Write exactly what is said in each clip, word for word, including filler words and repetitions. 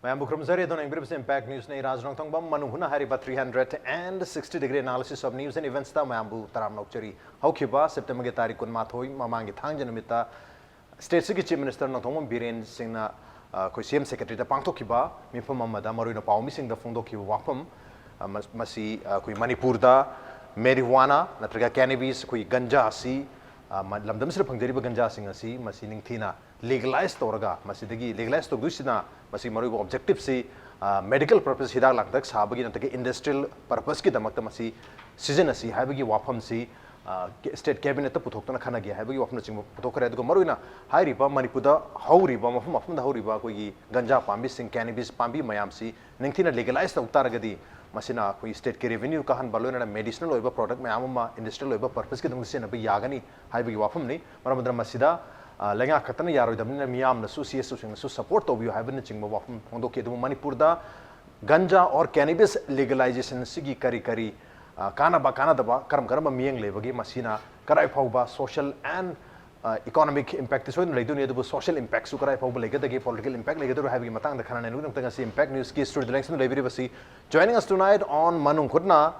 ꯃꯌꯥꯝꯕꯨ ꯈꯨꯔꯨꯝꯖꯔꯤ꯫ ꯑꯗꯣꯝꯅ ꯌꯦꯡꯕꯤꯔꯤꯕꯁꯤ Impact Newsꯅꯤ꯫ ꯔꯥꯖ ꯅꯣꯡꯊꯣꯡꯕꯝ ꯃꯅꯨꯡ ꯍꯨꯠꯅ ꯍꯥꯏꯔꯤꯕ three hundred and sixty degree analysis of news and eventsꯇ ꯃꯌꯥꯝꯕꯨ ꯇꯔꯥꯝꯅ ꯑꯣꯛꯆꯔꯤ꯫ ꯍꯧꯈꯤꯕ Septemberꯒꯤ ꯇꯥꯔꯤꯛ ꯀꯨꯟꯃꯥꯊꯣꯏ, ꯃꯃꯥꯡꯒꯤ ꯊꯥꯡꯖ ꯅꯨꯃꯤꯠꯇ stateꯁꯤꯒꯤ Chief Minister ꯅꯣꯡꯊꯣꯡꯕꯝ ꯕꯤꯔꯦꯟ ꯁꯤꯡꯅ, ꯑ, ꯑꯩꯈꯣꯏ C M Secretariatꯇ ꯄꯥꯡꯊꯣꯛꯈꯤꯕ ꯃꯤꯐꯝ ꯑꯃꯗ ꯃꯔꯨꯑꯣꯏꯅ ꯄꯥꯎꯃꯤꯁꯤꯡꯗ ꯐꯣꯡꯗꯣꯛꯈꯤꯕ ꯋꯥꯐꯝ, ꯑ, ꯃ-, ꯃꯁꯤ, ꯑ, ꯑꯩꯈꯣꯏ ꯃꯅꯤꯄꯨꯔꯗ marijuana ꯅꯠꯇ꯭ꯔꯒ cannabis, ꯑꯩꯈꯣꯏ ꯒꯟꯖꯥ ꯑꯁꯤ, ꯑ, ꯃ-, ꯂꯝꯗꯝꯁꯤꯗ ꯐꯪꯖꯔꯤꯕ ꯒꯟꯖꯥꯁꯤꯡ ꯑꯁꯤ ꯃꯁꯤ ꯅꯤꯡꯊꯤꯅ legalize ꯇꯧꯔꯒ, ꯃꯁꯤꯗꯒꯤ legalize ꯇꯧꯗꯣꯏꯁꯤꯅ ꯃꯁꯤ ꯃꯔꯨꯑꯣꯏꯕ objectiveꯁꯤ, ꯑ, medical purpose, ꯍꯤꯗꯥꯛ ꯂꯥꯡꯊꯛ ꯁꯥꯕꯒꯤ ꯅꯠꯇ꯭ꯔꯒ industrial purposeꯀꯤꯗꯃꯛꯇ ꯃꯁꯤ ꯁꯤꯖꯤꯟꯅꯁꯤ ꯍꯥꯏꯕꯒꯤ ꯋꯥꯐꯝꯁꯤ, ꯑ, ꯀꯦ-, state cabinetꯇ ꯄꯨꯊꯣꯛꯇꯨꯅ ꯈꯟꯅꯒꯦ ꯍꯥꯏꯕꯒꯤ ꯋꯥꯐꯝꯅꯆꯤꯡꯕ ꯄꯨꯊꯣꯛꯈ꯭ꯔꯦ꯫ ꯑꯗꯨꯒ ꯃꯔꯨꯑꯣꯏꯅ ꯍꯥꯏꯔꯤꯕ ꯃꯅꯤꯄꯨꯔꯗ ꯍꯧꯔꯤꯕ, ꯃꯐꯝ ꯃꯐꯝꯗ ꯍꯧꯔꯤꯕ ꯑꯩꯈꯣꯏꯒꯤ ꯒꯟꯖꯥ ꯄꯥꯝꯕꯤꯁꯤꯡ, cannabis ꯄꯥꯝꯕꯤ ꯃꯌꯥꯝꯁꯤ ꯅꯤꯡꯊꯤꯅ legalize ꯇꯧ ꯇꯥꯔꯒꯗꯤ ꯃꯁꯤꯅ ꯑꯩꯈꯣꯏ stateꯀꯤ revenue ꯀꯥꯍꯟꯕ, ꯂꯣꯏꯅꯅ medicinal ꯑꯣꯏꯕ product ꯃꯌꯥꯝ ꯑꯃ industrial ꯑꯣꯏꯕ purposeꯀꯤꯗꯃꯛꯇ ꯁꯤꯖꯤꯟꯅꯕ ꯌꯥꯒꯅꯤ ꯍꯥꯏꯕꯒꯤ ꯋꯥꯐꯝꯅꯤ꯫ ꯃꯔꯝ ꯑꯗꯨꯅ ꯃꯁꯤꯗ, ꯑ, ꯂꯩꯉꯥꯛ ꯈꯛꯇꯅ ꯌꯥꯔꯣꯏꯗꯕꯅꯤꯅ ꯃꯤꯌꯥꯝꯅꯁꯨ, C S Oꯁꯤꯡꯅꯁꯨ support ꯇꯧꯕꯤꯌꯨ ꯍꯥꯏꯕꯅꯆꯤꯡꯕ ꯋꯥꯐꯝ ꯐꯣꯡꯗꯣꯛꯈꯤ꯫ ꯑꯗꯨꯕꯨ ꯃꯅꯤꯄꯨꯔꯗ ꯒꯟꯖꯥ or cannabis legalizationꯁꯤꯒꯤ ꯀꯔꯤ ꯀꯔꯤ, ꯑ, ꯀꯥꯟꯅꯕ, ꯀꯥꯟꯅꯗꯕ, ꯀꯔꯝ ꯀꯔꯝꯕ ꯃꯤꯠꯌꯦꯡ ꯂꯩꯕꯒꯦ, ꯃꯁꯤꯅ ꯀꯔꯥꯏ ꯐꯥꯎꯕ social and, ꯑ, economic impactꯇꯤ ꯁꯣꯏꯗꯅ ꯂꯩꯗꯣꯏꯅꯤ, ꯑꯗꯨꯕꯨ social impactꯁꯨ ꯀꯔꯥꯏ ꯐꯥꯎꯕ ꯂꯩꯒꯗꯒꯦ, political impact ꯂꯩꯒꯗꯣꯏꯔꯣ ꯍꯥꯏꯕꯒꯤ ꯃꯇꯥꯡꯗ ꯈꯟꯅꯅꯕꯒꯤꯗꯃꯛꯇ ꯉꯁꯤ Impact Newsꯀꯤ studio ꯂꯦꯡꯁꯤꯟꯗꯨꯅ ꯂꯩꯕꯤꯔꯤꯕꯁꯤ, joining us tonight on ꯃꯅꯨꯡ ꯍꯨꯠꯅ,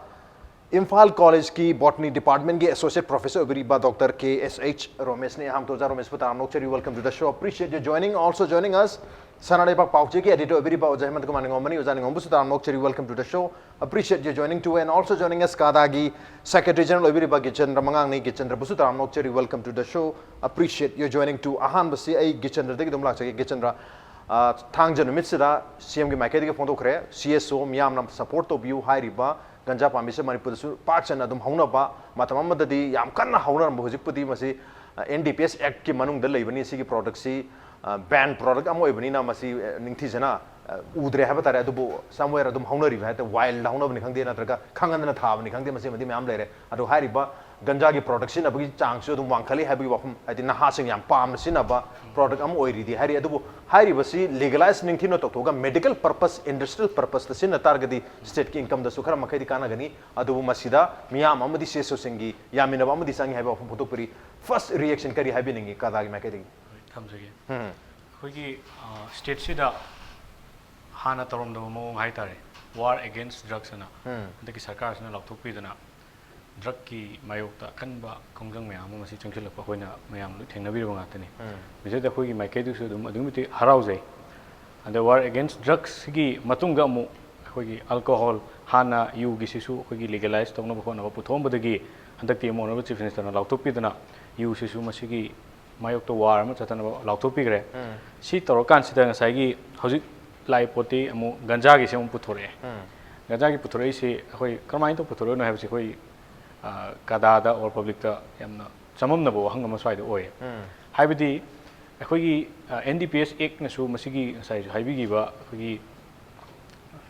ꯏꯝꯐꯥꯜ ꯀꯣꯂꯦꯖꯀꯤ Botany Departmentꯀꯤ Associate Professor ꯑꯣꯏꯕꯤꯔꯤꯕ Doctor K S H ꯔꯣꯃꯦꯁꯅꯤ꯫ ꯑꯍꯥꯟꯕꯗ ꯑꯣꯖꯥ ꯔꯣꯃꯦꯁꯄꯨ ꯇꯔꯥꯝꯅ ꯑꯣꯛꯆꯔꯤ, welcome to the show, appreciate your joining. Also joining us, ꯁꯅꯥ ꯂꯩꯕꯥꯛ ꯄꯥꯎꯆꯦꯒꯤ editor ꯑꯣꯏꯕꯤꯔꯤꯕ ꯑꯣꯖꯥ ꯍꯦꯃꯟꯇ ꯀꯨꯃꯥꯔ ꯅꯤꯉꯣꯝꯕꯅꯤ꯫ ꯑꯣꯖꯥ ꯅꯤꯉꯣꯝꯕꯁꯨ ꯇꯔꯥꯝꯅ ꯑꯣꯛꯆꯔꯤ, welcome to the show, appreciate your joining too. And also joining us, ꯀꯥꯗꯥꯒꯤ Secretary General ꯑꯣꯏꯕꯤꯔꯤꯕ ꯒꯤꯆꯟꯗ꯭ꯔ ꯃꯉꯥꯡꯅꯤ꯫ ꯒꯤꯆꯟꯗ꯭ꯔꯕꯨꯁꯨ ꯇꯔꯥꯝꯅ ꯑꯣꯛꯆꯔꯤ, welcome to the show, appreciate your joining too. ꯑꯍꯥꯟꯕꯁꯤ ꯑꯩ ꯒꯤꯆꯟꯗ꯭ꯔꯗꯒꯤ ꯑꯗꯨꯝ ꯂꯥꯛꯆꯒꯦ꯫ ꯒꯤꯆꯟꯗ꯭ꯔ, ꯑ, ꯊꯥꯡꯖ ꯅꯨꯃꯤꯠꯁꯤꯗ C Mꯒꯤ ꯃꯥꯏꯀꯩꯗꯒꯤ ꯐꯣꯡꯗꯣꯛꯈ꯭ꯔꯦ, C S O ꯃꯤꯌꯥꯝꯅ support ꯇꯧꯕꯤꯌꯨ ꯍꯥꯏꯔꯤꯕ ꯒꯟꯖꯥ ꯄꯥꯝꯕꯤꯁꯦ ꯃꯅꯤꯄꯨꯔꯗꯁꯨ ꯄꯥꯛ ꯁꯟꯅ ꯑꯗꯨꯝ ꯍꯧꯅꯕ, ꯃꯇꯝ ꯑꯃꯗꯗꯤ ꯌꯥꯝ ꯀꯟꯅ ꯍꯧꯅꯔꯝꯕ, ꯍꯧꯖꯤꯛꯄꯨꯗꯤ ꯃꯁꯤ, ꯑ, N D P S Actꯀꯤ ꯃꯅꯨꯡꯗ ꯂꯩꯕꯅꯤ꯫ ꯁꯤꯒꯤ productꯁꯤ, ꯑ, ban product ꯑꯃ ꯑꯣꯏꯕꯅꯤꯅ ꯃꯁꯤ, ꯑ, ꯅꯤꯡꯊꯤꯖꯅ, ꯑ, ꯎꯗ꯭ꯔꯦ ꯍꯥꯏꯕ ꯇꯥꯔꯦ꯫ ꯑꯗꯨꯕꯨ somewhere ꯑꯗꯨꯝ ꯍꯧꯅꯔꯤꯕ ꯍꯥꯏ ꯇꯥꯔꯦ, wild ꯍꯧꯅꯕꯅꯤ ꯈꯪꯗꯦ, ꯅꯠꯇ꯭ꯔꯒ ꯈꯪꯍꯟꯗꯅ ꯊꯥꯕꯅꯤ ꯈꯪꯗꯦ, ꯃꯁꯤꯃꯗꯤ ꯃꯌꯥꯝ ꯂꯩꯔꯦ꯫ ꯑꯗꯨ ꯍꯥꯏꯔꯤꯕ ꯒꯟꯖꯥꯒꯤ product ꯁꯤꯖꯤꯟꯅꯕꯒꯤ ꯆꯥꯡꯁꯨ ꯑꯗꯨꯝ ꯋꯥꯡꯈꯠꯂꯤ ꯍꯥꯏꯕꯒꯤ ꯋꯥꯐꯝ, ꯍꯥꯏꯗꯤ ꯅꯍꯥꯁꯤꯡ ꯌꯥꯝ ꯄꯥꯝꯅ ꯁꯤꯖꯤꯟꯅꯕ product ꯑꯃ ꯑꯣꯏꯔꯤꯗꯤ ꯍꯥꯏꯔꯤ꯫ ꯑꯗꯨꯕꯨ ꯍꯥꯏꯔꯤꯕꯁꯤ legalize ꯅꯤꯡꯊꯤꯅ ꯇꯧꯊꯣꯛꯑꯒ medical purpose, industrial purposeꯇ ꯁꯤꯖꯤꯟꯅ ꯇꯥꯔꯒꯗꯤ stateꯀꯤ incomeꯗꯁꯨ ꯈꯔ ꯃꯈꯩꯗꯤ ꯀꯥꯟꯅꯒꯅꯤ꯫ ꯑꯗꯨꯕꯨ ꯃꯁꯤꯗ ꯃꯤꯌꯥꯝ ꯑꯃꯗꯤ C S Oꯁꯤꯡꯒꯤ ꯌꯥꯃꯤꯟꯅꯕ ꯑꯃꯗꯤ ꯆꯪꯏ ꯍꯥꯏꯕ ꯋꯥꯐꯝ ꯐꯣꯡꯗꯣꯛꯄꯤꯔꯤ꯫ First reaction ꯀꯔꯤ ꯍꯥꯏꯕꯤꯅꯤꯡꯉꯤ ꯀꯥꯗꯥꯒꯤ ꯃꯥꯏꯀꯩꯗꯒꯤ? ꯍꯣꯏ, ꯊꯝꯖꯒꯦ꯫ ꯎꯝ꯫ ꯑꯩꯈꯣꯏꯒꯤ, ꯑ, stateꯁꯤꯗ ꯍꯥꯟꯅ ꯇꯧꯔꯝꯗꯕ ꯃꯑꯣꯡ ꯍꯥꯏꯇꯥꯔꯦ, War Against Drugs ꯑꯅ ꯎꯝ꯫ ꯍꯟꯗꯛꯀꯤ ꯁꯔꯀꯥꯔꯁꯤꯅ ꯂꯥꯎꯊꯣꯛꯄꯤꯗꯅ ꯗ꯭ꯔꯛꯀꯤ ꯃꯥꯌꯣꯛꯇ ꯑꯀꯟꯕ ꯈꯣꯡꯖꯪ ꯃꯌꯥꯝ ꯑꯃ ꯃꯁꯤ ꯆꯪꯁꯤꯜꯂꯛꯄ ꯑꯩꯈꯣꯏꯅ ꯃꯌꯥꯝ ꯂꯣꯏ ꯊꯦꯡꯅꯕꯤꯔꯕ ꯉꯥꯛꯇꯅꯤ꯫ ꯎꯝ꯫ ꯃꯁꯤꯗ ꯑꯩꯈꯣꯏꯒꯤ ꯃꯥꯏꯀꯩꯗꯁꯨ ꯑꯗꯨꯝ ꯑꯗꯨꯛꯀꯤ ꯃꯇꯤꯛ ꯍꯔꯥꯎꯖꯩ꯫ ꯑꯗ War Against Drugsꯀꯤ ꯃꯇꯨꯡꯗ ꯑꯃꯨꯛ ꯑꯩꯈꯣꯏꯒꯤ alcohol, ꯍꯥꯟꯅ ꯌꯨꯒꯤꯁꯤꯁꯨ ꯑꯩꯈꯣꯏꯒꯤ legalize ꯇꯧꯅꯕ ꯍꯣꯠꯅꯕ ꯄꯨꯊꯣꯛꯑꯝꯕꯗꯒꯤ ꯍꯟꯗꯛꯇꯤ ꯑꯃꯨꯛ Honourable Chief Ministerꯅ ꯂꯥꯎꯊꯣꯛꯄꯤꯗꯅ ꯌꯨꯁꯤꯁꯨ ꯃꯁꯤꯒꯤ ꯃꯥꯌꯣꯛꯇ war ꯑꯃ ꯆꯠꯊꯅꯕ ꯂꯥꯎꯊꯣꯛꯄꯤꯈ꯭ꯔꯦ꯫ ꯎꯝ꯫ ꯁꯤ ꯇꯧꯔꯀꯥꯟꯁꯤꯗ ꯉꯁꯥꯏꯒꯤ ꯍꯧꯖꯤꯛ ꯂꯥꯛꯏ ꯄꯣꯠꯇꯤ ꯑꯃꯨꯛ ꯒꯟꯖꯥꯒꯤꯁꯦ ꯑꯃꯨꯛ ꯄꯨꯊꯣꯔꯛꯑꯦ꯫ ꯎꯝ꯫ ꯒꯟꯖꯥꯒꯤ ꯄꯨꯊꯣꯔꯛꯏꯁꯤ ꯑꯩꯈꯣꯏ ꯀꯔꯝꯍꯥꯏꯅ ꯇꯧ ꯄꯨꯊꯣꯔꯛꯏꯅꯣ ꯍꯥꯏꯕꯁꯤ ꯑꯩꯈꯣꯏ, ꯑ, ꯀꯗꯥꯗ or publicꯇ ꯌꯥꯝꯅ ꯆꯃꯝꯅꯕ ꯋꯥꯍꯪ ꯑꯃ ꯁ꯭ꯋꯥꯏꯗ ꯑꯣꯏꯌꯦ꯫ ꯎꯝ꯫ ꯍꯥꯏꯕꯗꯤ ꯑꯩꯈꯣꯏꯒꯤ, ꯑ, N D P S Actꯅꯁꯨ ꯃꯁꯤꯒꯤ ꯉꯁꯥꯏꯁꯨ ꯍꯥꯏꯕꯤꯈꯤꯕ ꯑꯩꯈꯣꯏꯒꯤ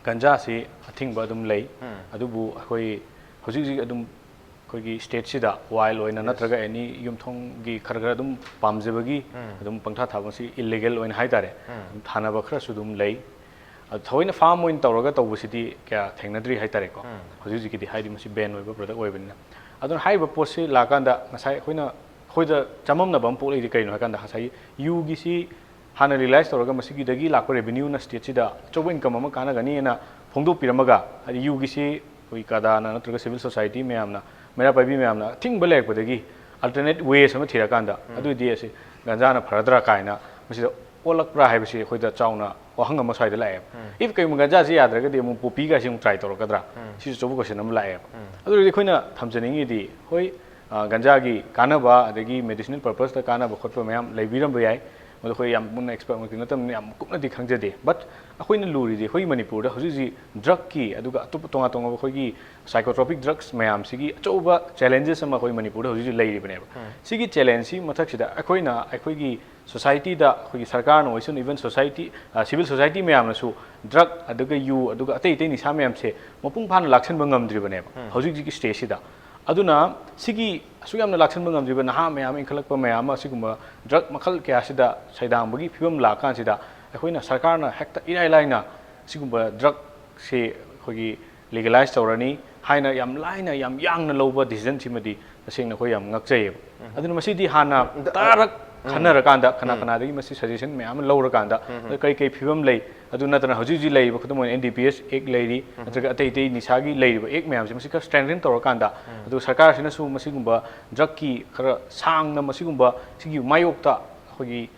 ꯒꯟꯖꯥꯁꯤ ꯑꯊꯤꯡꯕ ꯑꯗꯨꯝ ꯂꯩ꯫ ꯎꯝ꯫ ꯑꯗꯨꯕꯨ ꯑꯩꯈꯣꯏ ꯍꯧꯖꯤꯛ ꯍꯧꯖꯤꯛ ꯑꯗꯨꯝ ꯑꯩꯈꯣꯏꯒꯤ stateꯁꯤꯗ wild ꯑꯣꯏꯅ Yes. ꯅꯠꯇ꯭ꯔꯒ any ꯌꯨꯝꯊꯣꯡꯒꯤ ꯈꯔ ꯈꯔ ꯑꯗꯨꯝ ꯄꯥꯝꯖꯕꯒꯤ ꯎꯝ꯫ ꯑꯗꯨꯝ ꯄꯪꯊꯥ ꯊꯥꯕ, ꯃꯁꯤ illegal ꯑꯣꯏꯅ ꯍꯥꯏꯇꯥꯔꯦ꯫ ꯎꯝ꯫ ꯑꯗꯨꯝ ꯊꯥꯅꯕ ꯈꯔꯁꯨ ꯑꯗꯨꯝ ꯂꯩ꯫ ꯑꯗꯨ ꯊꯑꯣꯏꯅ farm ꯑꯣꯏꯅ ꯇꯧꯔꯒ ꯇꯧꯕꯁꯤꯗꯤ ꯀꯌꯥ ꯊꯦꯡꯅꯗ꯭ꯔꯤ ꯍꯥꯏꯇꯥꯔꯦꯀꯣ꯫ ꯎꯝ꯫ ꯍꯧꯖꯤꯛ ꯍꯧꯖꯤꯛꯀꯤꯗꯤ, ꯍꯥꯏꯗꯤ ꯃꯁꯤ ban ꯑꯣꯏꯕ product ꯑꯣꯏꯕꯅꯤꯅ꯫ ꯑꯗꯨꯅ ꯍꯥꯏꯔꯤꯕ ꯄꯣꯠꯁꯤ ꯂꯥꯛꯀꯥꯟꯗ ꯉꯁꯥꯏ ꯑꯩꯈꯣꯏꯅ, ꯑꯩꯈꯣꯏꯗ ꯆꯃꯝꯅꯕ ꯑꯃ ꯄꯣꯛꯂꯛꯏꯗꯤ ꯀꯩꯅꯣ ꯍꯥꯏꯀꯥꯟꯗ ꯉꯁꯥꯏꯒꯤ ꯌꯨꯒꯤꯁꯤ ꯍꯥꯟꯅ legalize ꯇꯧꯔꯒ ꯃꯁꯤꯒꯤꯗꯒꯤ ꯂꯥꯛꯄ revenueꯅ stateꯁꯤꯗ ꯑꯆꯧꯕ income ꯑꯃ ꯀꯥꯟꯅꯒꯅꯤꯅ ꯐꯣꯡꯗꯣꯛꯄꯤꯔꯝꯃꯒ, ꯍꯥꯏꯗꯤ ꯌꯨꯒꯤꯁꯤ ꯑꯩꯈꯣꯏ ꯀꯗꯥꯅ ꯅꯠꯇ꯭ꯔꯒ civil society ꯃꯌꯥꯝꯅ, ꯃꯩꯔꯥ ꯄꯥꯏꯕꯤ ꯃꯌꯥꯝꯅ ꯑꯊꯤꯡꯕ ꯂꯩꯔꯛꯄꯗꯒꯤ alternate ways ꯑꯃ ꯊꯤꯔꯀꯥꯟꯗ ꯎꯝ꯫ ꯑꯗꯨꯏꯗꯤ ꯑꯁꯤ ꯒꯟꯖꯥꯅ ꯐꯔꯗ꯭ꯔꯥ ꯀꯥꯏꯅ ꯃꯁꯤꯗ ꯑꯣꯜꯂꯛꯄ꯭ꯔꯥ ꯍꯥꯏꯕꯁꯤ ꯑꯩꯈꯣꯏꯗ ꯆꯥꯎꯅ ꯋꯥꯍꯪ ꯑꯃ ꯁ꯭ꯋꯥꯏꯗ ꯂꯥꯛꯑꯦꯕ꯫ ꯎꯝ꯫ If ꯀꯩꯒꯨꯝꯕ ꯒꯟꯖꯥꯁꯤ ꯌꯥꯗ꯭ꯔꯒꯗꯤ ꯑꯃꯨꯛ poppyꯒꯥꯁꯤ ꯑꯃꯨꯛ try ꯇꯧꯔꯛꯀꯗ꯭ꯔꯥ? ꯎꯝ꯫ ꯁꯤꯁꯨ ꯑꯆꯧꯕ question ꯑꯃ ꯂꯥꯛꯑꯦꯕ꯫ ꯎꯝ꯫ ꯑꯗꯨ ꯑꯣꯏꯔꯗꯤ ꯑꯩꯈꯣꯏꯅ ꯊꯝꯖꯅꯤꯡꯉꯤꯗꯤ, ꯍꯣꯏ, ꯑ, ꯒꯟꯖꯥꯒꯤ ꯀꯥꯟꯅꯕ ꯑꯗꯒꯤ medicinal purposeꯇ ꯀꯥꯟꯅꯕ ꯈꯣꯠꯄ ꯃꯌꯥꯝ ꯂꯩꯕꯤꯔꯝꯕ ꯌꯥꯏ꯫ ꯃꯗꯨ ꯑꯩꯈꯣꯏ ꯌꯥꯝ ꯃꯨꯟꯅ expertꯃꯛꯇꯤ ꯅꯠꯇꯕꯅꯤꯅ ꯌꯥꯝ ꯀꯨꯞꯅꯗꯤ ꯈꯪꯖꯗꯦ꯫ But ꯑꯩꯈꯣꯏꯅ ꯂꯨꯔꯤꯗꯤ ꯑꯩꯈꯣꯏꯒꯤ ꯃꯅꯤꯄꯨꯔꯗ ꯍꯧꯖꯤꯛ ꯍꯧꯖꯤꯛ drugꯀꯤ ꯑꯗꯨꯒ ꯑꯇꯣꯞꯄ ꯇꯣꯉꯥꯟ ꯇꯣꯉꯥꯟꯕ ꯑꯩꯈꯣꯏꯒꯤ psychotropic drugs ꯃꯌꯥꯝꯁꯤꯒꯤ ꯑꯆꯧꯕ challenges ꯑꯃ ꯑꯩꯈꯣꯏ ꯃꯅꯤꯄꯨꯔꯗ ꯍꯧꯖꯤꯛ ꯍꯧꯖꯤꯛ ꯂꯩꯔꯤꯕꯅꯦꯕ꯫ ꯎꯝ꯫ ꯁꯤꯒꯤ challengeꯁꯤ ꯃꯊꯛꯁꯤꯗ ꯑꯩꯈꯣꯏꯅ ꯑꯩꯈꯣꯏꯒꯤ societyꯗ, ꯑꯩꯈꯣꯏꯒꯤ ꯁꯔꯀꯥꯔꯅ ꯑꯣꯏꯁꯅꯨ, even society, ꯑ, civil society ꯃꯌꯥꯝꯅꯁꯨ drug ꯑꯗꯨꯒ ꯌꯨ ꯑꯗꯨꯒ ꯑꯇꯩ ꯑꯇꯩ ꯅꯤꯁꯥ ꯃꯌꯥꯝꯁꯦ ꯃꯄꯨꯡ ꯐꯥꯅ ꯂꯥꯛꯁꯟꯕ ꯉꯝꯗ꯭ꯔꯤꯕꯅꯦꯕ ꯎꯝ꯫ ꯍꯧꯖꯤꯛ ꯍꯧꯖꯤꯛꯀꯤ stageꯁꯤꯗ꯫ ꯑꯗꯨꯅ ꯁꯤꯒꯤ ꯑꯁꯨꯛ ꯌꯥꯝꯅ ꯂꯥꯛꯁꯟꯕ ꯉꯝꯗ꯭ꯔꯤꯕ ꯅꯍꯥ ꯃꯌꯥꯝ ꯑꯃ, ꯏꯟꯈꯠꯂꯛꯄ ꯃꯌꯥꯝ ꯑꯃ ꯑꯁꯤꯒꯨꯝꯕ drug ꯃꯈꯜ ꯀꯌꯥꯁꯤꯗ ꯁꯩꯗꯥꯡꯕꯒꯤ ꯐꯤꯕꯝ ꯂꯥꯛꯑꯀꯥꯟꯁꯤꯗ ꯑꯩꯈꯣꯏꯅ ꯁꯔꯀꯥꯔꯅ ꯍꯦꯛꯇ ꯏꯔꯥꯏ ꯂꯥꯏꯅ ꯁꯤꯒꯨꯝꯕ drugꯁꯤ ꯑꯩꯈꯣꯏꯒꯤ legalize ꯇꯧꯔꯅꯤ ꯍꯥꯏꯅ ꯌꯥꯝ ꯂꯥꯏꯅ, ꯌꯥꯝ ꯌꯥꯡꯅ ꯂꯧꯕ decisionꯁꯤꯃꯗꯤ ꯇꯁꯦꯡꯅ ꯑꯩꯈꯣꯏ ꯌꯥꯝ ꯉꯛꯆꯩꯌꯦꯕ꯫ ꯎꯝ꯫ ꯑꯗꯨꯅ ꯃꯁꯤꯗꯤ ꯍꯥꯟꯅ ꯑꯗ-, ꯇꯔꯥꯔꯛ ꯈꯟꯅꯔꯀꯥꯟꯗ, ꯀꯅꯥ ꯀꯅꯥꯗꯒꯤ ꯃꯁꯤ suggestion ꯃꯌꯥꯝ ꯑꯃ ꯂꯧꯔꯀꯥꯟꯗ, ꯑꯗ ꯀꯔꯤ ꯀꯔꯤ ꯐꯤꯕꯝ ꯂꯩ, ꯑꯗꯨ ꯅꯠꯇꯅ ꯍꯧꯖꯤꯛ ꯍꯧꯖꯤꯛ ꯂꯩꯔꯤꯕ, ꯈꯨꯗꯝ ꯑꯣꯏꯅ N D P S Act ꯂꯩꯔꯤ, ꯅꯠꯇ꯭ꯔꯒ ꯑꯇꯩ ꯑꯇꯩ ꯅꯤꯁꯥꯒꯤ ꯂꯩꯔꯤꯕ Act ꯃꯌꯥꯝꯁꯦ ꯃꯁꯤ ꯈꯔ strengthen ꯇꯧꯔꯀꯥꯟꯗ, ꯑꯗꯨ ꯁꯔꯀꯥꯔꯁꯤꯅꯁꯨ ꯃꯁꯤꯒꯨꯝꯕ drugꯀꯤ ꯈꯔ ꯁꯥꯡꯅ ꯃꯁꯤꯒꯨꯝꯕ ꯁꯤꯒꯤ ꯃꯥꯌꯣꯛꯇ ꯑꯩꯈꯣꯏꯒꯤ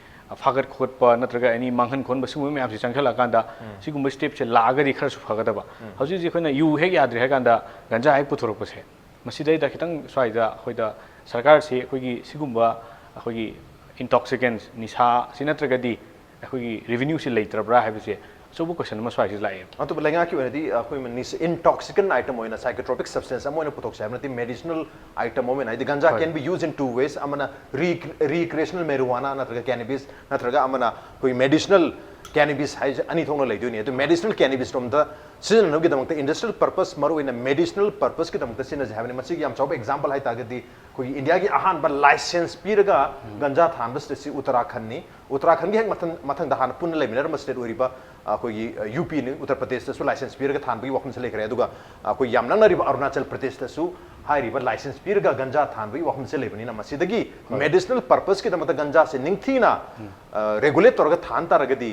ꯐꯥꯒꯠ ꯈꯣꯠꯄ ꯅꯠꯇ꯭ꯔꯒ any ꯃꯥꯡꯍꯟ ꯈꯣꯟꯕ ꯁꯤꯒꯨꯝꯕ ꯃꯌꯥꯝꯁꯤ ꯆꯪꯁꯤꯜꯂꯛꯑꯀꯥꯟꯗ ꯁꯤꯒꯨꯝꯕ stepꯁꯦ ꯂꯥꯛꯑꯒꯗꯤ ꯈꯔꯁꯨ ꯐꯒꯗꯕ꯫ ꯍꯧꯖꯤꯛ ꯍꯧꯖꯤꯛ ꯑꯩꯈꯣꯏꯅ ꯌꯨ ꯍꯦꯛ ꯌꯥꯗ꯭ꯔꯦ ꯍꯥꯏ ꯀꯥꯟꯗ ꯒꯟꯖꯥ ꯍꯦꯛ ꯄꯨꯊꯣꯔꯛꯄꯁꯦ, ꯃꯁꯤꯗꯩꯗ ꯈꯤꯇꯪ ꯁ꯭ꯋꯥꯏꯗ ꯑꯩꯈꯣꯏꯗ ꯁꯔꯀꯥꯔꯁꯤ ꯑꯩꯈꯣꯏꯒꯤ ꯁꯤꯒꯨꯝꯕ ꯑꯩꯈꯣꯏꯒꯤ intoxicants, ꯅꯤꯁꯥ ꯁꯤ ꯅꯠꯇ꯭ꯔꯒꯗꯤ ꯑꯩꯈꯣꯏꯒꯤ revenueꯁꯤ ꯂꯩꯇ꯭ꯔꯕ꯭ꯔꯥ ꯍꯥꯏꯕꯁꯦ ꯑꯆꯧꯕ question ꯑꯃ ꯁ꯭ꯋꯥꯏꯁꯤꯗ ꯂꯥꯛꯑꯦꯕ꯫ ꯑꯗꯨꯕꯨ ꯂꯩꯉꯥꯛꯀꯤ ꯑꯣꯏꯅꯗꯤ ꯑꯩꯈꯣꯏ ꯅꯤꯁ-, intoxicant item ꯑꯣꯏꯅ psychotropic substance ꯑꯃ ꯑꯣꯏꯅ ꯄꯨꯊꯣꯛꯁꯦ ꯍꯥꯏꯕ ꯅꯠꯇꯦ, medicinal item ꯑꯃ ꯑꯣꯏꯅ, ꯍꯥꯏꯗꯤ ꯒꯟꯖꯥ ꯍꯣꯏ꯫ Can be used in two ways, ꯑꯃꯅ rec-, recreational marijuana ꯅꯠꯇ꯭ꯔꯒ cannabis, ꯅꯠꯇ꯭ꯔꯒ ꯑꯃꯅ ꯑꯩꯈꯣꯏ medicinal cannabis ꯍꯥꯏꯁꯦ ꯑꯅꯤ ꯊꯣꯛꯅ ꯂꯩꯗꯣꯏꯅꯤ꯫ ꯑꯗꯨ medicinal cannabis ꯔꯣꯝꯗ ꯁꯤꯖꯤꯟꯅꯅꯕꯒꯤꯗꯃꯛꯇ industrial purpose, ꯃꯔꯨꯑꯣꯏꯅ medicinal purposeꯀꯤꯗꯃꯛꯇ ꯁꯤꯖꯤꯟꯅꯁꯦ ꯍꯥꯏꯕꯅꯤ꯫ ꯃꯁꯤꯒꯤ ꯌꯥꯝ ꯆꯥꯎꯕ example ꯍꯥꯏꯇꯥꯔꯒꯗꯤ ꯑꯩꯈꯣꯏꯒꯤ ꯏꯟꯗꯤꯌꯥꯒꯤ ꯑꯍꯥꯟꯕ license ꯄꯤꯔꯒ ꯒꯟꯖꯥ ꯊꯥꯟꯕ stateꯁꯤ ꯎꯠꯇꯔꯥꯈꯟꯅꯤ꯫ ꯎꯠꯇꯔꯥꯈꯟꯒꯤ ꯍꯦꯛ ꯃꯊꯪ, ꯃꯊꯪꯗ ꯍꯥꯟꯅ ꯄꯨꯟꯅ ꯂꯩꯃꯤꯟꯅꯔꯝꯕ state ꯑꯣꯏꯔꯤꯕ ꯑꯩꯈꯣꯏꯒꯤ, ꯑ, ꯌꯨ ꯄꯤꯅꯤ, ꯎꯠꯇꯔ ꯄ꯭ꯔꯗꯦꯁꯇꯁꯨ license ꯄꯤꯔꯒ ꯊꯥꯟꯕꯒꯤ ꯋꯥꯐꯝꯁꯦ ꯂꯩꯈ꯭ꯔꯦ꯫ ꯑꯗꯨꯒ ꯑꯩꯈꯣꯏ ꯌꯥꯝ ꯅꯛꯅꯔꯤꯕ ꯑꯔꯨꯅꯥꯆꯜ ꯄ꯭ꯔꯗꯦꯁꯇꯁꯨ ꯍꯥꯏꯔꯤꯕ license ꯄꯤꯔꯒ ꯒꯟꯖꯥ ꯊꯥꯟꯕꯒꯤ ꯋꯥꯐꯝꯁꯦ ꯂꯩꯕꯅꯤꯅ, ꯃꯁꯤꯗꯒꯤ medicinal purposeꯀꯤꯗꯃꯛꯇ ꯒꯟꯖꯥꯁꯦ ꯅꯤꯡꯊꯤꯅ, ꯑ, regulate ꯇꯧꯔꯒ ꯊꯥꯟ ꯇꯥꯔꯒꯗꯤ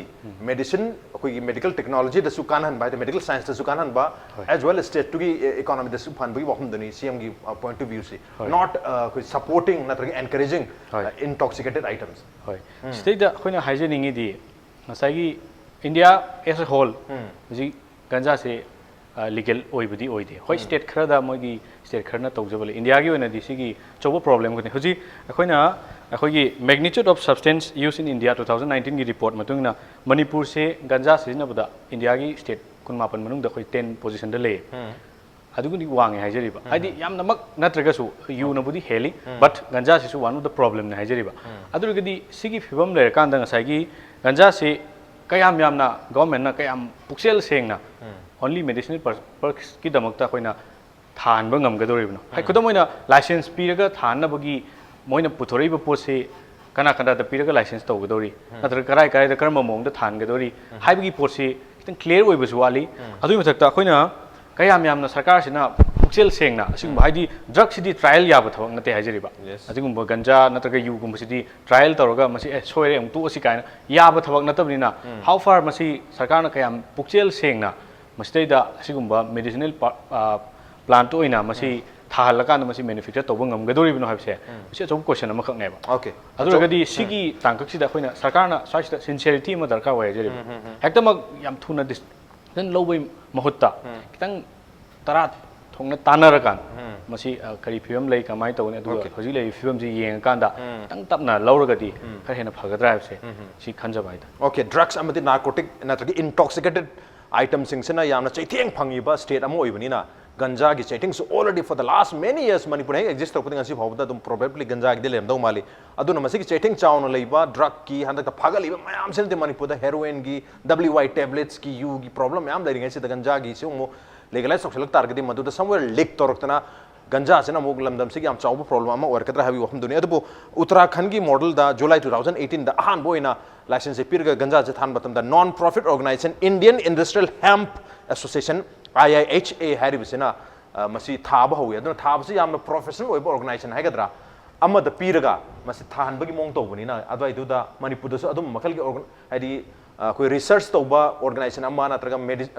medicine, ꯑꯩꯈꯣꯏꯒꯤ medical technologyꯗꯁꯨ ꯀꯥꯟꯅꯍꯟꯕ ꯍꯥꯏꯗꯤ medical scienceꯇꯁꯨ ꯀꯥꯟꯅꯍꯟꯕ, ꯍꯣꯏ꯫ As well as stateꯇꯨꯒꯤ, ꯑ, economyꯗꯁꯨ ꯐꯍꯟꯕꯒꯤ ꯋꯥꯐꯝꯗꯨꯅꯤ CMꯒꯤ, ꯑ, point of viewꯁꯤ꯫ ꯍꯣꯏ꯫ Not, ꯑ, ꯑꯩꯈꯣꯏ supporting ꯅꯠꯇ꯭ꯔꯒ encouraging, ꯍꯣꯏ꯫ ꯑ, intoxicated items꯫ ꯍꯣꯏ꯫ ꯁꯤꯗꯩꯗ ꯑꯩꯈꯣꯏꯅ ꯍꯥꯏꯖꯅꯤꯡꯉꯤꯗꯤ, ꯉꯁꯥꯏꯒꯤ India as a whole ꯍꯧꯖꯤꯛ ꯒꯟꯖꯥꯁꯦ, ꯑ, legal ꯑꯣꯏꯕꯗꯤ ꯑꯣꯏꯗꯦ꯫ ꯍꯣꯏ, state ꯈꯔꯗ, ꯃꯣꯏꯒꯤ state ꯈꯔꯅ ꯇꯧꯖꯕ ꯂꯩ꯫ ꯏꯟꯗꯤꯌꯥꯒꯤ ꯑꯣꯏꯅꯗꯤ ꯁꯤꯒꯤ ꯑꯆꯧꯕ problem ꯑꯃꯅꯤ꯫ ꯍꯧꯖꯤꯛ ꯑꯩꯈꯣꯏꯅ, ꯑꯩꯈꯣꯏꯒꯤ magnitude of substance use in India two thousand nineteenꯒꯤ report ꯃꯇꯨꯡ ꯏꯟꯅ ꯃꯅꯤꯄꯨꯔꯁꯦ ꯒꯟꯖꯥ ꯁꯤꯖꯤꯟꯅꯕꯗ ꯏꯟꯗꯤꯌꯥꯒꯤ state ꯀꯨꯟꯃꯥꯄꯟ ꯃꯅꯨꯡꯗ ꯑꯩꯈꯣꯏ ten positionꯗ ꯂꯩꯌꯦ꯫ ꯑꯗꯨꯒꯤꯗꯤ ꯋꯥꯡꯉꯦ ꯍꯥꯏꯖꯔꯤꯕ꯫ ꯍꯥꯏꯗꯤ ꯌꯥꯝꯅꯃꯛ ꯅꯠꯇ꯭ꯔꯒꯁꯨ ꯌꯨꯅꯕꯨꯗꯤ ꯍꯦꯜꯂꯤ, but ꯒꯟꯖꯥꯁꯤꯁꯨ one of the problemꯅꯦ ꯍꯥꯏꯖꯔꯤꯕ꯫ ꯑꯗꯨ ꯑꯣꯏꯔꯒꯗꯤ ꯁꯤꯒꯤ ꯐꯤꯕꯝ ꯂꯩꯔꯀꯥꯟꯗ ꯉꯁꯥꯏꯒꯤ ꯒꯟꯖꯥꯁꯤ ꯀꯌꯥꯝ ꯌꯥꯝꯅ governmentꯅ ꯀꯌꯥꯝ ꯄꯨꯛꯆꯦꯜ ꯁꯦꯡꯅ only medicinal purposeꯀꯤꯗꯃꯛꯇ ꯑꯩꯈꯣꯏꯅ ꯊꯥꯍꯟꯕ ꯉꯝꯒꯗꯧꯔꯤꯕꯅꯣ? ꯍꯥꯏ, ꯈꯨꯗꯝ ꯑꯣꯏꯅ license ꯄꯤꯔꯒ ꯊꯥꯍꯟꯅꯕꯒꯤ ꯃꯣꯏꯅ ꯄꯨꯊꯣꯔꯛꯏꯕ ꯄꯣꯠꯁꯤ ꯀꯅꯥ ꯀꯅꯥꯗ ꯄꯤꯔꯒ license ꯇꯧꯒꯗꯧꯔꯤ, ꯅꯠꯇ꯭ꯔꯒ ꯀꯔꯥꯏ ꯀꯔꯥꯏꯗ ꯀꯔꯝꯕ ꯃꯑꯣꯡꯗ ꯊꯥꯍꯟꯒꯗꯧꯔꯤ ꯍꯥꯏꯕꯒꯤ ꯄꯣꯠꯁꯤ ꯈꯤꯇꯪ clear ꯑꯣꯏꯕꯁꯨ ꯋꯥꯠꯂꯤ꯫ ꯑꯗꯨꯒꯤ ꯃꯊꯛꯇ ꯑꯩꯈꯣꯏꯅ ꯀꯌꯥꯝ ꯌꯥꯝꯅ ꯁꯔꯀꯥꯔꯁꯤꯅ ꯄꯨꯛꯆꯦꯜ ꯁꯦꯡꯅ ꯑꯁꯤꯒꯨꯝꯕ, ꯍꯥꯏꯗꯤ ꯗ꯭ꯔꯒꯁꯤꯗꯤ ꯇ꯭ꯔꯥꯏꯌꯦꯜ ꯌꯥꯕ ꯊꯕꯛ ꯅꯠꯇꯦ ꯍꯥꯏꯖꯔꯤꯕ꯫ Yes. ꯑꯁꯤꯒꯨꯝꯕ ꯒꯟꯖꯥ ꯅꯠꯇ꯭ꯔꯒ ꯌꯨꯒꯨꯝꯕꯁꯤꯗꯤ ꯇ꯭ꯔꯥꯏꯌꯦꯜ ꯇꯧꯔꯒ ꯃꯁꯤ ꯑꯦ ꯁꯣꯏꯔꯦ ꯑꯃꯨꯛ ꯇꯣꯛꯑꯁꯤ ꯀꯥꯏꯅ ꯌꯥꯕ ꯊꯕꯛ ꯅꯠꯇꯕꯅꯤꯅ, how far ꯃꯁꯤ ꯁꯔꯀꯥꯔꯅ ꯀꯌꯥꯝ ꯄꯨꯛꯆꯦꯜ ꯁꯦꯡꯅ ꯃꯁꯤꯗꯩꯗ ꯑꯁꯤꯒꯨꯝꯕ ꯃꯦꯗꯤꯁꯤꯅꯦꯜ ꯄ꯭ꯂꯥꯟꯠ ꯑꯣꯏꯅ ꯃꯁꯤ ꯊꯥꯍꯜꯂꯀꯥꯟꯗ ꯃꯁꯤ ꯃꯦꯅꯨꯐꯦꯛꯆꯔ ꯇꯧꯕ ꯉꯝꯒꯗꯧꯔꯤꯕꯅꯣ ꯍꯥꯏꯕꯁꯦ, ꯃꯁꯤ ꯑꯆꯧꯕ ꯀꯣꯏꯁꯟ ꯑꯃꯈꯛꯅꯦꯕ꯫ Okay. ꯑꯗꯨ ꯑꯣꯏꯔꯒꯗꯤ ꯁꯤꯒꯤ ꯇꯥꯡꯀꯛꯁꯤꯗ ꯑꯩꯈꯣꯏꯅ ꯁꯔꯀꯥꯔꯅ ꯁ꯭ꯋꯥꯏꯁꯤꯗ ꯁꯤꯟꯁꯤꯌꯔꯤꯇꯤ ꯑꯃ ꯗꯔꯀꯥꯔ ꯑꯣꯏ ꯍꯥꯏꯖꯔꯤꯕ꯫ ꯍꯦꯛꯇꯃꯛ ꯌꯥꯝ ꯊꯨꯅ ꯗꯤꯁꯤꯖꯟ ꯂꯧꯕꯒꯤ ꯃꯍꯨꯠꯇ ꯈꯤꯇꯪ ꯇꯔꯥ ꯊꯣꯛꯅ ꯇꯥꯟꯅꯔꯀꯥꯟꯗ ꯃꯁꯤ ꯑ, ꯀꯔꯤ ꯐꯤꯕꯝ ꯂꯩ, ꯀꯃꯥꯏꯅ ꯇꯧꯒꯅꯤ, ꯑꯗꯨꯒ Okay. ꯍꯧꯖꯤꯛ ꯂꯩꯔꯤꯕ ꯐꯤꯕꯝꯁꯤ ꯌꯦꯡꯉꯀꯥꯟꯗ ꯈꯤꯇꯪ ꯇꯞꯅ ꯂꯧꯔꯒꯗꯤ ꯈꯔ ꯍꯦꯟꯅ ꯐꯒꯗ꯭ꯔꯥ ꯍꯥꯏꯕꯁꯦ ꯁꯤ ꯈꯟꯖꯕ ꯍꯥꯏꯇꯥꯔꯦ꯫ Okay, drugs ꯑꯃꯗꯤ narcotic ꯅꯠꯇ꯭ꯔꯒ intoxicated itemꯁꯤꯡꯁꯤꯅ ꯌꯥꯝꯅ ꯆꯩꯊꯦꯡ ꯐꯪꯉꯤꯕ state ꯑꯃ ꯑꯣꯏꯕꯅꯤꯅ, ꯒꯟꯖꯥꯒꯤ ꯆꯩꯊꯦꯡꯁꯨ already for the last many years Manipur ꯍꯦꯛ exist ꯇꯧꯔꯛꯄꯗꯒꯤ ꯉꯁꯤ ꯐꯥꯎꯕꯗ ꯑꯗꯨꯝ probably ꯒꯟꯖꯥꯒꯤꯗꯤ ꯂꯩꯔꯝꯗꯧ ꯃꯥꯜꯂꯤ꯫ ꯑꯗꯨꯅ ꯃꯁꯤꯒꯤ ꯆꯩꯊꯦꯡ ꯆꯥꯎꯅ ꯂꯩꯕ drugꯀꯤ ꯍꯟꯗꯛꯇ ꯐꯥꯒꯠꯂꯤꯕ ꯃꯌꯥꯝꯁꯤꯅꯗꯤ ꯃꯅꯤꯄꯨꯔꯗ heroinꯒꯤ, W I tabletsꯀꯤ, ꯌꯨꯒꯤ problem ꯃꯌꯥꯝ ꯂꯩꯔꯤꯉꯩꯁꯤꯗ ꯒꯟꯖꯥꯒꯤꯁꯨ ꯑꯃꯨꯛ legalize ꯇꯧꯁꯤꯜꯂꯛ ꯇꯥꯔꯒꯗꯤ ꯃꯗꯨꯗ somewhere leak ꯇꯧꯔꯛꯇꯅ ꯒꯟꯖꯥꯁꯤꯅ ꯑꯃꯨꯛ ꯂꯝꯗꯝꯁꯤꯒꯤ ꯌꯥꯝ ꯆꯥꯎꯕ problem ꯑꯃ ꯑꯣꯏꯔꯛꯀꯗ꯭ꯔꯥ ꯍꯥꯏꯕꯒꯤ ꯋꯥꯐꯝꯗꯨꯅꯤ꯫ ꯑꯗꯨꯕꯨ ꯎꯠꯇꯔꯥꯈꯟꯒꯤ modelꯗ July two thousand eighteenꯗ ꯑꯍꯥꯟꯕ ꯑꯣꯏꯅ licenseꯁꯦ ꯄꯤꯔꯒ ꯒꯟꯖꯥꯁꯦ ꯊꯥꯍꯟꯕ ꯃꯇꯝꯗ non profit organization Indian Industrial Hemp Association, I I H A ꯍꯥꯏꯔꯤꯕꯁꯤꯅ ꯑ, ꯃꯁꯤ ꯊꯥꯕ ꯍꯧꯋꯤ꯫ ꯑꯗꯨꯅ ꯊꯥꯕꯁꯤ ꯌꯥꯝꯅ professional ꯑꯣꯏꯕ organization ꯍꯥꯏꯒꯗ꯭ꯔꯥ ꯑꯃꯗ ꯄꯤꯔꯒ ꯃꯁꯤ ꯊꯥꯍꯟꯕꯒꯤ ꯃꯑꯣꯡ ꯇꯧꯕꯅꯤꯅ, ꯑꯗꯨꯋꯥꯏꯗꯨꯗ ꯃꯅꯤꯄꯨꯔꯗꯁꯨ ꯑꯗꯨꯝꯕ ꯃꯈꯜꯒꯤ organ-, ꯍꯥꯏꯗꯤ ꯑ, ꯑꯩꯈꯣꯏ research ꯇꯧꯕ organization ꯑꯃ ꯅꯠꯇ꯭ꯔꯒ medi-,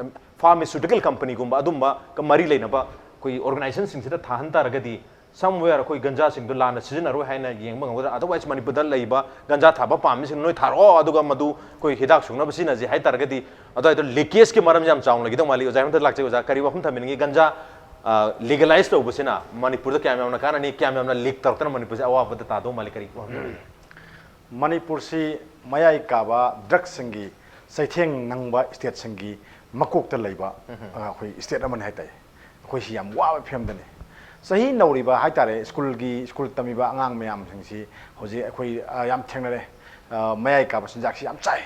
pharmaceutical companyꯒꯨꯝꯕ ꯑꯗꯨꯝꯕꯒ ꯃꯔꯤ ꯂꯩꯅꯕ ꯑꯩꯈꯣꯏ organizationꯁꯤꯡꯁꯤꯗ ꯊꯥꯍꯟ ꯇꯥꯔꯒꯗꯤ somewhere ꯑꯩꯈꯣꯏ ꯒꯟꯖꯥꯁꯤꯡꯗꯣ ꯂꯥꯟꯅ ꯁꯤꯖꯤꯟꯅꯔꯣꯏ ꯍꯥꯏꯅ ꯌꯦꯡꯕ ꯉꯝꯒꯗ꯭ꯔꯥ? Otherwise ꯃꯅꯤꯄꯨꯔꯗ ꯂꯩꯕ ꯒꯟꯖꯥ ꯊꯥꯕ ꯄꯥꯝꯃꯤꯁꯤꯡ ꯅꯣꯏ ꯊꯥꯔꯛꯑꯣ, ꯑꯗꯨꯒ ꯃꯗꯨ ꯑꯩꯈꯣꯏ ꯍꯤꯗꯥꯛ ꯁꯨꯡꯅꯕ ꯁꯤꯖꯤꯟꯅꯁꯤ ꯍꯥꯏ ꯇꯥꯔꯒꯗꯤ ꯑꯗꯨꯋꯥꯏꯗ leakageꯀꯤ ꯃꯔꯝꯁꯦ ꯌꯥꯝ ꯆꯥꯎꯅ ꯂꯩꯒꯗꯧ ꯃꯥꯜꯂꯤ꯫ ꯑꯣꯖꯥ ꯑꯩꯉꯣꯟꯗ ꯂꯥꯛꯆꯩ꯫ ꯑꯣꯖꯥ, ꯀꯔꯤ ꯋꯥꯐꯝ ꯊꯝꯕꯤꯅꯤꯡꯉꯤ? ꯒꯟꯖꯥ ꯑ, legalize ꯇꯧꯕꯁꯤꯅ ꯃꯅꯤꯄꯨꯔꯗ ꯀꯌꯥꯝ ꯌꯥꯝꯅ ꯀꯥꯟꯅꯅꯤ, ꯀꯌꯥꯝ ꯌꯥꯝꯅ leak ꯇꯧꯔꯛꯇꯅ ꯃꯅꯤꯄꯨꯔꯁꯦ ꯑꯋꯥꯕꯗ ꯇꯥꯗꯧ ꯃꯥꯜꯂꯤ? ꯀꯔꯤ ꯋꯥꯐꯝ ꯊꯝꯕꯤꯅꯤꯡꯉꯤ? ꯃꯅꯤꯄꯨꯔꯁꯤ ꯃꯌꯥꯏ ꯀꯥꯕ ꯗ꯭ꯔꯒꯁꯤꯡꯒꯤ ꯆꯩꯊꯦꯡ ꯅꯪꯕ stateꯁꯤꯡꯒꯤ ꯃꯀꯣꯛꯇ ꯂꯩꯕ ꯑ, ꯑꯩꯈꯣꯏ state ꯑꯃꯅꯤ ꯍꯥꯏꯇꯥꯔꯦ꯫ ꯑꯩꯈꯣꯏꯁꯤ ꯌꯥꯝ ꯋꯥꯕ ꯐꯤꯕꯝꯗꯅꯤ꯫ ꯆꯍꯤ ꯅꯧꯔꯤꯕ ꯍꯥꯏꯇꯥꯔꯦ, ꯁ꯭ꯀꯨꯜꯒꯤ, ꯁ꯭ꯀꯨꯜ ꯇꯝꯃꯤꯕ ꯑꯉꯥꯡ ꯃꯌꯥꯝꯁꯤꯡꯁꯤ ꯍꯧꯖꯤꯛ ꯑꯩꯈꯣꯏ ꯑ, ꯌꯥꯝ ꯊꯦꯡꯅꯔꯦ꯫ ꯑ, ꯃꯌꯥꯏ ꯀꯥꯕ ꯆꯤꯟꯖꯥꯛꯁꯤ ꯌꯥꯝ ꯆꯥꯏ꯫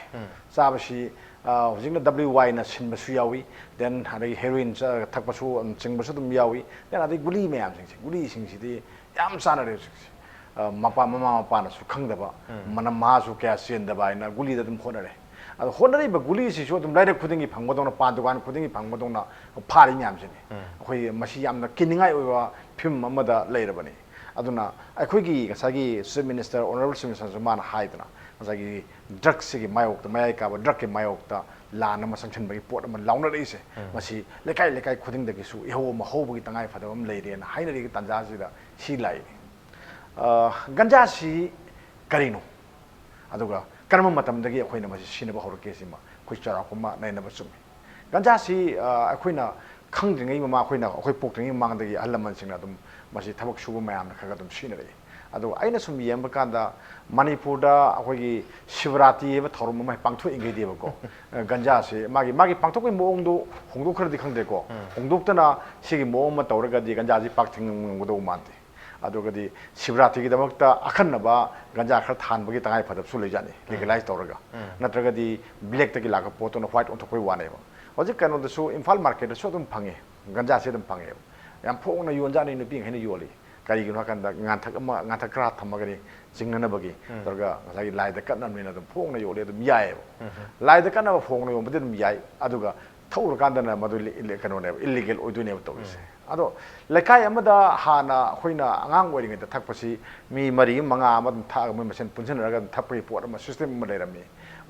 ꯆꯥꯕꯁꯤ ꯑ, ꯍꯧꯖꯤꯛꯅ W Yꯅ ꯁꯤꯟꯕꯁꯨ ꯌꯥꯎꯏ, then ꯑꯗꯒꯤ heroin ꯆꯥ-, ꯊꯛꯄꯁꯨ ꯑꯗꯨꯝ ꯆꯤꯡꯕꯁꯨ ꯑꯗꯨꯝ ꯌꯥꯎꯏ, then ꯑꯗꯒꯤ ꯒꯨꯂꯤ ꯃꯌꯥꯝꯁꯤꯡꯁꯤ, ꯒꯨꯂꯤꯁꯤꯡꯁꯤꯗꯤ ꯌꯥꯝ ꯆꯥꯅꯔꯦ ꯍꯧꯖꯤꯛꯁꯦ꯫ ꯑ, ꯃꯄꯥ, ꯃꯃꯥ ꯃꯄꯥꯅꯁꯨ ꯈꯪꯗꯕ, ꯃꯅꯝ ꯃꯍꯥꯁꯨ ꯀꯌꯥ ꯆꯦꯟꯗꯕ ꯍꯥꯏꯅ ꯒꯨꯂꯤꯗ ꯑꯗꯨꯝ ꯍꯣꯠꯅꯔꯦ꯫ ꯑꯗꯣ ꯍꯣꯠꯅꯔꯤꯕ ꯒꯨꯂꯤꯁꯤꯁꯨ ꯑꯗꯨꯝ ꯂꯩꯔꯛ ꯈꯨꯗꯤꯡꯒꯤ ꯐꯪꯕꯗꯧꯅ, ꯄꯥꯟ ꯗꯨꯀꯥꯟ ꯈꯨꯗꯤꯡꯒꯤ ꯐꯪꯕꯗꯧꯅ ꯐꯥꯔꯤ ꯃꯌꯥꯝꯁꯤꯅꯤ꯫ ꯑꯩꯈꯣꯏ ꯃꯁꯤ ꯌꯥꯝꯅ ꯀꯤꯅꯤꯡꯉꯥꯏ ꯑꯣꯏꯕ ꯐꯤꯕꯝ ꯑꯃꯗ ꯂꯩꯔꯕꯅꯤ꯫ ꯑꯗꯨꯅ ꯑꯩꯈꯣꯏꯒꯤ ꯉꯁꯥꯏꯒꯤ Chief Minister, Honourable Chief Ministerꯁꯨ ꯃꯥꯅ ꯍꯥꯏꯗꯅ, ꯉꯁꯥꯏꯒꯤ ꯗ꯭ꯔꯒꯁꯤꯒꯤ ꯃꯥꯌꯣꯛꯇ, ꯃꯌꯥꯏ ꯀꯥꯕ ꯗ꯭ꯔꯒꯀꯤ ꯃꯥꯌꯣꯛꯇ ꯂꯥꯟ ꯑꯃ ꯆꯪꯁꯤꯟꯕꯒꯤ ꯄꯣꯠ ꯑꯃ ꯂꯥꯎꯅꯔꯛꯏꯁꯦ, ꯃꯁꯤ ꯂꯩꯀꯥꯏ ꯂꯩꯀꯥꯏ ꯈꯨꯗꯤꯡꯗꯒꯤꯁꯨ ꯏꯍꯧ ꯑꯃ ꯍꯧꯕꯒꯤ ꯇꯉꯥꯏ ꯐꯗꯕ ꯑꯃ ꯂꯩꯔꯦꯅ ꯍꯥꯏꯅꯔꯤꯕ ꯇꯥꯟꯖꯥꯁꯤꯗ ꯁꯤ ꯂꯥꯛꯏꯅꯤ꯫ ꯑ, ꯒꯟꯖꯥꯁꯤ ꯀꯔꯤꯅꯣ? ꯑꯗꯨꯒ ꯀꯔꯝꯕ ꯃꯇꯝꯗꯒꯤ ꯑꯩꯈꯣꯏꯅ ꯃꯁꯤ ꯁꯤꯖꯤꯟꯅꯕ ꯍꯧꯔꯛꯀꯦ ꯁꯤꯃ ꯑꯩꯈꯣꯏ ꯆꯥꯎꯔꯥꯛꯄ ꯑꯃ ꯅꯩꯅꯕ ꯆꯨꯝꯃꯤ꯫ ꯒꯟꯖꯥꯁꯤ, ꯑ, ꯑꯩꯈꯣꯏꯅ ꯈꯪꯗ꯭ꯔꯤꯉꯩ ꯃꯃꯥꯡ, ꯑꯩꯈꯣꯏꯅ, ꯑꯩꯈꯣꯏ ꯄꯣꯛꯇ꯭ꯔꯤꯉꯩ ꯃꯃꯥꯡꯗꯒꯤ ꯑꯍꯜ ꯂꯃꯟꯁꯤꯡꯅ ꯑꯗꯨꯝ ꯃꯁꯤ ꯊꯕꯛ ꯁꯨꯕ ꯃꯌꯥꯝꯅ ꯈꯔ ꯈꯔ ꯑꯗꯨꯝ ꯁꯤꯖꯤꯟꯅꯔꯛꯏ꯫ ꯑꯗꯨꯒ ꯑꯩꯅ ꯁꯨꯝ ꯌꯦꯡꯕ ꯀꯥꯟꯗ ꯃꯅꯤꯄꯨꯔꯗ ꯑꯩꯈꯣꯏꯒꯤ ꯁꯤꯕꯔꯥꯇꯤ ꯍꯥꯏꯕ ꯊꯧꯔꯝ ꯑꯃ ꯄꯥꯡꯊꯣꯛꯏꯉꯩꯗꯤꯕꯀꯣ, ꯑ, ꯒꯟꯖꯥꯁꯤ ꯃꯥꯒꯤ, ꯃꯥꯒꯤ ꯄꯥꯡꯊꯣꯛꯄꯒꯤ ꯃꯑꯣꯡꯗꯣ ꯍꯣꯡꯗꯣꯛꯈ꯭ꯔꯗꯤ ꯈꯪꯗ꯭ꯔꯦꯀꯣ, ꯍꯣꯡꯗꯣꯛꯇꯅ ꯁꯤꯒꯤ ꯃꯑꯣꯡ ꯑꯃ ꯇꯧꯔꯒꯗꯤ ꯒꯟꯖꯥꯁꯤ ꯄꯥꯛ ꯊꯤꯡꯉꯝꯒꯗꯧ ꯃꯥꯟꯗꯦ꯫ ꯑꯗꯨꯒꯗꯤ ꯁꯤꯕꯔꯥꯇ꯭ꯔꯤꯒꯤꯗꯃꯛꯇ ꯑꯈꯟꯅꯕ ꯒꯟꯖꯥ ꯈꯔ ꯊꯥꯟꯕꯒꯤ ꯇꯉꯥꯏ ꯐꯗꯕꯁꯨ ꯂꯩꯖꯥꯠꯅꯤ, legalize ꯇꯧꯔꯒ꯫ ꯅꯠꯇ꯭ꯔꯒꯗꯤ blackꯇꯒꯤ ꯂꯥꯛꯄ ꯄꯣꯠꯇꯨꯅ white ꯑꯣꯟꯊꯣꯛꯄꯩ ꯋꯥꯅꯦꯕ꯫ ꯍꯧꯖꯤꯛ ꯀꯩꯅꯣꯗꯁꯨ, ꯏꯝꯐꯥꯜ marketꯇꯁꯨ ꯑꯗꯨꯝ ꯐꯪꯉꯦ, ꯒꯟꯖꯥꯁꯦ ꯑꯗꯨꯝ ꯐꯪꯉꯦꯕ꯫ ꯌꯥꯝ ꯐꯣꯡꯅ ꯌꯣꯟꯖꯥꯠꯅꯤ ꯅꯨꯄꯤꯈꯩꯅ ꯌꯣꯜꯂꯤ꯫ ꯀꯔꯤꯒꯤꯅꯣ ꯍꯥꯏꯀꯥꯟꯗ ꯉꯥꯟꯊꯛ ꯑꯃ, ꯉꯥꯟꯊꯛ ꯈꯔ ꯊꯝꯃꯒꯅꯤ ꯆꯤꯡꯅꯅꯕꯒꯤ ꯇꯧꯔꯒ ꯉꯁꯥꯏꯒꯤ ꯂꯥꯏꯗ ꯀꯠꯅꯕꯅꯤꯅ ꯑꯗꯨꯝ ꯐꯣꯡꯅ ꯌꯣꯜꯂꯤ, ꯑꯗꯨꯝ ꯌꯥꯏꯑꯕ꯫ ꯂꯥꯏꯗ ꯀꯠꯅꯕ ꯐꯣꯡꯅ ꯌꯣꯟꯕꯗꯤ ꯑꯗꯨꯝ ꯌꯥꯏ, ꯑꯗꯨꯒ ꯊꯛꯎꯔꯀꯥꯟꯗꯅ ꯃꯗꯨ ꯂꯤ-, ꯂꯤ-, ꯀꯩꯅꯣꯅꯦꯕ, illegal ꯑꯣꯏꯗꯣꯏꯅꯦꯕ ꯇꯧꯔꯤꯁꯦ꯫ ꯑꯗꯣ ꯂꯩꯀꯥꯏ ꯑꯃꯗ ꯍꯥꯟꯅ ꯑꯩꯈꯣꯏꯅ ꯑꯉꯥꯡ ꯑꯣꯏꯔꯤꯉꯩꯗ ꯊꯛꯄꯁꯤ ꯃꯤ ꯃꯔꯤ ꯑꯃ, ꯃꯉꯥ ꯑꯃ ꯑꯗꯨꯝ ꯊꯛꯑꯒ ꯃꯣꯏ ꯃꯁꯦꯟ ꯄꯨꯟꯁꯤꯟꯅꯔꯒ ꯑꯗꯨꯝ ꯊꯛꯄꯒꯤ ꯄꯣꯠ ꯑꯃ, system ꯑꯃ ꯂꯩꯔꯝꯃꯤ,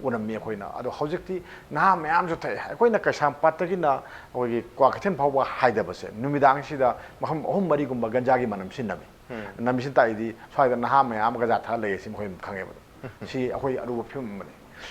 ꯎꯔꯝꯃꯤ ꯑꯩꯈꯣꯏꯅ꯫ ꯑꯗꯣ ꯍꯧꯖꯤꯛꯇꯤ ꯅꯍꯥ ꯃꯌꯥꯝꯁꯨ ꯊꯛꯑꯦ꯫ ꯑꯩꯈꯣꯏꯅ ꯀꯩꯁꯥꯝꯄꯥꯠꯇꯒꯤꯅ ꯑꯩꯈꯣꯏꯒꯤ ꯀ꯭ꯋꯥꯀꯩꯊꯦꯜ ꯐꯥꯎꯕ ꯍꯥꯏꯗꯕꯁꯦ ꯅꯨꯃꯤꯗꯥꯡꯁꯤꯗ ꯃꯐꯝ ꯑꯍꯨꯝ ꯃꯔꯤꯒꯨꯝꯕ ꯒꯟꯖꯥꯒꯤ ꯃꯅꯝ ꯁꯤ ꯅꯝꯃꯤ꯫ ꯅꯝꯃꯤꯁꯤꯅ ꯇꯥꯛꯏꯗꯤ ꯁ꯭ꯋꯥꯏꯗ ꯅꯍꯥ ꯃꯌꯥꯝ ꯑꯃ ꯒꯟꯖꯥ ꯊꯛꯑ ꯂꯩꯌꯦ ꯁꯤ ꯃꯈꯣꯏ ꯑꯗꯨꯝ ꯈꯪꯉꯦꯕ꯫ ꯁꯤ ꯑꯩꯈꯣꯏ ꯑꯔꯨꯕ ꯐꯤꯕꯝ ꯑꯃꯅꯤ꯫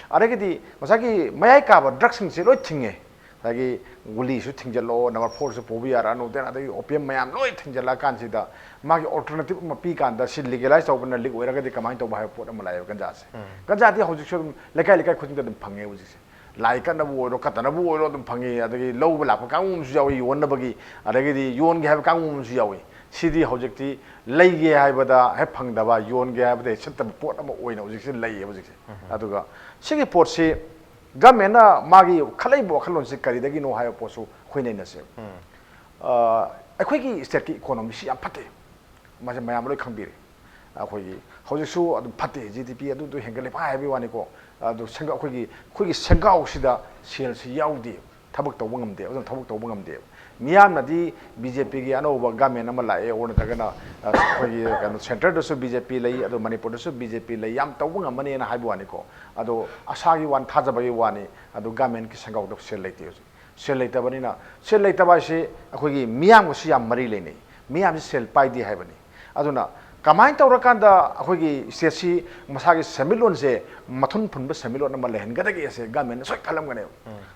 ꯑꯗꯒꯤꯗꯤ ꯉꯁꯥꯏꯒꯤ ꯃꯌꯥꯏ ꯀꯥꯕ ꯗ꯭ꯔꯒꯁꯤꯡꯁꯦ ꯂꯣꯏ ꯊꯤꯡꯉꯦ꯫ ꯉꯁꯥꯏꯒꯤ ꯒꯨꯂꯤꯁꯨ ꯊꯤꯡꯖꯤꯜꯂꯣ, number fourꯁꯨ ꯄꯨꯕ ꯌꯥꯔꯛꯑꯅꯨ, then ꯑꯗꯒꯤ opium ꯃꯌꯥꯝ ꯂꯣꯏ ꯊꯤꯡꯖꯤꯜꯂꯛꯑꯀꯥꯟꯁꯤꯗ ꯃꯥꯒꯤ alternative ꯑꯃ ꯄꯤ ꯀꯥꯟꯗ ꯁꯤ legalize ꯇꯧꯕꯅ legal ꯑꯣꯏꯔꯒꯗꯤ ꯀꯃꯥꯏꯅ ꯇꯧꯕ ꯍꯥꯏꯕ ꯄꯣꯠ ꯑꯃ ꯂꯥꯛꯑꯦꯕ ꯒꯟꯖꯥꯁꯦ꯫ ꯒꯟꯖꯥꯗꯤ ꯍꯧꯖꯤꯛꯁꯨ ꯑꯗꯨꯝ ꯂꯩꯀꯥꯏ ꯂꯩꯀꯥꯏ ꯈꯨꯗꯤꯡꯗ ꯑꯗꯨꯝ ꯐꯪꯉꯦ ꯍꯧꯖꯤꯛꯁꯦ꯫ ꯂꯥꯏ ꯀꯠꯅꯕ ꯑꯣꯏꯔꯣ, ꯀꯠꯇꯅꯕ ꯑꯣꯏꯔꯣ ꯑꯗꯨꯝ ꯐꯪꯉꯤ꯫ ꯑꯗꯒꯤ ꯂꯧꯕ ꯂꯥꯛꯄ ꯀꯥꯡꯕꯨ ꯑꯃꯁꯨ ꯌꯥꯎꯏ ꯌꯣꯟꯅꯕꯒꯤ, ꯑꯗꯒꯤꯗꯤ ꯌꯣꯟꯒꯦ ꯍꯥꯏꯕ ꯀꯥꯡꯕꯨ ꯑꯃꯁꯨ ꯌꯥꯎꯏ꯫ ꯁꯤꯗꯤ ꯍꯧꯖꯤꯛꯇꯤ ꯂꯩꯒꯦ ꯍꯥꯏꯕꯗ ꯍꯦꯛ ꯐꯪꯗꯕ, ꯌꯣꯟꯒꯦ ꯍꯥꯏꯕꯗ ꯍꯦꯛ ꯁꯤꯠꯇꯕ ꯄꯣꯠ ꯑꯃ ꯑꯣꯏꯅ ꯍꯧꯖꯤꯛꯁꯤ ꯂꯩꯌꯦ ꯍꯧꯖꯤꯛꯁꯦ꯫ ꯑꯗꯨꯒ ꯁꯤꯒꯤ ꯄꯣꯠꯁꯤ governmentꯅ ꯃꯥꯒꯤ ꯈꯜꯂꯛꯏꯕ ꯋꯥꯈꯜꯂꯣꯟꯁꯤ ꯀꯔꯤꯗꯒꯤꯅꯣ ꯍꯥꯏꯕ ꯄꯣꯠꯁꯨ ꯑꯩꯈꯣꯏ ꯅꯩꯅꯁꯦꯕ꯫ ꯑ, ꯑꯩꯈꯣꯏꯒꯤ stateꯀꯤ economyꯁꯤ ꯌꯥꯝ ꯐꯠꯇꯦ꯫ ꯃꯁꯤ ꯃꯌꯥꯝ ꯂꯣꯏ ꯈꯪꯕꯤꯔꯦ꯫ ꯑꯩꯈꯣꯏꯒꯤ ꯍꯧꯖꯤꯛꯁꯨ ꯑꯗꯨꯝ ꯐꯠꯇꯦ, ꯖꯤ ꯗꯤ ꯄꯤ ꯑꯗꯨꯗꯨ ꯍꯦꯟꯒꯠꯂꯦ ꯄꯥꯏ ꯍꯥꯏꯕꯒꯤ ꯋꯥꯅꯤꯀꯣ꯫ ꯑꯗꯨ ꯁꯦꯟꯒ-, ꯑꯩꯈꯣꯏꯒꯤ, ꯑꯩꯈꯣꯏꯒꯤ ꯁꯦꯟꯒꯥꯎꯁꯤꯗ ꯁꯦꯜꯁꯤ ꯌꯥꯎꯗꯦ, ꯊꯕꯛ ꯇꯧꯕ ꯉꯝꯗꯦ, ꯑꯗꯨꯅ ꯊꯕꯛ ꯇꯧꯕ ꯉꯝꯗꯦꯕ꯫ ꯃꯤꯌꯥꯝꯅꯗꯤ ꯕꯤ ꯖꯦ ꯄꯤꯒꯤ ꯑꯅꯧꯕ ꯒꯃꯦꯟ ꯑꯃ ꯂꯥꯛꯑꯦ, ꯑꯣꯔ ꯅꯠꯇ꯭ꯔꯒꯅ, ꯑ, ꯑꯩꯈꯣꯏꯒꯤ ꯀꯩꯅꯣ, ꯁꯦꯟꯇꯔꯗꯁꯨ ꯕꯤ ꯖꯦ ꯄꯤ ꯂꯩ, ꯑꯗꯣ ꯃꯅꯤꯄꯨꯔꯗꯁꯨ ꯕꯤ ꯖꯦ ꯄꯤ ꯂꯩ, ꯌꯥꯝ ꯇꯧꯕ ꯉꯝꯃꯅꯦꯅ ꯍꯥꯏꯕ ꯋꯥꯅꯤꯀꯣ꯫ ꯑꯗꯣ ꯑꯁꯥꯒꯤ ꯋꯥꯅꯤ, ꯊꯥꯖꯕꯒꯤ ꯋꯥꯅꯤ, ꯑꯗꯣ ꯒꯃꯦꯟꯒꯤ ꯁꯦꯟꯒꯥꯎꯗ ꯁꯦꯜ ꯂꯩꯇꯦ ꯍꯧꯖꯤꯛ꯫ ꯁꯦꯜ ꯂꯩꯇꯕꯅꯤꯅ, ꯁꯦꯜ ꯂꯩꯇꯕ ꯍꯥꯏꯁꯤ ꯑꯩꯈꯣꯏꯒꯤ ꯃꯤꯌꯥꯝꯒꯁꯨ ꯌꯥꯝ ꯃꯔꯤ ꯂꯩꯅꯩ꯫ ꯃꯤꯌꯥꯝꯁꯤ ꯁꯦꯜ ꯄꯥꯏꯗꯦ ꯍꯥꯏꯕꯅꯤ꯫ ꯑꯗꯨꯅ ꯀꯃꯥꯏꯅ ꯇꯧꯔꯀꯥꯟꯗ ꯑꯩꯈꯣꯏꯒꯤ ꯁ꯭ꯇꯦꯠꯁꯤ ꯃꯁꯥꯒꯤ ꯁꯦꯟꯃꯤꯠꯂꯣꯟꯁꯦ ꯃꯊꯨꯟ ꯐꯨꯟꯕ ꯁꯦꯟꯃꯤꯠꯂꯣꯟ ꯑꯃ ꯂꯩꯍꯟꯒꯗꯒꯦ ꯑꯁꯦ ꯒꯃꯦꯟꯅ ꯁꯣꯏ ꯈꯜꯂꯝꯒꯅꯦꯕ꯫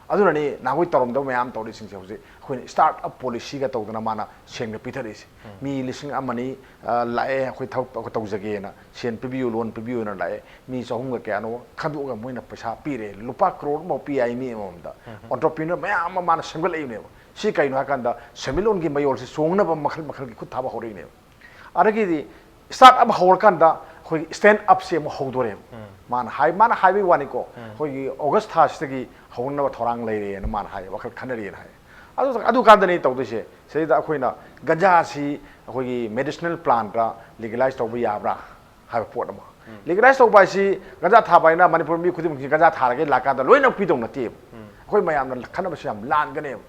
ꯑꯗꯨꯅꯅꯤ ꯅꯍꯥꯟꯋꯥꯏ ꯇꯧꯔꯝꯗꯕ ꯃꯌꯥꯝ ꯇꯧꯔꯤꯁꯤꯡꯁꯦ ꯍꯧꯖꯤꯛ ꯑꯩꯈꯣꯏꯅ ꯁ꯭ꯇꯥꯔꯠ ꯑꯞ ꯄꯣꯂꯤꯁꯤꯒ ꯇꯧꯗꯅ ꯃꯥꯅ ꯁꯦꯟꯒ ꯄꯤꯊꯔꯛꯏꯁꯦ꯫ ꯃꯤ ꯂꯤꯁꯤꯡ ꯑꯃ ꯑꯅꯤ, ꯑ, ꯂꯥꯛꯑꯦ, ꯑꯩꯈꯣꯏ ꯊꯕꯛ ꯑꯩꯈꯣꯏ ꯇꯧꯖꯒꯦꯅ, ꯁꯦꯟ ꯄꯤꯕꯤꯌꯨ, ꯂꯣꯟ ꯄꯤꯕꯤꯌꯨꯅ ꯂꯥꯛꯑꯦ꯫ ꯃꯤ ꯆꯍꯨꯝꯒ ꯀꯌꯥꯅꯣ ꯈꯟꯗꯣꯛꯑꯒ ꯃꯣꯏꯅ ꯄꯩꯁꯥ ꯄꯤꯔꯦ, ꯂꯨꯄꯥ ꯀ꯭ꯔꯣꯔ ꯑꯃ ꯄꯤ ꯍꯥꯏ ꯃꯤ ꯑꯃꯃꯝꯗ꯫ ꯑꯣꯟꯇꯔꯄ꯭ꯔꯤꯅꯔ ꯃꯌꯥꯝ ꯑꯃ ꯃꯥꯅ ꯁꯦꯝꯒꯠꯂꯛꯏꯕꯅꯦꯕ꯫ ꯁꯤ ꯀꯩꯅꯣ ꯍꯥꯏꯀꯥꯟꯗ ꯁꯦꯟꯃꯤꯠꯂꯣꯟꯒꯤ ꯃꯌꯣꯜꯁꯤ ꯆꯣꯡꯅꯕ ꯃꯈꯜ ꯃꯈꯜꯒꯤ ꯈꯨꯠ ꯊꯥꯕ ꯍꯧꯔꯛꯏꯅꯦꯕ꯫ ꯑꯗꯒꯤꯗꯤ ꯁ꯭ꯇꯥꯔꯠ ꯑꯞ ꯍꯧꯔꯀꯥꯟꯗ ꯑꯩꯈꯣꯏꯒꯤ ꯁ꯭ꯇꯦꯟ ꯑꯞꯁꯦ ꯑꯃꯨꯛ ꯍꯧꯗꯣꯔꯦꯕ꯫ ꯃꯥꯅ ꯍꯥꯏ, ꯃꯥꯅ ꯍꯥꯏꯕꯒꯤ ꯋꯥꯅꯤꯀꯣ, ꯑꯩꯈꯣꯏꯒꯤ ꯑꯣꯒꯁ ꯊꯥꯁꯤꯗꯒꯤ ꯍꯧꯅꯕ ꯊꯧꯔꯥꯡ ꯂꯩꯔꯦꯅ ꯃꯥꯅ ꯍꯥꯏ, ꯋꯥꯈꯜ ꯈꯟꯅꯔꯤꯑꯅ ꯍꯥꯏ꯫ ꯑꯗꯨ, ꯑꯗꯨꯀꯥꯟꯗꯅꯤ ꯇꯧꯗꯣꯏꯁꯦ꯫ ꯁꯤꯗꯩꯗ ꯑꯩꯈꯣꯏꯅ ꯒꯟꯖꯥꯁꯤ ꯑꯩꯈꯣꯏꯒꯤ ꯃꯦꯗꯤꯁꯤꯅꯦꯜ ꯄ꯭ꯂꯥꯟꯠꯇ ꯂꯤꯒꯦꯂꯥꯏꯁ ꯇꯧꯕ ꯌꯥꯕ꯭ꯔꯥ ꯍꯥꯏꯕ ꯄꯣꯠ ꯑꯃ꯫ ꯂꯤꯒꯦꯂꯥꯏꯁ ꯇꯧꯕ ꯍꯥꯏꯁꯤ ꯒꯟꯖꯥ ꯊꯥꯕ ꯍꯥꯏꯅ ꯃꯅꯤꯄꯨꯔ ꯃꯤ ꯈꯨꯗꯤꯡꯃꯛꯁꯤ ꯒꯟꯖꯥ ꯊꯥꯔꯒꯦ ꯂꯥꯛꯀꯥꯟꯗ ꯂꯣꯏꯅ ꯄꯤꯗꯧ ꯅꯠꯇꯦꯕ꯫ ꯑꯩꯈꯣꯏ ꯃꯌꯥꯝꯅ ꯈꯟꯅꯕꯁꯤ ꯌꯥꯝ ꯂꯥꯟꯒꯅꯦꯕ꯫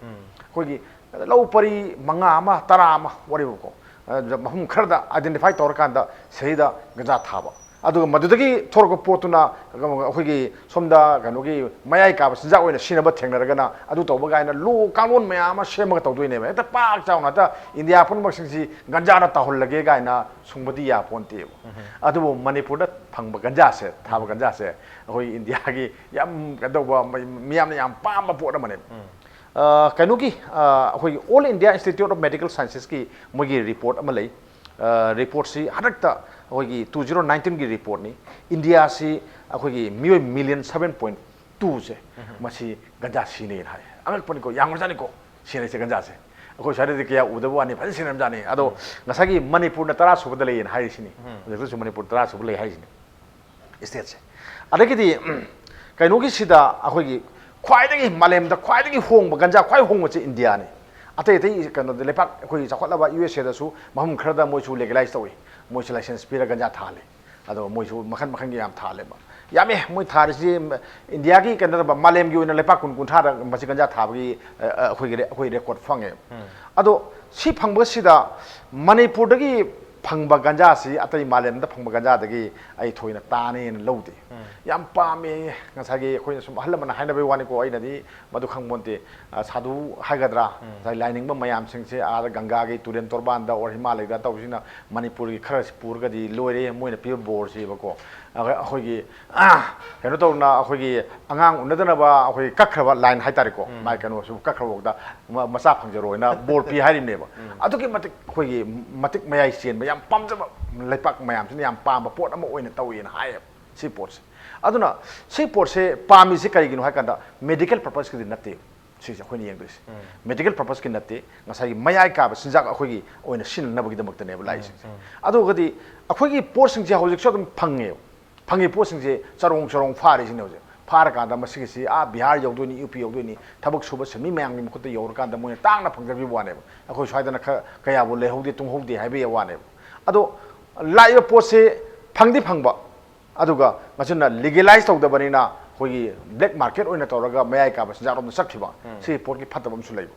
ꯑꯩꯈꯣꯏꯒꯤ ꯂꯧ ꯄꯔꯤ ꯃꯉꯥ ꯑꯃ, ꯇꯔꯥ ꯑꯃ, ꯋꯥꯔꯤꯕꯀꯣ, ꯑꯗꯨꯗ ꯃꯐꯝ ꯈꯔꯗ ꯑꯥꯏꯗꯦꯟꯇꯤꯐꯥꯏ ꯇꯧꯔꯀꯥꯟꯗ ꯁꯤꯗꯩꯗ ꯒꯟꯖꯥ ꯊꯥꯕ꯫ ꯑꯗꯨꯒ ꯃꯗꯨꯗꯒꯤ ꯊꯣꯛꯂꯛꯄ ꯄꯣꯠꯇꯨꯅ ꯑꯩꯈꯣꯏꯒꯤ ꯁꯣꯝꯗ ꯀꯩꯅꯣꯒꯤ ꯃꯌꯥꯏ ꯀꯥꯕ ꯆꯤꯟꯖꯥꯛ ꯑꯣꯏꯅ ꯁꯤꯖꯤꯟꯅꯕ ꯊꯦꯡꯅꯔꯒꯅ ꯑꯗꯨ ꯇꯧꯕ ꯀꯥꯏꯅ ꯂꯣ ꯀꯥꯡꯂꯣꯟ ꯃꯌꯥꯝ ꯑꯃ ꯁꯦꯝꯃꯒ ꯇꯧꯗꯣꯏꯅꯦꯕ꯫ ꯍꯦꯛꯇ ꯄꯥꯛ ꯆꯥꯎꯅ ꯍꯦꯛꯇ ꯏꯟꯗꯤꯌꯥ ꯄꯨꯝꯅꯃꯛꯁꯤꯡꯁꯤ ꯒꯟꯖꯥꯅ ꯇꯧꯍꯜꯂꯒꯦ ꯀꯥꯏꯅ ꯁꯨꯡꯕꯗꯤ ꯌꯥꯄꯣꯟꯇꯦꯕ꯫ ꯑꯗꯨꯕꯨ ꯃꯅꯤꯄꯨꯔꯗ ꯐꯪꯕ ꯒꯟꯖꯥꯁꯦ, ꯊꯥꯕ ꯒꯟꯖꯥꯁꯦ ꯑꯩꯈꯣꯏ ꯏꯟꯗꯤꯌꯥꯒꯤ ꯌꯥꯝ ꯀꯩꯅꯣ ꯇꯧꯕ, ꯃꯤ-, ꯃꯤꯌꯥꯝꯅ ꯌꯥꯝ ꯄꯥꯝꯕ ꯄꯣꯠ ꯑꯃꯅꯦꯕ꯫ ꯑ, ꯀꯩꯅꯣꯒꯤ, ꯑ, ꯑꯩꯈꯣꯏꯒꯤ All India Institute of Medical Sciences-ꯀꯤ ꯃꯣꯏꯒꯤ ꯔꯤꯄꯣꯔꯠ ꯑꯃ ꯂꯩ꯫ ꯑ, ꯔꯤꯄꯣꯔꯠꯁꯤ ꯍꯟꯗꯛꯇ ꯑꯩꯈꯣꯏꯒꯤ two zero nineteen-ꯒꯤ ꯔꯤꯄꯣꯔꯠꯅꯤ꯫ ꯏꯟꯗꯤꯌꯥꯁꯤ ꯑꯩꯈꯣꯏꯒꯤ ꯃꯤꯑꯣꯏ ꯃꯤꯂꯤꯌꯟ seven point two-ꯁꯦ ꯃꯁꯤ ꯒꯟꯖꯥ ꯁꯤꯖꯤꯟꯅꯩꯅ ꯍꯥꯏ꯫ ꯑꯉꯛꯄꯅꯤꯀꯣ, ꯌꯥꯝꯈ꯭ꯔꯖꯥꯠꯅꯤꯀꯣ ꯁꯤꯖꯤꯟꯅꯔꯤꯁꯦ ꯒꯟꯖꯥꯁꯦ꯫ ꯑꯩꯈꯣꯏ ꯁ꯭ꯋꯥꯏꯗꯗꯤ ꯀꯌꯥ ꯎꯗꯕ ꯋꯥꯅꯤ, ꯐꯖꯅ ꯁꯤꯖꯤꯟꯅꯔꯝꯖꯥꯠꯅꯤ꯫ ꯑꯗꯣ ꯉꯁꯥꯏꯒꯤ ꯃꯅꯤꯄꯨꯔꯅ ꯇꯔꯥ ꯁꯨꯕꯗ ꯂꯩꯌꯦꯅ ꯍꯥꯏꯔꯤꯁꯤꯅꯤ꯫ ꯍꯧꯖꯤꯛꯇꯁꯨ ꯃꯅꯤꯄꯨꯔ ꯇꯔꯥ ꯁꯨꯕ ꯂꯩ ꯍꯥꯏꯔꯤꯁꯤꯅꯤ꯫ ꯁ꯭ꯇꯦꯠꯁꯦ꯫ ꯑꯗꯒꯤꯗꯤ, ꯎꯝ, ꯀꯩꯅꯣꯒꯤꯁꯤꯗ ꯑꯩꯈꯣꯏꯒꯤ ꯈ꯭ꯋꯥꯏꯗꯒꯤ, ꯃꯥꯂꯦꯝꯗ ꯈ꯭ꯋꯥꯏꯗꯒꯤ ꯍꯣꯡꯕ, ꯒꯟꯖꯥ ꯈ꯭ꯋꯥꯏ ꯍꯣꯡꯕꯁꯦ ꯏꯟꯗꯤꯌꯥꯅꯤ꯫ ꯑꯇꯩ ꯑꯇꯩ ꯀꯩꯅꯣꯗ, ꯂꯩꯄꯥꯛ ꯑꯩꯈꯣꯏꯒꯤ ꯆꯥꯎꯈꯠꯂꯕ ꯌꯨ ꯑꯦꯁ ꯑꯦꯗꯁꯨ ꯃꯐꯝ ꯈꯔꯗ ꯃꯣꯏꯁꯨ ꯂꯤꯒꯦꯂꯥꯏꯁ ꯇꯧꯏ꯫ ꯃꯣꯏꯁꯨ ꯂꯥꯏꯁꯦꯟꯁ ꯄꯤꯔꯒ ꯒꯟꯖꯥ ꯊꯥꯍꯜꯂꯤ꯫ ꯑꯗꯣ ꯃꯣꯏꯁꯨ ꯃꯈꯜ ꯃꯈꯜꯒꯤ ꯌꯥꯝ ꯊꯥꯍꯜꯂꯦꯕ꯫ ꯌꯥꯝꯃꯦ ꯃꯣꯏ ꯊꯥꯔꯤꯁꯤ꯫ ꯏꯟꯗꯤꯌꯥꯒꯤ ꯀꯩꯅꯣ ꯇꯧꯕ, ꯃꯥꯂꯦꯝꯒꯤ ꯑꯣꯏꯅ ꯂꯩꯄꯥꯛ ꯀꯨꯟ ꯀꯨꯟꯊ꯭ꯔꯥꯗ ꯃꯁꯤ ꯒꯟꯖꯥ ꯊꯥꯕꯒꯤ, ꯑ, ꯑ, ꯑꯩꯈꯣꯏꯒꯤ ꯔꯦ-, ꯑꯩꯈꯣꯏ ꯔꯦꯀꯣꯔꯠ ꯐꯪꯉꯦ꯫ ꯑꯗꯣ ꯁꯤ ꯐꯪꯕꯁꯤꯗ ꯃꯅꯤꯄꯨꯔꯗꯒꯤ ꯐꯪꯕ ꯒꯟꯖꯥꯁꯤ ꯑꯇꯩ ꯃꯥꯂꯦꯝꯗ ꯐꯪꯕ ꯒꯟꯖꯥꯗꯒꯤ ꯑꯩ ꯊꯣꯏꯅ ꯇꯥꯅꯦꯅ ꯂꯧꯗꯦ꯫ ꯌꯥꯝ ꯄꯥꯝꯃꯦ꯫ ꯉꯁꯥꯏꯒꯤ ꯑꯩꯈꯣꯏꯅ ꯁꯨꯝ ꯑꯍꯜ ꯂꯃꯟꯅ ꯍꯥꯏꯅꯕꯒꯤ ꯋꯥꯅꯤꯀꯣ, ꯑꯩꯅꯗꯤ ꯃꯗꯨ ꯈꯪꯕꯣꯟꯇꯦ꯫ ꯑ, ꯁꯥꯗꯨ ꯍꯥꯏꯒꯗ꯭ꯔꯥ, ꯉꯁꯥꯏ ꯂꯥꯏ ꯅꯤꯡꯕ ꯃꯌꯥꯝꯁꯤꯡꯁꯦ ꯑꯥꯗ ꯒꯪꯒꯥꯒꯤ ꯇꯨꯔꯦꯜ ꯇꯣꯔꯕꯥꯟꯗ ꯑꯣꯔ ꯍꯤꯃꯥꯂꯌꯗ ꯇꯧꯕꯁꯤꯅ ꯃꯅꯤꯄꯨꯔꯒꯤ ꯈꯔꯁꯤ ꯄꯨꯔꯒꯗꯤ ꯂꯣꯏꯔꯦ ꯃꯣꯏꯅ ꯄꯤꯕ ꯕꯣꯔꯁꯤꯕꯀꯣ꯫ ꯑꯩꯈꯣꯏ-, ꯑꯩꯈꯣꯏꯒꯤ, ꯑ, ꯀꯩꯅꯣ ꯇꯧꯗꯅ ꯑꯩꯈꯣꯏꯒꯤ ꯑꯉꯥꯡ ꯎꯅꯗꯅꯕ ꯑꯩꯈꯣꯏꯒꯤ ꯀꯛꯈ꯭ꯔꯕ ꯂꯥꯏꯟ ꯍꯥꯏꯇꯥꯔꯦꯀꯣ, ꯃꯥꯏ ꯀꯩꯅꯣꯁꯨ ꯀꯛꯈ꯭ꯔꯕꯐꯥꯎꯗ ꯃ-, ꯃꯆꯥ ꯐꯪꯖꯔꯣꯏꯅ ꯕꯣꯔ ꯄꯤ ꯍꯥꯏꯔꯤꯕꯅꯦꯕ꯫ ꯑꯗꯨꯛꯀꯤ ꯃꯇꯤꯛ ꯑꯩꯈꯣꯏꯒꯤ ꯃꯇꯤꯛ ꯃꯌꯥꯏ ꯆꯦꯟꯕ, ꯌꯥꯝ ꯄꯥꯝꯖꯕ, ꯂꯩꯄꯥꯛ ꯃꯌꯥꯝꯁꯤꯅ ꯌꯥꯝ ꯄꯥꯝꯕ ꯄꯣꯠ ꯑꯃ ꯑꯣꯏꯅ ꯇꯧꯋꯦꯅ ꯍꯥꯏꯌꯦꯕ ꯁꯤ ꯄꯣꯠꯁꯦ꯫ ꯑꯗꯨꯅ ꯁꯤ ꯄꯣꯠꯁꯦ ꯄꯥꯝꯃꯤꯁꯤ ꯀꯔꯤꯒꯤꯅꯣ ꯍꯥꯏ ꯀꯥꯟꯗ, ꯃꯦꯗꯤꯀꯦꯜ ꯄꯔꯄꯁꯀꯤꯗꯤ ꯅꯠꯇꯦ꯫ ꯁꯤꯁꯦ ꯑꯩꯈꯣꯏꯅ ꯌꯦꯡꯗꯣꯏꯁꯦ꯫ ꯃꯦꯗꯤꯀꯦꯜ ꯄꯔꯄꯁꯀꯤ ꯅꯠꯇꯦ, ꯉꯁꯥꯏꯒꯤ ꯃꯌꯥꯏ ꯀꯥꯕ ꯆꯤꯟꯖꯥꯛ ꯑꯩꯈꯣꯏꯒꯤ ꯑꯣꯏꯅ ꯁꯤꯖꯤꯟꯅꯅꯕꯒꯤꯗꯃꯛꯇꯅꯦꯕ ꯂꯥꯛꯏꯁꯤꯡꯁꯦ꯫ ꯑꯗꯨꯒꯗꯤ ꯑꯩꯈꯣꯏꯒꯤ ꯄꯣꯠꯁꯤꯡꯁꯦ ꯍꯧꯖꯤꯛꯁꯨ ꯑꯗꯨꯝ ꯐꯪꯉꯦꯕ꯫ ꯐꯪꯉꯤ ꯄꯣꯠꯁꯤꯡꯁꯦ ꯆꯔꯣꯡ ꯆꯔꯣꯡ ꯐꯥꯔꯤꯁꯤꯅꯦ ꯍꯧꯖꯤꯛ꯫ ꯐꯥꯔꯀꯥꯟꯗ ꯃꯁꯤꯒꯤꯁꯤ ꯑꯥ ꯕꯤꯍꯥꯔ ꯌꯧꯗꯣꯏꯅꯤ, ꯌꯨ ꯄꯤ ꯌꯧꯗꯣꯏꯅꯤ, ꯊꯕꯛ ꯁꯨꯕ ꯁꯤꯟꯃꯤ ꯃꯌꯥꯝꯒꯤ ꯃꯈꯨꯠꯇ ꯌꯧꯔꯀꯥꯟꯗ ꯃꯣꯏꯅ ꯇꯥꯡꯅ ꯐꯪꯖꯈꯤꯕ ꯋꯥꯅꯦꯕ꯫ ꯑꯩꯈꯣꯏ ꯁ꯭ꯋꯥꯏꯗꯅ ꯈꯔ ꯀꯌꯥꯕꯨ ꯂꯩꯍꯧꯗꯦ, ꯇꯨꯡꯍꯧꯗꯦ ꯍꯥꯏꯕꯒꯤ ꯋꯥꯅꯦꯕ꯫ ꯑꯗꯣ ꯂꯥꯛꯏꯕ ꯄꯣꯠꯁꯦ ꯐꯪꯗꯤ ꯐꯪꯕ, ꯑꯗꯨꯒ ꯃꯁꯤꯅ ꯂꯤꯒꯦꯂꯥꯏꯁ ꯇꯧꯗꯕꯅꯤꯅ ꯑꯩꯈꯣꯏꯒꯤ ꯕ꯭ꯂꯦꯛ ꯃꯥꯔꯀꯦꯠ ꯑꯣꯏꯅ ꯇꯧꯔꯒ ꯃꯌꯥꯏ ꯀꯥꯕ ꯆꯤꯟꯖꯥꯛꯂꯣꯝꯗ ꯆꯠꯈꯤꯕ, ꯁꯤꯒꯤ ꯄꯣꯠꯀꯤ ꯐꯠꯇꯕ ꯑꯃꯁꯨ ꯂꯩꯕ꯫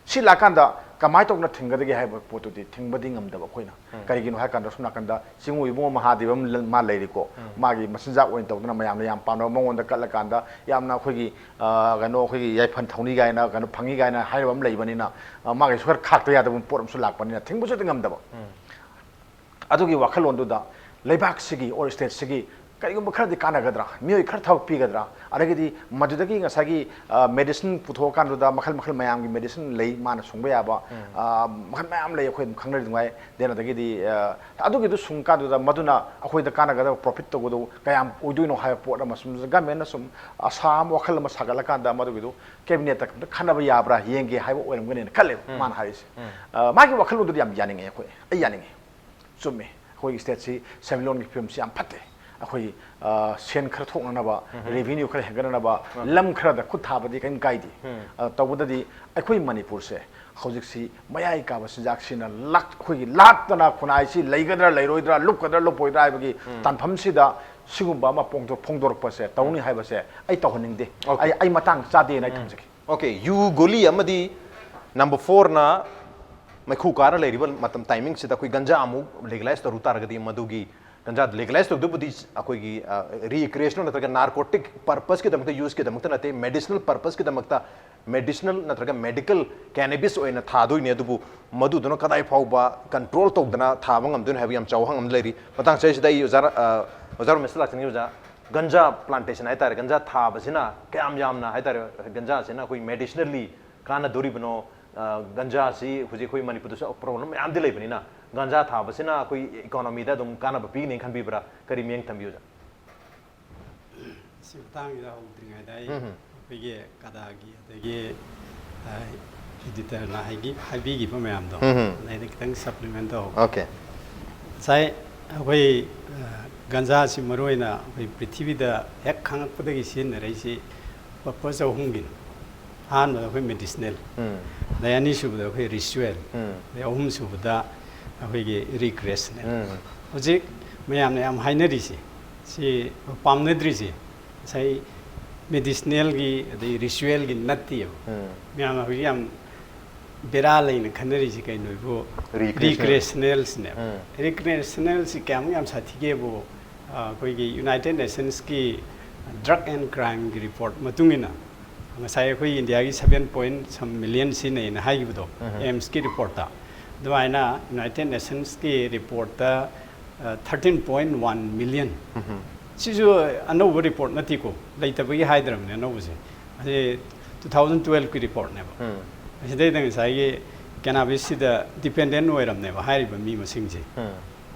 ꯁꯤ ꯂꯥꯛꯀꯥꯟꯗ ꯀꯃꯥꯏꯅ ꯇꯧꯗꯅ ꯊꯤꯡꯒꯗꯒꯦ ꯍꯥꯏꯕ ꯄꯣꯠꯇꯨꯗꯤ ꯊꯤꯡꯕꯗꯤ ꯉꯝꯗꯕ ꯑꯩꯈꯣꯏꯅ꯫ ꯀꯔꯤꯒꯤꯅꯣ ꯍꯥꯏ ꯀꯥꯟꯗ ꯁꯣꯝ ꯅꯥꯀꯟꯗ ꯆꯤꯡꯉꯨ ꯏꯕꯨꯡꯉꯣ ꯃꯍꯥꯗꯦꯕ ꯑꯃ ꯂ-, ꯃꯥ ꯂꯩꯔꯤꯀꯣ꯫ ꯃꯥꯒꯤ ꯃꯆꯤꯟꯖꯥꯛ ꯑꯣꯏꯅ ꯇꯧꯗꯅ ꯃꯌꯥꯝꯅ ꯌꯥꯝ ꯄꯥꯝꯅꯕ ꯃꯉꯣꯟꯗ ꯀꯠꯂꯀꯥꯟꯗ ꯌꯥꯝꯅ ꯑꯩꯈꯣꯏꯒꯤ, ꯑ, ꯀꯩꯅꯣ, ꯑꯩꯈꯣꯏꯒꯤ ꯌꯥꯏꯐꯟ ꯊꯧꯅꯤ ꯀꯥꯏꯅ, ꯀꯩꯅꯣ ꯐꯪꯉꯤ ꯀꯥꯏꯅ ꯍꯥꯏꯔꯕ ꯑꯃ ꯂꯩꯕꯅꯤꯅ, ꯑ, ꯃꯥꯒꯤꯁꯨ ꯈꯔ ꯈꯥꯛꯇ ꯌꯥꯗꯕ ꯄꯣꯠ ꯑꯃꯁꯨ ꯂꯥꯛꯄꯅꯤꯅ ꯊꯤꯡꯕꯁꯨ ꯍꯦꯛꯇ ꯉꯝꯗꯕ꯫ ꯑꯗꯨꯒꯤ ꯋꯥꯈꯜꯂꯣꯟꯗꯨꯗ ꯂꯩꯕꯥꯛꯁꯤꯒꯤ or stateꯁꯤꯒꯤ ꯀꯔꯤꯒꯨꯝꯕ ꯈꯔꯗꯤ ꯀꯥꯟꯅꯒꯗ꯭ꯔꯥ, ꯃꯤꯑꯣꯏ ꯈꯔ ꯊꯕꯛ ꯄꯤꯒꯗ꯭ꯔꯥ, ꯑꯗꯒꯤꯗꯤ ꯃꯗꯨꯗꯒꯤ ꯉꯁꯥꯏꯒꯤ, ꯑ, medicine ꯄꯨꯊꯣꯛꯑꯀꯥꯟꯗꯨꯗ ꯃꯈꯜ ꯃꯈꯜ ꯃꯌꯥꯝꯒꯤ medicine ꯂꯩ, ꯃꯥꯅ ꯁꯨꯡꯕ ꯌꯥꯕ, ꯑ, ꯃꯈꯜ ꯃꯌꯥꯝ ꯂꯩ, ꯑꯩꯈꯣꯏ ꯑꯗꯨꯝ ꯈꯪꯅꯔꯤ ꯑꯗꯨꯉꯥꯏ꯫ Then ꯑꯗꯒꯤꯗꯤ, ꯑ, ꯑꯗꯨꯒꯤꯗꯨ ꯁꯨꯡꯀꯥꯟꯗꯨꯗ ꯃꯗꯨꯅ ꯑꯩꯈꯣꯏꯗ ꯀꯥꯟꯅꯒꯗꯕ profit ꯇꯧꯒꯗꯧ ꯀꯌꯥꯝ ꯑꯣꯏꯗꯣꯏꯅꯣ ꯍꯥꯏꯕ ꯄꯣꯠ ꯑꯃ ꯁꯨꯝ governmentꯅ ꯁꯨꯝ ꯑꯁꯥ ꯑꯃ ꯋꯥꯈꯜ ꯑꯃ ꯁꯥꯒꯠꯂꯀꯥꯟꯗ ꯃꯗꯨꯒꯤꯗꯨ cabinetꯇ ꯈꯟꯅꯕ ꯌꯥꯕ꯭ꯔꯥ ꯌꯦꯡꯒꯦ ꯍꯥꯏꯕ ꯑꯣꯏꯔꯝꯒꯅꯤꯅ ꯈꯜꯂꯦꯕ ꯃꯥꯅ ꯍꯥꯏꯔꯤꯁꯦ꯫ ꯑ, ꯃꯥꯒꯤ ꯋꯥꯈꯜꯂꯣꯟꯗꯨꯗꯤ ꯌꯥꯝ ꯌꯥꯅꯤꯡꯉꯦ ꯑꯩꯈꯣꯏ, ꯑꯩ ꯌꯥꯅꯤꯡꯉꯦ꯫ ꯆꯨꯝꯃꯤ, ꯑꯩꯈꯣꯏꯒꯤ stateꯁꯤ ꯁꯦꯟꯃꯤꯠꯂꯣꯟꯒꯤ ꯐꯤꯕꯝꯁꯤ ꯌꯥꯝ ꯐꯠꯇꯦ꯫ ꯑꯩꯈꯣꯏ ꯑ, ꯁꯦꯟ ꯈꯔ ꯊꯣꯛꯅꯅꯕ, ꯔꯦꯚꯤꯅ꯭ꯌꯨ ꯈꯔ ꯍꯦꯟꯒꯠꯅꯅꯕ ꯂꯝ ꯈꯔꯗ ꯈꯨꯠ ꯊꯥꯕꯗꯤ ꯀꯔꯤꯝ ꯀꯥꯏꯗꯦ꯫ ꯑ, ꯇꯧꯕꯗꯗꯤ ꯑꯩꯈꯣꯏ ꯃꯅꯤꯄꯨꯔꯁꯦ ꯍꯧꯖꯤꯛꯁꯤ ꯃꯌꯥꯏ ꯀꯥꯕ ꯆꯤꯟꯖꯥꯛꯁꯤꯅ ꯂꯥꯛ-, ꯑꯩꯈꯣꯏꯒꯤ ꯂꯥꯛꯇꯅ ꯈꯨꯟꯅꯥꯏꯁꯤ ꯂꯩꯒꯗ꯭ꯔꯥ ꯂꯩꯔꯣꯏꯗ꯭ꯔꯥ, ꯂꯨꯞꯀꯗ꯭ꯔꯥ ꯂꯨꯞꯄꯣꯏꯗ꯭ꯔꯥ ꯍꯥꯏꯕꯒꯤ ꯇꯥꯟꯐꯝꯁꯤꯗ ꯁꯤꯒꯨꯝꯕ ꯑꯃ ꯐꯣꯡꯗꯣ-, ꯐꯣꯡꯗꯣꯔꯛꯄꯁꯦ ꯇꯧꯅꯤ ꯍꯥꯏꯕꯁꯦ ꯑꯩ ꯇꯧꯍꯟꯅꯤꯡꯗꯦ꯫ ꯑꯩ, ꯑꯩ ꯃꯇꯥꯡ ꯆꯥꯗꯦꯅ ꯑꯩ ꯊꯝꯖꯒꯦ꯫ ꯑꯣꯀꯦ, ꯌꯨ ꯒꯣꯂꯤ ꯑꯃꯗꯤ ꯅꯝꯕꯔ ꯐꯣꯔꯅ ꯃꯩꯈꯨ ꯀꯥꯔ ꯂꯩꯔꯤꯕ ꯃꯇꯝ ꯇꯥꯏꯃꯤꯡꯁꯤꯗ ꯑꯩꯈꯣꯏ ꯒꯟꯖꯥ ꯑꯃꯨꯛ ꯂꯤꯒꯦꯂꯥꯏꯁ ꯇꯧꯔꯨ ꯇꯥꯔꯒꯗꯤ, ꯃꯗꯨꯒꯤ ꯒꯟꯖꯥ ꯂꯤꯒꯦꯂꯥꯏꯁ ꯇꯧꯗꯨꯕꯨꯗꯤ ꯑꯩꯈꯣꯏꯒꯤ ꯔꯤꯀ꯭ꯔꯤꯌꯦꯁꯅꯦꯜ ꯅꯠꯇ꯭ꯔꯒ ꯅꯥꯔꯀꯣꯇꯤꯛ ꯄꯔꯄꯁꯀꯤꯗꯃꯛꯇ, ꯌꯨꯁꯀꯤꯗꯃꯛꯇ ꯅꯠꯇꯦ, ꯃꯦꯗꯤꯁꯅꯦꯜ ꯄꯔꯄꯁꯀꯤꯗꯃꯛꯇ, ꯃꯦꯗꯤꯁꯅꯦꯜ ꯅꯠꯇ꯭ꯔꯒ ꯃꯦꯗꯤꯀꯦꯜ ꯀꯦꯅꯦꯕꯤꯁ ꯑꯣꯏꯅ ꯊꯥꯗꯣꯏꯅꯦ꯫ ꯑꯗꯨꯕꯨ ꯃꯗꯨꯗꯨꯅ ꯀꯗꯥꯏ ꯐꯥꯎꯕ ꯀꯟꯇ꯭ꯔꯣꯜ ꯇꯧꯗꯅ ꯊꯥꯕ ꯉꯝꯗꯣꯏꯅꯣ ꯍꯥꯏꯕ ꯌꯥꯝ ꯆꯥꯎꯕ ꯍꯪ ꯑꯃ ꯂꯩꯔꯤ꯫ ꯃꯇꯥꯡ ꯆꯍꯤꯁꯤꯗ ꯑꯩ ꯑꯣꯖꯥ, ꯑ, ꯑꯣꯖꯥ ꯔꯣꯃꯦꯁꯇ ꯂꯥꯛꯆꯅꯤꯡꯉꯤ꯫ ꯑꯣꯖꯥ, ꯒꯟꯖꯥ ꯄ꯭ꯂꯥꯟꯇꯦꯁꯟ ꯍꯥꯏꯇꯥꯔꯦ, ꯒꯟꯖꯥ ꯊꯥꯕꯁꯤꯅ ꯀꯌꯥꯝ ꯌꯥꯝꯅ ꯍꯥꯏꯇꯥꯔꯦ, ꯒꯟꯖꯥꯁꯤꯅ ꯑꯩꯈꯣꯏ ꯃꯦꯗꯤꯁꯅꯦꯜꯂꯤ ꯀꯥꯟꯅꯗꯣꯔꯤꯕꯅꯣ? ꯑ, ꯒꯟꯖꯥꯁꯤ ꯍꯧꯖꯤꯛ ꯑꯩꯈꯣꯏ ꯃꯅꯤꯄꯨꯔꯗꯁꯨ ꯄ꯭ꯔꯣꯕ꯭ꯂꯦꯝ ꯃꯌꯥꯝꯗꯤ ꯂꯩꯕꯅꯤꯅ, ꯒꯟꯖꯥ ꯊꯥꯕꯁꯤꯅ ꯑꯩꯈꯣꯏ ꯏꯀꯣꯅꯣꯃꯤꯗ ꯑꯗꯨꯝ ꯀꯥꯟꯅꯕ ꯄꯤꯒꯅꯤ ꯈꯟꯕꯤꯕ꯭ꯔꯥ? ꯀꯔꯤ ꯃꯤꯠꯌꯦꯡ ꯊꯝꯕꯤ, ꯑꯣꯖꯥ? ꯁꯤ ꯃꯇꯥꯡꯁꯤꯗ ꯍꯧꯗ꯭ꯔꯤꯉꯩꯗ ꯑꯩ ꯑꯩꯈꯣꯏꯒꯤ ꯀꯗꯥꯒꯤ ꯑꯗꯒꯤ ꯏꯗꯤꯇꯔꯅ ꯍꯥꯏꯕꯤꯈꯤꯕ ꯃꯌꯥꯝꯗꯣ ꯑꯗꯩꯗ ꯈꯤꯇꯪ ꯁꯄ꯭ꯂꯤꯃꯦꯟ ꯇꯧꯍꯧꯒꯦ꯫ ꯑꯣꯀꯦ꯫ ꯉꯁꯥꯏ ꯑꯩꯈꯣꯏ ꯒꯟꯖꯥꯁꯤ ꯃꯔꯨꯑꯣꯏꯅ ꯑꯩꯈꯣꯏ ꯄ꯭ꯔꯤꯊꯤꯕꯤꯗ ꯍꯦꯛ ꯈꯪꯉꯛꯄꯗꯒꯤ ꯁꯤꯖꯤꯟꯅꯔꯛꯏꯁꯤ ꯄꯔꯄꯁ ꯑꯍꯨꯝꯒꯤꯅꯤ꯫ ꯑꯍꯥꯟꯕꯗ ꯑꯩꯈꯣꯏ ꯃꯦꯗꯤꯁꯅꯦꯜ, ꯑꯗꯩ ꯑꯅꯤꯁꯨꯕꯗ ꯑꯩꯈꯣꯏ ꯔꯤꯆꯨꯋꯦꯜ, ꯑꯗꯩ ꯑꯍꯨꯝꯁꯨꯕꯗ ꯑꯩꯈꯣꯏꯒꯤ ꯔꯤꯀ꯭ꯔꯦꯁꯅꯦꯜ꯫ ꯍꯧꯖꯤꯛ ꯃꯌꯥꯝꯅ ꯌꯥꯝ ꯍꯥꯏꯅꯔꯤꯁꯦ, ꯁꯤ ꯄꯥꯝꯅꯗ꯭ꯔꯤꯁꯦ ꯉꯁꯥꯏ ꯃꯦꯗꯤꯁꯅꯦꯜꯒꯤ ꯑꯗꯩ ꯔꯤꯆꯨꯋꯦꯜꯒꯤ ꯅꯠꯇꯦꯕ꯫ ꯃꯌꯥꯝꯅ ꯍꯧꯖꯤꯛ ꯌꯥꯝ ꯕꯦꯔꯥ ꯂꯩꯅ ꯈꯟꯅꯔꯤꯁꯦ ꯀꯩꯅꯣꯕꯨ? Recreational. ꯔꯤꯀ꯭ꯔꯦꯁꯅꯦꯜꯁꯤꯅꯦꯕ꯫ ꯔꯤꯀ꯭ꯔꯦꯁꯅꯦꯜꯁꯤ ꯀꯌꯥꯃꯨꯛ ꯌꯥꯝ ꯁꯥꯊꯤꯒꯦꯕꯨ, ꯑꯩꯈꯣꯏꯒꯤ ꯌꯨꯅꯥꯏꯇꯦꯠ ꯅꯦꯁꯟꯁꯀꯤ ꯗ꯭ꯔꯛ ꯑꯦꯟ ꯀ꯭ꯔꯥꯏꯝꯒꯤ ꯔꯤꯄꯣꯔꯠ ꯃꯇꯨꯡ ꯏꯟꯅ, ꯉꯁꯥꯏ ꯑꯩꯈꯣꯏ ꯏꯟꯗꯤꯌꯥꯒꯤ seven point some million ꯁꯤꯖꯤꯟꯅꯩꯅ ꯍꯥꯏꯈꯤꯕꯗꯣ, ꯑꯦꯝꯁꯀꯤ ꯔꯤꯄꯣꯔꯠꯇ, ꯑꯗꯨꯃꯥꯏꯅ united ꯅꯦꯁꯟꯁꯀꯤ ꯔꯤꯄꯣꯔꯠꯇ thirteen point one million꯫ ꯁꯤꯁꯨ ꯑꯅꯧꯕ ꯔꯤꯄꯣꯔꯠ ꯅꯠꯇꯦꯀꯣ, ꯂꯩꯇꯕꯒꯤ ꯍꯥꯏꯗ꯭ꯔꯕꯅꯦ ꯑꯅꯧꯕꯁꯦ꯫ ꯑꯁꯤ two thousand twelveꯀꯤ ꯔꯤꯄꯣꯔꯠꯅꯦꯕ꯫ ꯑꯁꯤꯗꯩꯗ ꯉꯁꯥꯏꯒꯤ ꯀꯦꯅꯥꯕꯤꯁꯁꯤꯗ ꯗꯤꯄꯦꯟꯗꯦꯟ ꯑꯣꯏꯔꯝꯅꯦꯕ ꯍꯥꯏꯔꯤꯕ ꯃꯤ ꯃꯁꯤꯡꯁꯦ꯫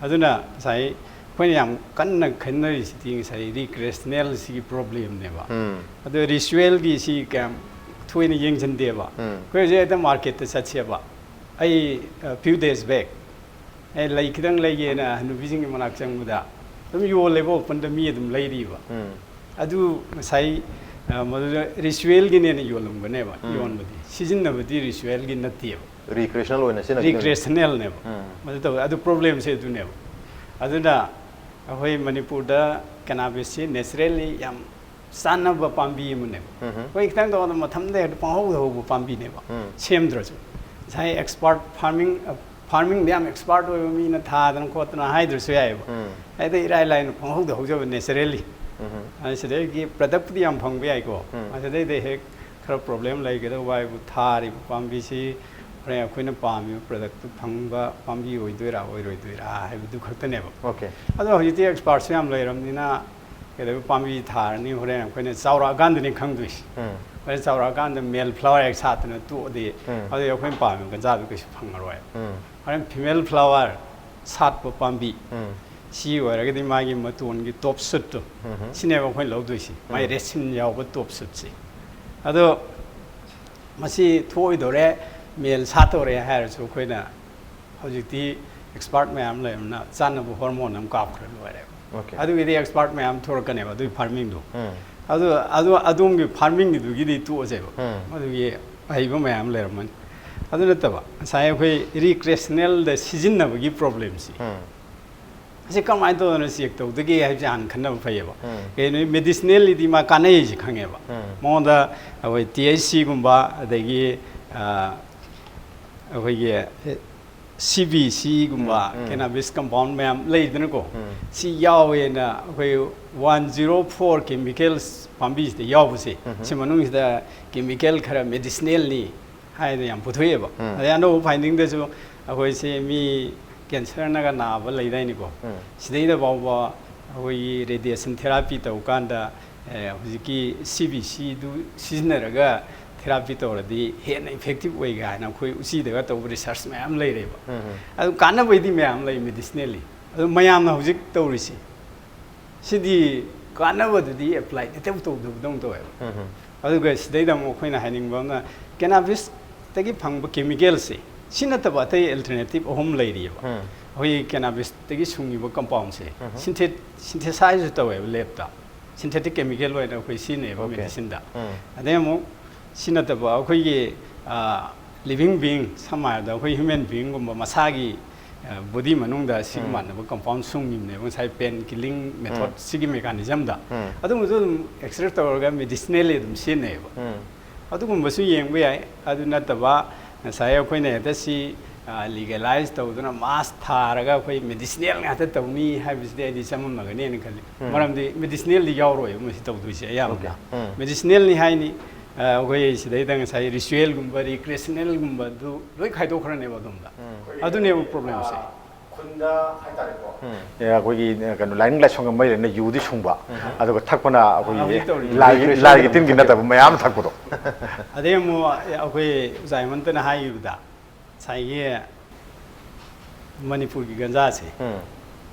ꯑꯗꯨꯅ ꯉꯁꯥꯏ ꯑꯩꯈꯣꯏꯅ ꯌꯥꯝ ꯀꯟꯅ ꯈꯟꯅꯔꯤꯁꯤꯗꯤ ꯉꯁꯥꯏ ꯔꯤꯀ꯭ꯔꯦꯁꯅꯦꯜꯁꯤꯒꯤ ꯄ꯭ꯔꯣꯕ꯭ꯂꯦꯝꯅꯦꯕ꯫ ꯑꯗꯣ ꯔꯤꯆꯨꯋꯦꯜꯒꯤ ꯁꯤ ꯀꯌꯥꯝ ꯊꯣꯏꯅ ꯌꯦꯡꯁꯤꯟꯗꯦꯕ꯫ ꯑꯩꯈꯣꯏ ꯍꯧꯖꯤꯛ ꯍꯦꯛꯇ ꯃꯥꯔꯀꯦꯠꯇ ꯆꯠꯁꯦꯕ꯫ ꯑꯩ few days back ꯑꯩ ꯂꯩ ꯈꯤꯇꯪ ꯂꯩꯒꯦꯅ ꯍꯅꯨꯕꯤꯁꯤꯡꯒꯤ ꯃꯅꯥꯛ ꯆꯪꯕꯗ ꯑꯗꯨꯝ ꯌꯣꯜꯂꯦꯕ, openꯗ ꯃꯤ ꯑꯗꯨꯝ ꯂꯩꯔꯤꯕ꯫ ꯎꯝ ꯑꯗꯨ ꯉꯁꯥꯏ ꯑ, ꯃꯗꯨꯗ ritualꯒꯤꯅꯦꯅ ꯌꯣꯜꯂꯝꯒꯅꯦꯕ꯫ ꯎꯝ꯫ ꯌꯣꯟꯕꯗꯤ ꯁꯤꯖꯤꯟꯅꯕꯗꯤ ritualꯒꯤ ꯅꯠꯇꯦꯕ꯫ Recreational ꯑꯣꯏꯅ ꯁꯤꯖꯤꯟꯅꯈꯤꯕꯅꯦ꯫ Recreationalꯅꯦꯕ꯫ ꯎꯝ ꯃꯗꯨ ꯇꯧꯋꯦ꯫ ꯑꯗꯨ problemꯁꯦ ꯑꯗꯨꯅꯦꯕ꯫ ꯑꯗꯨꯅ ꯑꯩꯈꯣꯏ ꯃꯅꯤꯄꯨꯔꯗ cannabisꯁꯤ naturally ꯌꯥꯝ ꯆꯥꯟꯅꯕ ꯄꯥꯝꯕꯤ ꯑꯃꯅꯦꯕ꯫ ꯎꯝ ꯑꯩꯈꯣꯏ ꯈꯤꯇꯪ ꯇꯧꯕꯗ ꯃꯊꯟꯇ ꯍꯦꯛꯇ ꯄꯪꯍꯧꯗ ꯍꯧꯕ ꯄꯥꯝꯕꯤꯅꯦꯕ꯫ ꯎꯝ ꯁꯦꯝꯗ꯭ꯔꯁꯨ ꯉꯁꯥꯏ expert farming farmingꯗ ꯌꯥꯝ expert ꯑꯣꯏꯕ ꯃꯤꯅ ꯊꯥꯗꯅ ꯈꯣꯠꯇꯅ ꯍꯥꯏꯗ꯭ꯔꯁꯨ ꯌꯥꯏꯑꯕ꯫ ꯎꯝ ꯍꯦꯛꯇ ꯏꯔꯥꯏ ꯂꯥꯏꯅ ꯄꯪꯍꯧꯗ ꯍꯧꯖꯕ naturally꯫ ꯎꯝ ꯑꯗꯨ ꯁꯤꯗꯒꯤ productꯄꯨꯗꯤ ꯌꯥꯝ ꯐꯪꯕ ꯌꯥꯏꯀꯣ꯫ ꯎꯝ꯫ ꯑꯗꯨꯗꯩꯗ ꯍꯦꯛ ꯈꯔ problem ꯂꯩꯒꯗꯧꯕ ꯍꯥꯏꯕꯨ ꯊꯥꯔꯤꯕ ꯄꯥꯝꯕꯤꯁꯤ ꯍꯣꯔꯦꯟ ꯑꯩꯈꯣꯏꯅ ꯄꯥꯝꯃꯤꯕ productꯇꯨ ꯐꯪꯕ ꯄꯥꯝꯕꯤ ꯑꯣꯏꯗꯣꯏꯔꯥ ꯑꯣꯏꯔꯣꯏꯗꯣꯏꯔꯥ ꯍꯥꯏꯕꯗꯨ ꯈꯛꯇꯅꯦꯕ꯫ Okay꯫ ꯑꯗꯣ ꯍꯧꯖꯤꯛꯇꯤ expertꯁꯨ ꯌꯥꯝ ꯂꯩꯔꯕꯅꯤꯅ ꯀꯩꯗꯧꯕ ꯄꯥꯝꯕꯤ ꯊꯥꯔꯅꯤ, ꯍꯣꯔꯦꯟ ꯑꯩꯈꯣꯏꯅ ꯆꯥꯎꯔꯛꯑꯀꯥꯟꯗꯅꯤ ꯈꯪꯗꯣꯏꯁꯤ꯫ ꯎꯝ ꯍꯣꯔꯦꯟ ꯆꯥꯎꯔꯛꯑꯀꯥꯟꯗ male flower ꯍꯦꯛ ꯁꯥꯠꯇꯅ ꯇꯣꯛꯑꯗꯤ ꯎꯝ꯫ ꯑꯗꯨꯗꯤ ꯑꯩꯈꯣꯏꯅ ꯄꯥꯝꯃꯤꯕ ꯒꯟꯖꯥꯗꯨ ꯀꯩꯁꯨ ꯐꯪꯉꯔꯣꯏ꯫ ꯎꯝ ꯍꯣꯔꯦꯟ female flower ꯁꯥꯠꯄ ꯄꯥꯝꯕꯤ ꯎꯝ ꯁꯤ ꯑꯣꯏꯔꯒꯗꯤ ꯃꯥꯒꯤ ꯃꯇꯣꯟꯒꯤ top shootꯇꯣ ꯎꯝ ꯁꯤꯅꯦꯕ ꯑꯩꯈꯣꯏꯅ ꯂꯧꯗꯣꯏꯁꯤ, ꯃꯥꯏ ꯎꯝ꯫ resin ꯌꯥꯎꯕ top shootꯁꯦ꯫ ꯑꯗꯣ ꯃꯁꯤ ꯊꯣꯛꯑꯣꯏꯗꯧꯔꯦ, male ꯁꯥꯠꯇꯧꯔꯦ ꯍꯥꯏꯔꯁꯨ ꯑꯩꯈꯣꯏꯅ ꯍꯧꯖꯤꯛꯇꯤ expert ꯃꯌꯥꯝ ꯂꯩꯔꯕꯅꯤꯅ ꯆꯥꯅꯕ hormone ꯑꯃ ꯀꯥꯞꯈ꯭ꯔ ꯂꯣꯏꯔꯦꯕ꯫ Okay꯫ ꯑꯗꯨꯒꯤꯗꯤ expert ꯃꯌꯥꯝ ꯊꯣꯔꯛꯀꯅꯦꯕ ꯑꯗꯨꯒꯤ farmingꯗꯣ꯫ ꯎꯝ ꯑꯗꯨ ꯑꯗꯨ ꯑꯗꯣꯝꯒꯤ farmingꯒꯤꯗꯨꯒꯤꯗꯤ ꯇꯣꯛꯑꯁꯦꯕ꯫ ꯎꯝ ꯑꯗꯨꯒꯤ ꯑꯍꯩꯕ ꯃꯌꯥꯝ ꯂꯩꯔꯝꯃꯅꯤ꯫ ꯑꯗꯨ ꯅꯠꯇꯕ ꯉꯁꯥꯏ ꯑꯩꯈꯣꯏ recreationalꯗ ꯁꯤꯖꯤꯟꯅꯕꯒꯤ problemꯁꯤ ꯎꯝ ꯑꯁꯤ ꯀꯃꯥꯏꯅ ꯇꯧꯗꯅ check ꯇꯧꯗꯒꯦ ꯍꯥꯏꯕꯁꯦ ꯍꯥꯟꯅ ꯈꯟꯅꯕ ꯐꯩꯌꯦꯕ꯫ ꯎꯝ ꯀꯩꯅꯣ medicinallyꯗꯤ ꯃꯥ ꯀꯥꯟꯅꯩꯁꯦ ꯈꯪꯉꯦꯕ꯫ ꯎꯝ ꯃꯉꯣꯟꯗ ꯑꯩꯈꯣꯏ THCꯒꯨꯝꯕ ꯑꯗꯒꯤ ꯑ, ꯑꯩꯈꯣꯏꯒꯤ CBCꯒꯨꯝꯕ ꯎꯝ, ꯎꯝ꯫ cannabis compound ꯃꯌꯥꯝ ꯂꯩꯗꯅꯀꯣ꯫ ꯎꯝ꯫ ꯁꯤ ꯌꯥꯎꯋꯦꯅ ꯑꯩꯈꯣꯏ one zero four chemicals ꯄꯥꯝꯕꯤꯁꯤꯗ ꯌꯥꯎꯕꯁꯦ ꯎꯝ꯫ ꯁꯤ ꯃꯅꯨꯡꯁꯤꯗ chemical ꯈꯔ medicinalꯅꯤ ꯍꯥꯏꯅ ꯌꯥꯝ ꯄꯨꯊꯣꯛꯑꯦꯕ꯫ ꯎꯝ꯫ ꯑꯗꯩ ꯑꯅꯧꯕ findingꯗꯁꯨ ꯑꯩꯈꯣꯏꯁꯦ ꯃꯤ cancerꯅꯒ ꯅꯥꯕ ꯂꯩꯗꯥꯏꯅꯦꯀꯣ꯫ ꯎꯝ꯫ ꯁꯤꯗꯩꯗ ꯐꯥꯎꯕ ꯑꯩꯈꯣꯏꯒꯤ radiation therapy ꯇꯧꯀꯥꯟꯗ ꯑꯦ, ꯍꯧꯖꯤꯛꯀꯤ CBCꯗꯨ ꯁꯤꯖꯤꯟꯅꯔꯒ therapy ꯇꯧꯔꯗꯤ ꯍꯦꯟꯅ effective ꯑꯣꯏ ꯀꯥꯏꯅ ꯑꯩꯈꯣꯏ ꯎꯆꯤꯗꯒ ꯇꯧꯕ research ꯃꯌꯥꯝ ꯂꯩꯔꯦꯕ꯫ ꯎꯝ ꯎꯝ꯫ ꯑꯗꯨ ꯀꯥꯟꯅꯕꯩꯗꯤ ꯃꯌꯥꯝ ꯂꯩ medicinally꯫ ꯑꯗꯨ ꯃꯌꯥꯝꯅ ꯍꯧꯖꯤꯛ ꯇꯧꯔꯤꯁꯤ ꯁꯤꯗꯤ ꯀꯥꯟꯅꯕꯗꯨꯗꯤ apply ꯏꯇꯧ ꯇꯧꯗꯕꯗꯧꯅ ꯇꯧꯋꯦꯕ꯫ ꯎꯝ ꯎꯝ꯫ ꯑꯗꯨꯒ ꯁꯤꯗꯩꯗ ꯑꯃꯨꯛ ꯑꯩꯈꯣꯏꯅ ꯍꯥꯏꯅꯤꯡꯕ ꯑꯃꯅ cannabisꯇꯒꯤ ꯐꯪꯕ chemicalꯁꯦ ꯁꯤ ꯅꯠꯇꯕ ꯑꯇꯩ alternative ꯑꯍꯨꯝ ꯂꯩꯔꯤꯑꯕ꯫ ꯎꯝ꯫ ꯑꯩꯈꯣꯏꯒꯤ ꯀꯦꯅꯥꯕꯤꯁꯇꯒꯤ ꯁꯨꯡꯉꯤꯕ ꯀꯝꯄꯥꯎꯟꯁꯦ ꯁꯤꯟꯊꯦꯠ ꯁꯤꯟꯊꯦꯁꯥꯏꯖꯁꯨ ꯇꯧꯋꯦꯕ ꯂꯦꯞꯇ꯫ ꯁꯤꯟꯊꯦꯇꯤꯛ ꯀꯦꯃꯤꯀꯦꯜ ꯑꯣꯏꯅ ꯑꯩꯈꯣꯏ ꯁꯤꯖꯤꯟꯅꯩꯌꯦꯕ Okay. ꯃꯦꯗꯤꯁꯤꯟꯗ꯫ ꯎꯝ. ꯑꯗꯩ ꯑꯃꯨꯛ ꯁꯤ ꯅꯠꯇꯕ ꯑꯩꯈꯣꯏꯒꯤ ꯂꯤꯕꯤꯡ ꯕꯤꯡ, ꯁꯝꯅ ꯍꯥꯏꯔꯕꯗ ꯑꯩꯈꯣꯏ ꯍ꯭ꯌꯨꯃꯦꯟ ꯕꯤꯡꯒꯨꯝꯕ ꯃꯁꯥꯒꯤ ꯕꯣꯗꯤ ꯃꯅꯨꯡꯗ ꯁꯤꯒ ꯎꯝ. ꯃꯥꯟꯅꯕ ꯀꯝꯄꯥꯎꯟ ꯁꯨꯡꯉꯤꯕꯅꯦꯕ ꯉꯁꯥꯏ ꯄꯦꯟ ꯀꯤꯂꯤꯡ ꯃꯦꯊꯣꯠ ꯎꯝ. ꯁꯤꯒꯤ ꯃꯦꯀꯥꯅꯤꯖꯝꯗ꯫ ꯎꯝ. ꯑꯗꯨꯒꯨꯝꯕꯁꯨ ꯑꯗꯨꯝ ꯑꯦꯛꯁꯇ꯭ꯔꯦꯛ ꯇꯧꯔꯒ ꯃꯦꯗꯤꯁꯤꯅꯦꯜꯂꯤ ꯑꯗꯨꯝ ꯁꯤꯖꯤꯟꯅꯩꯌꯦꯕ꯫ ꯎꯝ. ꯑꯗꯨꯒꯨꯝꯕꯁꯨ ꯌꯦꯡꯕ ꯌꯥꯏ꯫ ꯑꯗꯨ ꯅꯠꯇꯕ ꯉꯁꯥꯏ ꯑꯩꯈꯣꯏꯅ ꯍꯦꯛꯇ ꯁꯤ ꯂꯤꯒꯦꯂꯥꯏꯁ ꯇꯧꯗꯨꯅ ꯃꯥꯁ ꯊꯥꯔꯒ ꯑꯩꯈꯣꯏ ꯃꯦꯗꯤꯁꯤꯅꯦꯜ ꯉꯥꯛꯇ ꯇꯧꯅꯤ ꯍꯥꯏꯕꯁꯤꯗꯤ ꯑꯩꯗꯤ ꯆꯃꯝꯅꯒꯅꯤꯅ ꯈꯜꯂꯤ꯫ ꯎꯝ. ꯃꯔꯝꯗꯤ ꯃꯦꯗꯤꯁꯤꯅꯦꯜꯗꯤ ꯌꯥꯎꯔꯣꯏꯕ ꯃꯁꯤ ꯇꯧꯗꯣꯏꯁꯦ ꯑꯌꯥꯝꯕꯅ꯫ Okay. ꯎꯝ. ꯃꯦꯗꯤꯁꯤꯅꯦꯜꯅꯤ ꯍꯥꯏꯅꯤ꯫ ꯑ, ꯑꯩꯈꯣꯏ ꯁꯤꯗꯩꯗ ꯉꯁꯥꯏ ꯔꯤꯆꯨꯋꯦꯜꯒꯨꯝꯕ ꯔꯤꯀ꯭ꯔꯦꯁꯅꯦꯜꯒꯨꯝꯕꯗꯨ ꯂꯣꯏ ꯈꯥꯏꯗꯣꯛꯈ꯭ꯔꯅꯦꯕ ꯑꯗꯣꯝꯗ꯫ ꯑꯗꯨꯅꯦꯕ ꯄ꯭ꯔꯣꯕ꯭ꯂꯦꯝꯁꯦ꯫ ꯈꯨꯟꯗ ꯍꯥꯏꯇꯥꯔꯦꯀꯣ꯫ ꯑꯦ, ꯑꯩꯈꯣꯏꯒꯤ ꯀꯩꯅꯣ ꯂꯥꯏꯅꯤꯡ ꯂꯥꯏꯁꯣꯟꯒ ꯃꯔꯤ ꯂꯩꯅꯅ ꯌꯨꯗꯤ ꯁꯨꯡꯕ, ꯑꯗꯨꯒ ꯊꯛꯄꯅ ꯑꯩꯈꯣꯏꯒꯤ ꯍꯧꯖꯤꯛ ꯇꯧꯔꯤ. ꯂꯥꯏꯒꯤ ꯂꯥꯏꯒꯤ ꯇꯤꯟꯒꯤ ꯅꯠꯇꯕ ꯃꯌꯥꯝ ꯑꯃ ꯊꯛꯄꯗꯣ꯫ ꯑꯗꯩ ꯑꯃꯨꯛ ꯑꯩꯈꯣꯏ ꯑꯣꯖꯥ ꯍꯦꯃꯟꯇꯅ ꯍꯥꯏꯈꯤꯕꯗ ꯉꯁꯥꯏꯒꯤ ꯃꯅꯤꯄꯨꯔꯒꯤ ꯒꯟꯖꯥꯁꯦ, ꯎꯝ.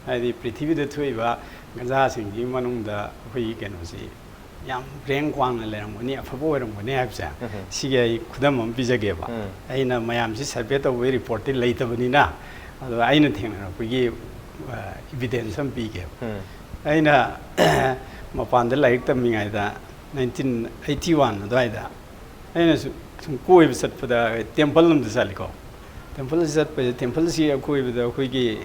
ꯍꯥꯏꯗꯤ ꯄ꯭ꯔꯤꯊꯤꯕꯤꯗ ꯊꯣꯛꯏꯕ ꯒꯟꯖꯥꯁꯤꯡꯒꯤ ꯃꯅꯨꯡꯗ ꯑꯩꯈꯣꯏꯒꯤ ꯀꯩꯅꯣꯁꯤ ꯌꯥꯝ ꯔꯦꯡ ꯋꯥꯡꯅ ꯂꯩꯔꯝꯒꯅꯤ, ꯑꯐꯕ ꯑꯣꯏꯔꯝꯒꯅꯤ ꯍꯥꯏꯕꯁꯦ, ꯎꯝ. ꯁꯤꯒꯤ ꯑꯩ ꯈꯨꯗꯝ ꯑꯃ ꯄꯤꯖꯒꯦꯕ꯫ ꯎꯝ. ꯑꯩꯅ ꯃꯌꯥꯝꯁꯤ ꯁꯔꯚꯦ ꯇꯧꯕꯒꯤ ꯔꯤꯄꯣꯔꯠꯇꯤ ꯂꯩꯇꯕꯅꯤꯅ, ꯑꯗꯣ ꯑꯩꯅ ꯊꯦꯡꯅꯔꯛꯄꯒꯤ ꯏꯕꯤꯗꯦꯟꯁ ꯑꯃ ꯄꯤꯒꯦꯕ꯫ ꯎꯝ. ꯑꯩꯅ ꯃꯄꯥꯟꯗ ꯂꯥꯏꯔꯤꯛ ꯇꯝꯃꯤꯉꯩꯗ, ꯅꯥꯏꯟꯇꯤꯟ ꯑꯩꯠꯇꯤ ꯋꯥꯟ ꯑꯗꯨꯋꯥꯏꯗ, ꯑꯩꯅ ꯁꯨꯝ ꯁꯨꯝ ꯀꯣꯏꯕ ꯆꯠꯄꯗ ꯇꯦꯝꯄꯜ ꯑꯃꯗ ꯆꯠꯂꯤꯀꯣ꯫ ꯇꯦꯝꯄꯜꯁꯤ ꯆꯠꯄꯁꯦ, ꯇꯦꯝꯄꯜꯁꯤ ꯑꯀꯣꯏꯕꯗ ꯑꯩꯈꯣꯏꯒꯤ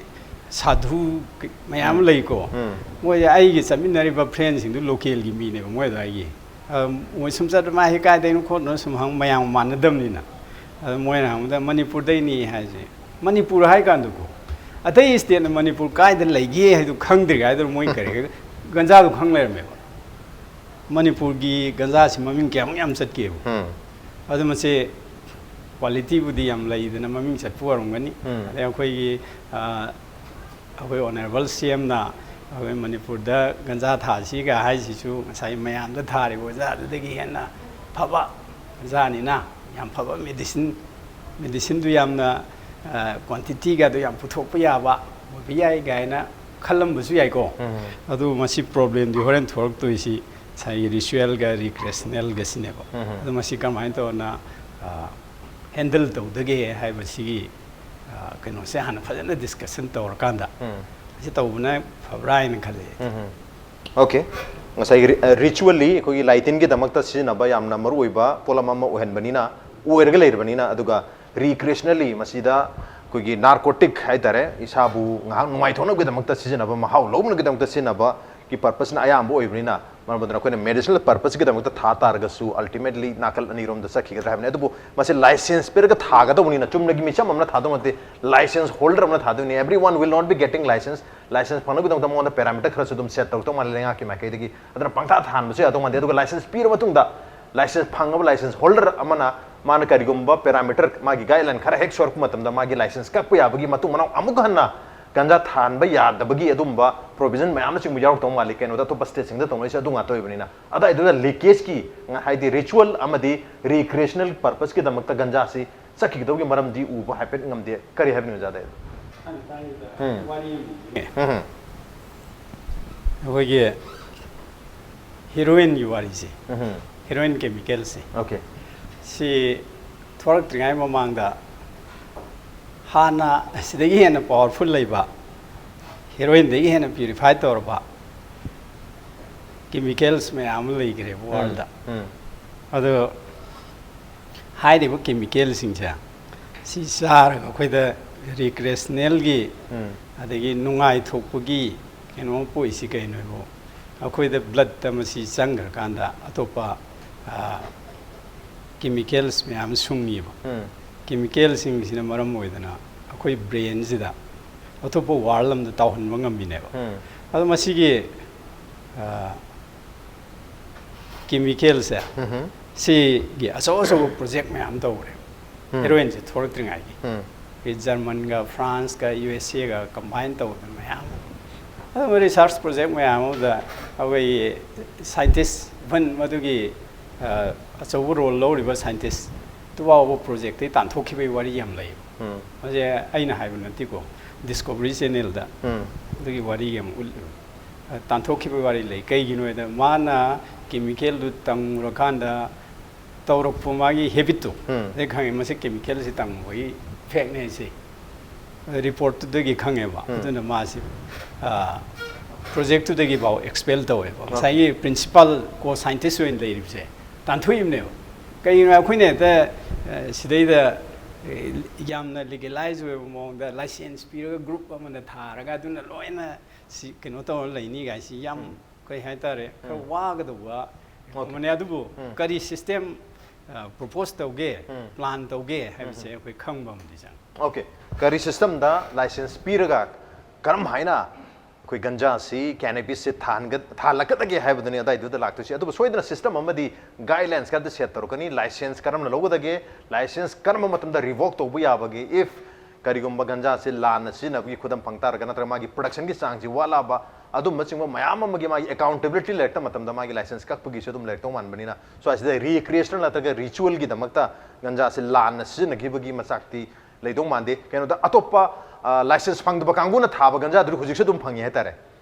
ꯁꯥꯙꯨ ꯃꯌꯥꯝ ꯑꯃ ꯂꯩꯀꯣ꯫ ꯎꯝ. ꯃꯣꯏ ꯑꯩꯒꯤ ꯆꯠꯃꯤꯟꯅꯔꯤꯕ ꯐ꯭ꯔꯦꯟꯁꯤꯡꯗꯨ ꯂꯣꯀꯦꯜꯒꯤ ꯃꯤꯅꯦꯕ ꯃꯣꯏ ꯑꯗꯨꯋꯥꯏꯒꯤ꯫ ꯑ, ꯃꯣꯏ ꯁꯨꯝ ꯆꯠꯄ, "ꯃꯥ ꯁꯤ ꯀꯥꯏꯗꯩꯅꯣ ꯈꯣꯠꯅꯣ?" ꯁꯨꯝ ꯍꯪ, ꯃꯌꯥꯝ ꯃꯥꯟꯅꯗꯕꯅꯤꯅ꯫ ꯑꯗ ꯃꯣꯏꯅ ꯍꯪꯕꯗ, "ꯃꯅꯤꯄꯨꯔꯗꯩꯅꯤ" ꯍꯥꯏꯁꯦ꯫ ꯃꯅꯤꯄꯨꯔ ꯍꯥꯏ ꯀꯥꯟꯗꯀꯣ, ꯑꯇꯩ ꯏꯁꯇꯦꯠꯅ ꯃꯅꯤꯄꯨꯔ ꯀꯥꯏꯗ ꯂꯩꯒꯦ ꯍꯥꯏꯗꯨ ꯈꯪꯗ꯭ꯔꯤꯉꯩꯗ ꯃꯣꯏ ꯀꯔꯤ ꯒꯟꯖꯥꯗꯨ ꯈꯪ ꯂꯩꯔꯝꯃꯦꯕ꯫ ꯃꯅꯤꯄꯨꯔꯒꯤ ꯒꯟꯖꯥꯁꯤ ꯃꯃꯤꯡ ꯀꯌꯥꯃꯨꯛ ꯌꯥꯝ ꯆꯠꯀꯦꯕ꯫ ꯎꯝ. ꯑꯗꯨ ꯃꯁꯤ ꯀ꯭ꯋꯥꯂꯤꯇꯤꯕꯨꯗꯤ ꯌꯥꯝ ꯂꯩꯗꯅ ꯃꯃꯤꯡ ꯆꯠꯄ ꯑꯣꯏꯔꯝꯒꯅꯤ꯫ ꯎꯝ. ꯑꯗꯩ ꯑꯩꯈꯣꯏꯒꯤ, ꯑ, ꯑꯩꯈꯣꯏ ꯑꯣꯅꯔꯦꯕꯜ ꯁꯤ ꯑꯦꯝꯅ ꯑꯩꯈꯣꯏ ꯃꯅꯤꯄꯨꯔꯗ ꯒꯟꯖꯥ ꯊꯥꯁꯤꯒ ꯍꯥꯏꯁꯤꯁꯨ ꯉꯁꯥꯏ ꯃꯌꯥꯝꯗ ꯊꯥꯔꯤꯕ ꯒꯟꯖꯥꯗꯨꯗꯒꯤ ꯍꯦꯟꯅ ꯐꯕ ꯒꯟꯖꯥꯅꯤꯅ, ꯌꯥꯝ ꯐꯕ ꯃꯦꯗꯤꯁꯤꯟ, ꯃꯦꯗꯤꯁꯤꯟꯗꯨ ꯌꯥꯝꯅ, ꯑ, ꯀ꯭ꯋꯥꯟꯇꯤꯇꯤꯒꯗꯣ ꯌꯥꯝ ꯄꯨꯊꯣꯛꯄ ꯌꯥꯕ ꯑꯣꯏꯕ ꯌꯥꯏ ꯀꯥꯏꯅ ꯈꯜꯂꯝꯕꯁꯨ ꯌꯥꯏꯀꯣ꯫ ꯎꯝ. ꯑꯗꯨ ꯃꯁꯤ ꯄ꯭ꯔꯣꯕ꯭ꯂꯦꯝꯗꯤ ꯍꯣꯔꯦꯟ ꯊꯣꯛꯂꯛꯇꯣꯏꯁꯤ ꯉꯁꯥꯏꯒꯤ ꯔꯤꯆꯨꯋꯦꯜꯒ ꯔꯤꯀ꯭ꯔꯦꯁꯅꯦꯜꯒꯁꯤꯅꯦꯕ꯫ ꯎꯝ. ꯑꯗꯨ ꯃꯁꯤ ꯀꯃꯥꯏꯅ ꯇꯧꯅ, ꯑ, ꯍꯦꯟꯗꯜ ꯇꯧꯗꯒꯦ ꯍꯥꯏꯕꯁꯤꯒꯤ ꯀꯩꯅꯣꯁꯦ ꯍꯥꯟꯅ ꯐꯖꯅ ꯗꯤꯁꯀꯁꯟ ꯇꯧꯔꯀꯥꯟꯗ ꯁꯤ ꯇꯧꯕꯅ ꯐꯕ꯭ꯔꯥ ꯍꯥꯏꯅ ꯈꯜꯂꯤ꯫ ꯑꯣꯀꯦ꯫ ꯉꯁꯥꯏꯒꯤ ꯔꯤꯆꯨꯋꯦꯜꯂꯤ ꯑꯩꯈꯣꯏꯒꯤ ꯂꯥꯏꯇꯤꯟꯒꯤꯗꯃꯛꯇ ꯁꯤꯖꯤꯟꯅꯕ ꯌꯥꯝꯅ ꯃꯔꯨ ꯑꯣꯏꯕ ꯄꯣꯠꯂꯝ ꯑꯃ ꯑꯣꯏꯍꯟꯕꯅꯤꯅ, ꯑꯣꯏꯔꯒ ꯂꯩꯔꯕꯅꯤꯅ, ꯑꯗꯨꯒ ꯔꯤꯀ꯭ꯔꯤꯌꯦꯁꯅꯦꯜꯂꯤ ꯃꯁꯤꯗ ꯑꯩꯈꯣꯏꯒꯤ ꯅꯥꯔꯀꯣꯇꯤꯛ ꯍꯥꯏꯇꯥꯔꯦ, ꯏꯁꯥꯕꯨ ꯉꯥꯏꯍꯥꯛ ꯅꯨꯡꯉꯥꯏꯊꯣꯛꯅꯕꯒꯤꯗꯃꯛꯇ ꯁꯤꯖꯤꯟꯅꯕ, ꯃꯍꯥꯎ ꯂꯧꯅꯕꯒꯤꯗꯃꯛꯇ ꯁꯤꯖꯤꯟꯅꯕꯒꯤ ꯄꯔꯄꯁꯅ ꯑꯌꯥꯝꯕ ꯑꯣꯏꯕꯅꯤꯅ, ꯃꯔꯝ ꯑꯗꯨꯅ ꯑꯩꯈꯣꯏꯅ ꯃꯦꯗꯤꯁꯅꯦꯜ ꯄꯔꯄꯁꯀꯤꯗꯃꯛꯇ ꯊꯥ ꯇꯥꯔꯒꯁꯨ ꯑꯜꯇꯤꯃꯦꯠꯂꯤ ꯅꯥꯀꯜ ꯑꯅꯤꯔꯣꯝꯗ ꯆꯠꯈꯤꯒꯗ꯭ꯔꯥ ꯍꯥꯏꯕꯅꯤ꯫ ꯑꯗꯨꯕꯨ ꯃꯁꯤ ꯂꯥꯏꯁꯦꯟꯁ ꯄꯤꯔꯒ ꯊꯥꯒꯗꯧꯕꯅꯤꯅ, ꯆꯨꯝꯅꯒꯤ ꯃꯤꯆꯝ ꯑꯃꯅ ꯊꯥꯗꯧ ꯅꯠꯇꯦ, ꯂꯥꯏꯁꯦꯟꯁ ꯍꯣꯜꯗꯔ ꯑꯃꯅ ꯊꯥꯗꯣꯏꯅꯤ꯫ Everyone will not be getting license. Licence ꯐꯪꯅꯕꯒꯤꯗꯃꯛꯇ ꯃꯉꯣꯟꯗ ꯄꯦꯔꯥꯃꯤꯇꯔ ꯈꯔꯁꯨ ꯑꯗꯨꯝ ꯁꯦꯠ ꯇꯧꯔꯛꯇꯧ ꯃꯥꯜꯂꯦ ꯂꯩꯉꯥꯛꯀꯤ ꯃꯥꯏꯀꯩꯗꯒꯤ꯫ ꯑꯗꯨꯅ ꯄꯪꯊꯥ ꯊꯥꯍꯟꯕꯁꯨ ꯌꯥꯗꯧ ꯃꯥꯟꯗꯦ꯫ ꯑꯗꯨꯒ ꯂꯥꯏꯁꯦꯟꯁ ꯄꯤꯔꯕ ꯃꯇꯨꯡꯗ, ꯂꯥꯏꯁꯦꯟꯁ ꯐꯪꯉꯕ ꯂꯥꯏꯁꯦꯟꯁ ꯍꯣꯜꯗꯔ ꯑꯃꯅ ꯃꯥꯅ ꯀꯔꯤꯒꯨꯝꯕ ꯄꯦꯔꯥꯃꯤꯇꯔ, ꯃꯥꯒꯤ ꯒꯥꯏꯗꯂꯥꯏꯟ ꯈꯔ ꯍꯦꯛ ꯁꯣꯏꯔꯛꯄ ꯃꯇꯝꯗ ꯃꯥꯒꯤ ꯂꯥꯏꯁꯦꯟꯁ ꯀꯛꯄ ꯌꯥꯕꯒꯤ, ꯃꯇꯨꯡ ꯃꯅꯥꯎ ꯑꯃꯨꯛ ꯍꯟꯅ ꯒꯟꯖꯥ ꯊꯥꯍꯟꯕ ꯌꯥꯗꯕꯒꯤ ꯑꯗꯨꯝꯕ ꯄ꯭ꯔꯣꯚꯤꯖꯟ ꯃꯌꯥꯝꯅꯆꯤꯡꯕ ꯌꯥꯎꯔꯛꯇꯧ ꯃꯥꯜꯂꯤ꯫ ꯀꯩꯅꯣꯗ ꯑꯇꯣꯞꯄ ꯁ꯭ꯇꯦꯠꯁꯤꯡꯗ ꯇꯧꯅꯔꯤꯁꯦ ꯑꯗꯨ ꯉꯥꯛꯇ ꯑꯣꯏꯕꯅꯤꯅ꯫ ꯑꯗꯥꯏꯗꯨꯗ ꯂꯤꯀꯦꯖꯀꯤ, ꯍꯥꯏꯗꯤ ꯔꯤꯆꯨꯋꯦꯜ ꯑꯃꯗꯤ ꯔꯤꯀ꯭ꯔꯤꯌꯦꯁꯅꯦꯜ ꯄꯔꯄꯁꯀꯤꯗꯃꯛꯇ ꯒꯟꯖꯥꯁꯤ ꯆꯠꯈꯤꯒꯗꯧꯕꯒꯤ ꯃꯔꯝꯗꯤ ꯎꯕ ꯍꯥꯏꯐꯦꯠ ꯉꯝꯗꯦ꯫ ꯀꯔꯤ ꯍꯥꯏꯕꯅꯣ ꯑꯣꯖꯥꯗ? ꯑꯩꯈꯣꯏꯒꯤ ꯍꯤꯔꯣꯏꯟꯒꯤ ꯋꯥꯔꯤꯁꯦ, ꯍꯤꯔꯣꯏꯟ ꯀꯦꯃꯤꯀꯦꯜꯁꯦ, ꯑꯣꯀꯦ꯫ ꯁꯤ ꯊꯣꯛꯂꯛꯇ꯭ꯔꯤꯉꯩ ꯃꯃꯥꯡꯗ ꯍꯥꯟꯅ ꯁꯤꯗꯒꯤ ꯍꯦꯟꯅ ꯄꯋꯥꯔꯐꯨꯜ ꯂꯩꯕ, ꯍꯤꯔꯣꯏꯟꯗꯒꯤ ꯍꯦꯟꯅ ꯄ꯭ꯌꯨꯔꯤꯐꯥꯏ ꯇꯧꯔꯕ ꯀꯦꯃꯤꯀꯦꯜꯁ ꯃꯌꯥꯝ ꯑꯃ ꯂꯩꯈ꯭ꯔꯦꯕ ꯋꯥꯔꯜꯗ꯫ ꯑꯗꯣ ꯍꯥꯏꯔꯤꯕ ꯀꯦꯃꯤꯀꯦꯜꯁꯤꯡꯁꯦ, ꯁꯤ ꯆꯥꯔꯒ ꯑꯩꯈꯣꯏꯗ ꯔꯤꯀ꯭ꯔꯤꯌꯦꯁꯅꯦꯜꯒꯤ ꯑꯗꯒꯤ ꯅꯨꯡꯉꯥꯏꯊꯣꯛꯄꯒꯤ ꯀꯩꯅꯣ ꯑꯃ ꯄꯣꯛꯏꯁꯤ ꯀꯩꯅꯣ ꯍꯥꯏꯕꯨ, ꯑꯩꯈꯣꯏꯗ ꯕ꯭ꯂꯠꯇ ꯃꯁꯤ ꯆꯪꯈ꯭ꯔꯀꯥꯟꯗ ꯑꯇꯣꯞꯄ ꯀꯦꯃꯤꯀꯦꯜꯁ ꯃꯌꯥꯝ ꯁꯨꯡꯉꯤꯕ꯫ ꯀꯦꯃꯤꯀꯦꯜꯁꯤꯡꯁꯤꯅ ꯃꯔꯝ ꯑꯣꯏꯗꯅ ꯑꯩꯈꯣꯏ ꯕ꯭ꯔꯦꯟꯁꯤꯗ ꯑꯇꯣꯞꯄ ꯋꯥꯔꯜ ꯑꯃꯗ ꯇꯥꯎꯍꯟꯕ ꯉꯝꯃꯤꯅꯦꯕ꯫ ꯑꯗꯣ ꯃꯁꯤꯒꯤ ꯀꯦꯃꯤꯀꯦꯜꯁꯦ, ꯁꯤꯒꯤ ꯑꯆꯧ ꯑꯆꯧꯕ ꯄ꯭ꯔꯣꯖꯦꯛ ꯃꯌꯥꯝ ꯇꯧꯈ꯭ꯔꯦꯕ, ꯍꯦꯔꯣꯏꯟꯁꯦ ꯊꯣꯛꯂꯛꯇ꯭ꯔꯤꯉꯩꯒꯤ꯫ ꯑꯩꯈꯣꯏ ꯖꯔꯃꯟꯒ ꯐ꯭ꯔꯥꯟꯁꯀ ꯌꯨ ꯑꯦꯁ ꯑꯦꯒ ꯀꯝꯕꯥꯏꯟ ꯇꯧꯗꯅ ꯃꯌꯥꯝ ꯑꯃ, ꯑꯗꯨꯒ ꯔꯤꯁꯥꯔꯁ ꯄ꯭ꯔꯣꯖꯦꯛ ꯃꯌꯥꯝ ꯑꯃꯗ ꯑꯩꯈꯣꯏꯒꯤ ꯁꯥꯏꯟꯇꯤꯁ, ꯏꯚꯟ ꯃꯗꯨꯒꯤ ꯑꯆꯧꯕ ꯔꯣꯜ ꯂꯧꯔꯤꯕ ꯁꯥꯏꯟꯇꯤꯁꯇꯨ ꯐꯥꯎꯕ ꯄ꯭ꯔꯣꯖꯦꯛꯇꯒꯤ ꯇꯥꯟꯊꯣꯛꯈꯤꯕꯒꯤ ꯋꯥꯔꯤ ꯌꯥꯝ ꯂꯩ꯫ ꯃꯁꯦ ꯑꯩꯅ ꯍꯥꯏꯕ ꯅꯠꯇꯦꯀꯣ, ꯗꯤꯁꯀꯣꯚꯔꯤ ꯆꯦꯅꯦꯜꯗ ꯑꯗꯨꯒꯤ ꯋꯥꯔꯤ ꯌꯥꯝ ꯎꯠꯂꯤ꯫ ꯇꯥꯟꯊꯣꯛꯈꯤꯕꯒꯤ ꯋꯥꯔꯤ ꯂꯩ꯫ ꯀꯩꯒꯤꯅꯣ ꯍꯥꯏꯗ, ꯃꯥꯅ ꯀꯦꯃꯤꯀꯦꯜꯗꯨ ꯇꯪꯉꯨꯔꯀꯥꯟꯗ ꯇꯧꯔꯛꯄ ꯃꯥꯒꯤ ꯍꯦꯕꯤꯠꯇꯣ, ꯑꯩ ꯈꯪꯉꯦ, ꯃꯁꯤ ꯀꯦꯃꯤꯀꯦꯜꯁꯤ ꯇꯪꯕꯒꯤ ꯏꯐꯦꯛꯅꯦ ꯁꯤ꯫ ꯔꯤꯄꯣꯔꯠꯇꯨꯗꯒꯤ ꯈꯪꯉꯦꯕ꯫ ꯑꯗꯨꯅ ꯃꯥꯁꯤ ꯄ꯭ꯔꯣꯖꯦꯛꯇꯨꯗꯒꯤ ꯐꯥꯎ ꯑꯦꯛꯁꯄꯦꯜ ꯇꯧꯋꯦꯕ꯫ ꯉꯁꯥꯏꯒꯤ ꯄ꯭ꯔꯤꯟꯁꯤꯄꯥꯜ ꯀꯣ ꯁꯥꯏꯟꯇꯤꯁ ꯑꯣꯏꯅ ꯂꯩꯔꯤꯕꯁꯦ ꯇꯥꯟꯊꯣꯛꯏꯕꯅꯦꯕ꯫ ꯀꯩꯒꯤꯅꯣ, ꯑꯩꯈꯣꯏꯅ ꯍꯦꯛꯇ ꯁꯤꯗꯩꯗ ꯌꯥꯝꯅ ꯂꯤꯒꯦꯂꯥꯏꯖ ꯑꯣꯏꯕ ꯃꯑꯣꯡꯗ ꯂꯥꯏꯁꯦꯟꯁ ꯄꯤꯔꯒ ꯒ꯭ꯔꯨꯞ ꯑꯃꯅ ꯊꯥꯔꯒ ꯑꯗꯨꯅ ꯂꯣꯏꯅ ꯁꯤ ꯀꯩꯅꯣ ꯇꯧꯔ ꯂꯩꯅꯤ ꯀꯥꯏꯁꯤ ꯌꯥꯝ, ꯀꯩ ꯍꯥꯏꯇꯥꯔꯦ, ꯈꯔ ꯋꯥꯒꯗꯧꯕ ꯑꯃꯅꯦ꯫ ꯑꯗꯨꯕꯨ ꯀꯔꯤ ꯁꯤꯁꯇꯦꯝ ꯄ꯭ꯔꯣꯄꯣꯁ ꯇꯧꯒꯦ, ꯄ꯭ꯂꯥꯟ ꯇꯧꯒꯦ ꯍꯥꯏꯕꯁꯦ ꯑꯩꯈꯣꯏ ꯈꯪꯕ ꯑꯃꯗꯤ ꯆꯪꯉꯤ꯫ ꯑꯣꯀꯦ, ꯀꯔꯤ ꯁꯤꯁꯇꯝꯗ ꯂꯥꯏꯁꯦꯟꯁ ꯄꯤꯔꯒ ꯀꯔꯝ ꯍꯥꯏꯅ ꯑꯩꯈꯣꯏ ꯒꯟꯖꯥꯁꯤ, ꯀꯦꯅꯦꯕꯤꯁꯁꯤ ꯊꯥꯍꯟꯒ-, ꯊꯥꯍꯜꯂꯛꯀꯗꯒꯦ ꯍꯥꯏꯕꯗꯨꯅꯤ ꯑꯗꯥꯏꯗꯨꯗ ꯂꯥꯛꯇꯣꯏꯁꯤ꯫ ꯑꯗꯨꯕꯨ ꯁꯣꯏꯗꯅ ꯁꯤꯁꯇꯝ ꯑꯃꯗꯤ ꯒꯥꯏꯗꯂꯥꯏꯟꯁ ꯈꯔꯗꯤ ꯁꯦꯠ ꯇꯧꯔꯛꯀꯅꯤ꯫ ꯂꯥꯏꯁꯦꯟꯁ ꯀꯔꯝꯅ ꯂꯧꯒꯗꯒꯦ, ꯂꯥꯏꯁꯦꯟꯁ ꯀꯔꯝꯕ ꯃꯇꯝꯗ ꯔꯤꯚꯣꯛ ꯇꯧꯕ ꯌꯥꯕꯒꯦ, ꯏꯐ ꯀꯔꯤꯒꯨꯝꯕ ꯒꯟꯖꯥꯁꯤ ꯂꯥꯟꯅ ꯁꯤꯖꯤꯟꯅꯕꯒꯤ ꯈꯨꯗꯝ ꯐꯪ ꯇꯥꯔꯒ, ꯅꯠꯇ꯭ꯔꯒ ꯃꯥꯒꯤ ꯄ꯭ꯔꯗꯛꯁꯟꯒꯤ ꯆꯥꯡꯁꯤ ꯋꯥꯠꯂꯛꯑꯕ, ꯑꯗꯨꯝꯕꯆꯤꯡꯕ ꯃꯌꯥꯝ ꯑꯃꯒꯤ ꯃꯥꯒꯤ ꯑꯦꯀꯥꯎꯟꯇꯦꯕꯤꯂꯤꯇꯤ ꯂꯩꯔꯛꯇ ꯃꯇꯝꯗ ꯃꯥꯒꯤ ꯂꯥꯏꯁꯦꯟꯁ ꯀꯛꯄꯒꯤꯁꯨ ꯑꯗꯨꯝ ꯂꯩꯔꯛꯇꯧ ꯃꯥꯟꯕꯅꯤꯅ, ꯁ꯭ꯋꯥꯏꯁꯤꯗ ꯔꯤꯀ꯭ꯔꯤꯌꯦꯁꯅꯦꯜ ꯅꯠꯇ꯭ꯔꯒ ꯔꯤꯆꯨꯋꯦꯜꯒꯤꯗꯃꯛꯇ ꯒꯟꯖꯥꯁꯤ ꯂꯥꯟꯅ ꯁꯤꯖꯤꯟꯅꯈꯤꯕꯒꯤ ꯃꯆꯥꯛꯇꯤ ꯂꯩꯗꯧ ꯃꯥꯟꯗꯦ꯫ ꯀꯩꯅꯣꯗ ꯑꯇꯣꯞꯄ, ꯑ, ꯂꯥꯏꯁꯦꯟꯁ ꯐꯪꯗꯕ ꯀꯥꯡꯕꯨꯅ ꯊꯥꯕ ꯒꯟꯖꯥꯗꯨꯗꯤ ꯍꯧꯖꯤꯛꯁꯨ ꯑꯗꯨꯝ ꯐꯪꯉꯤ ꯍꯥꯏꯇꯥꯔꯦ꯫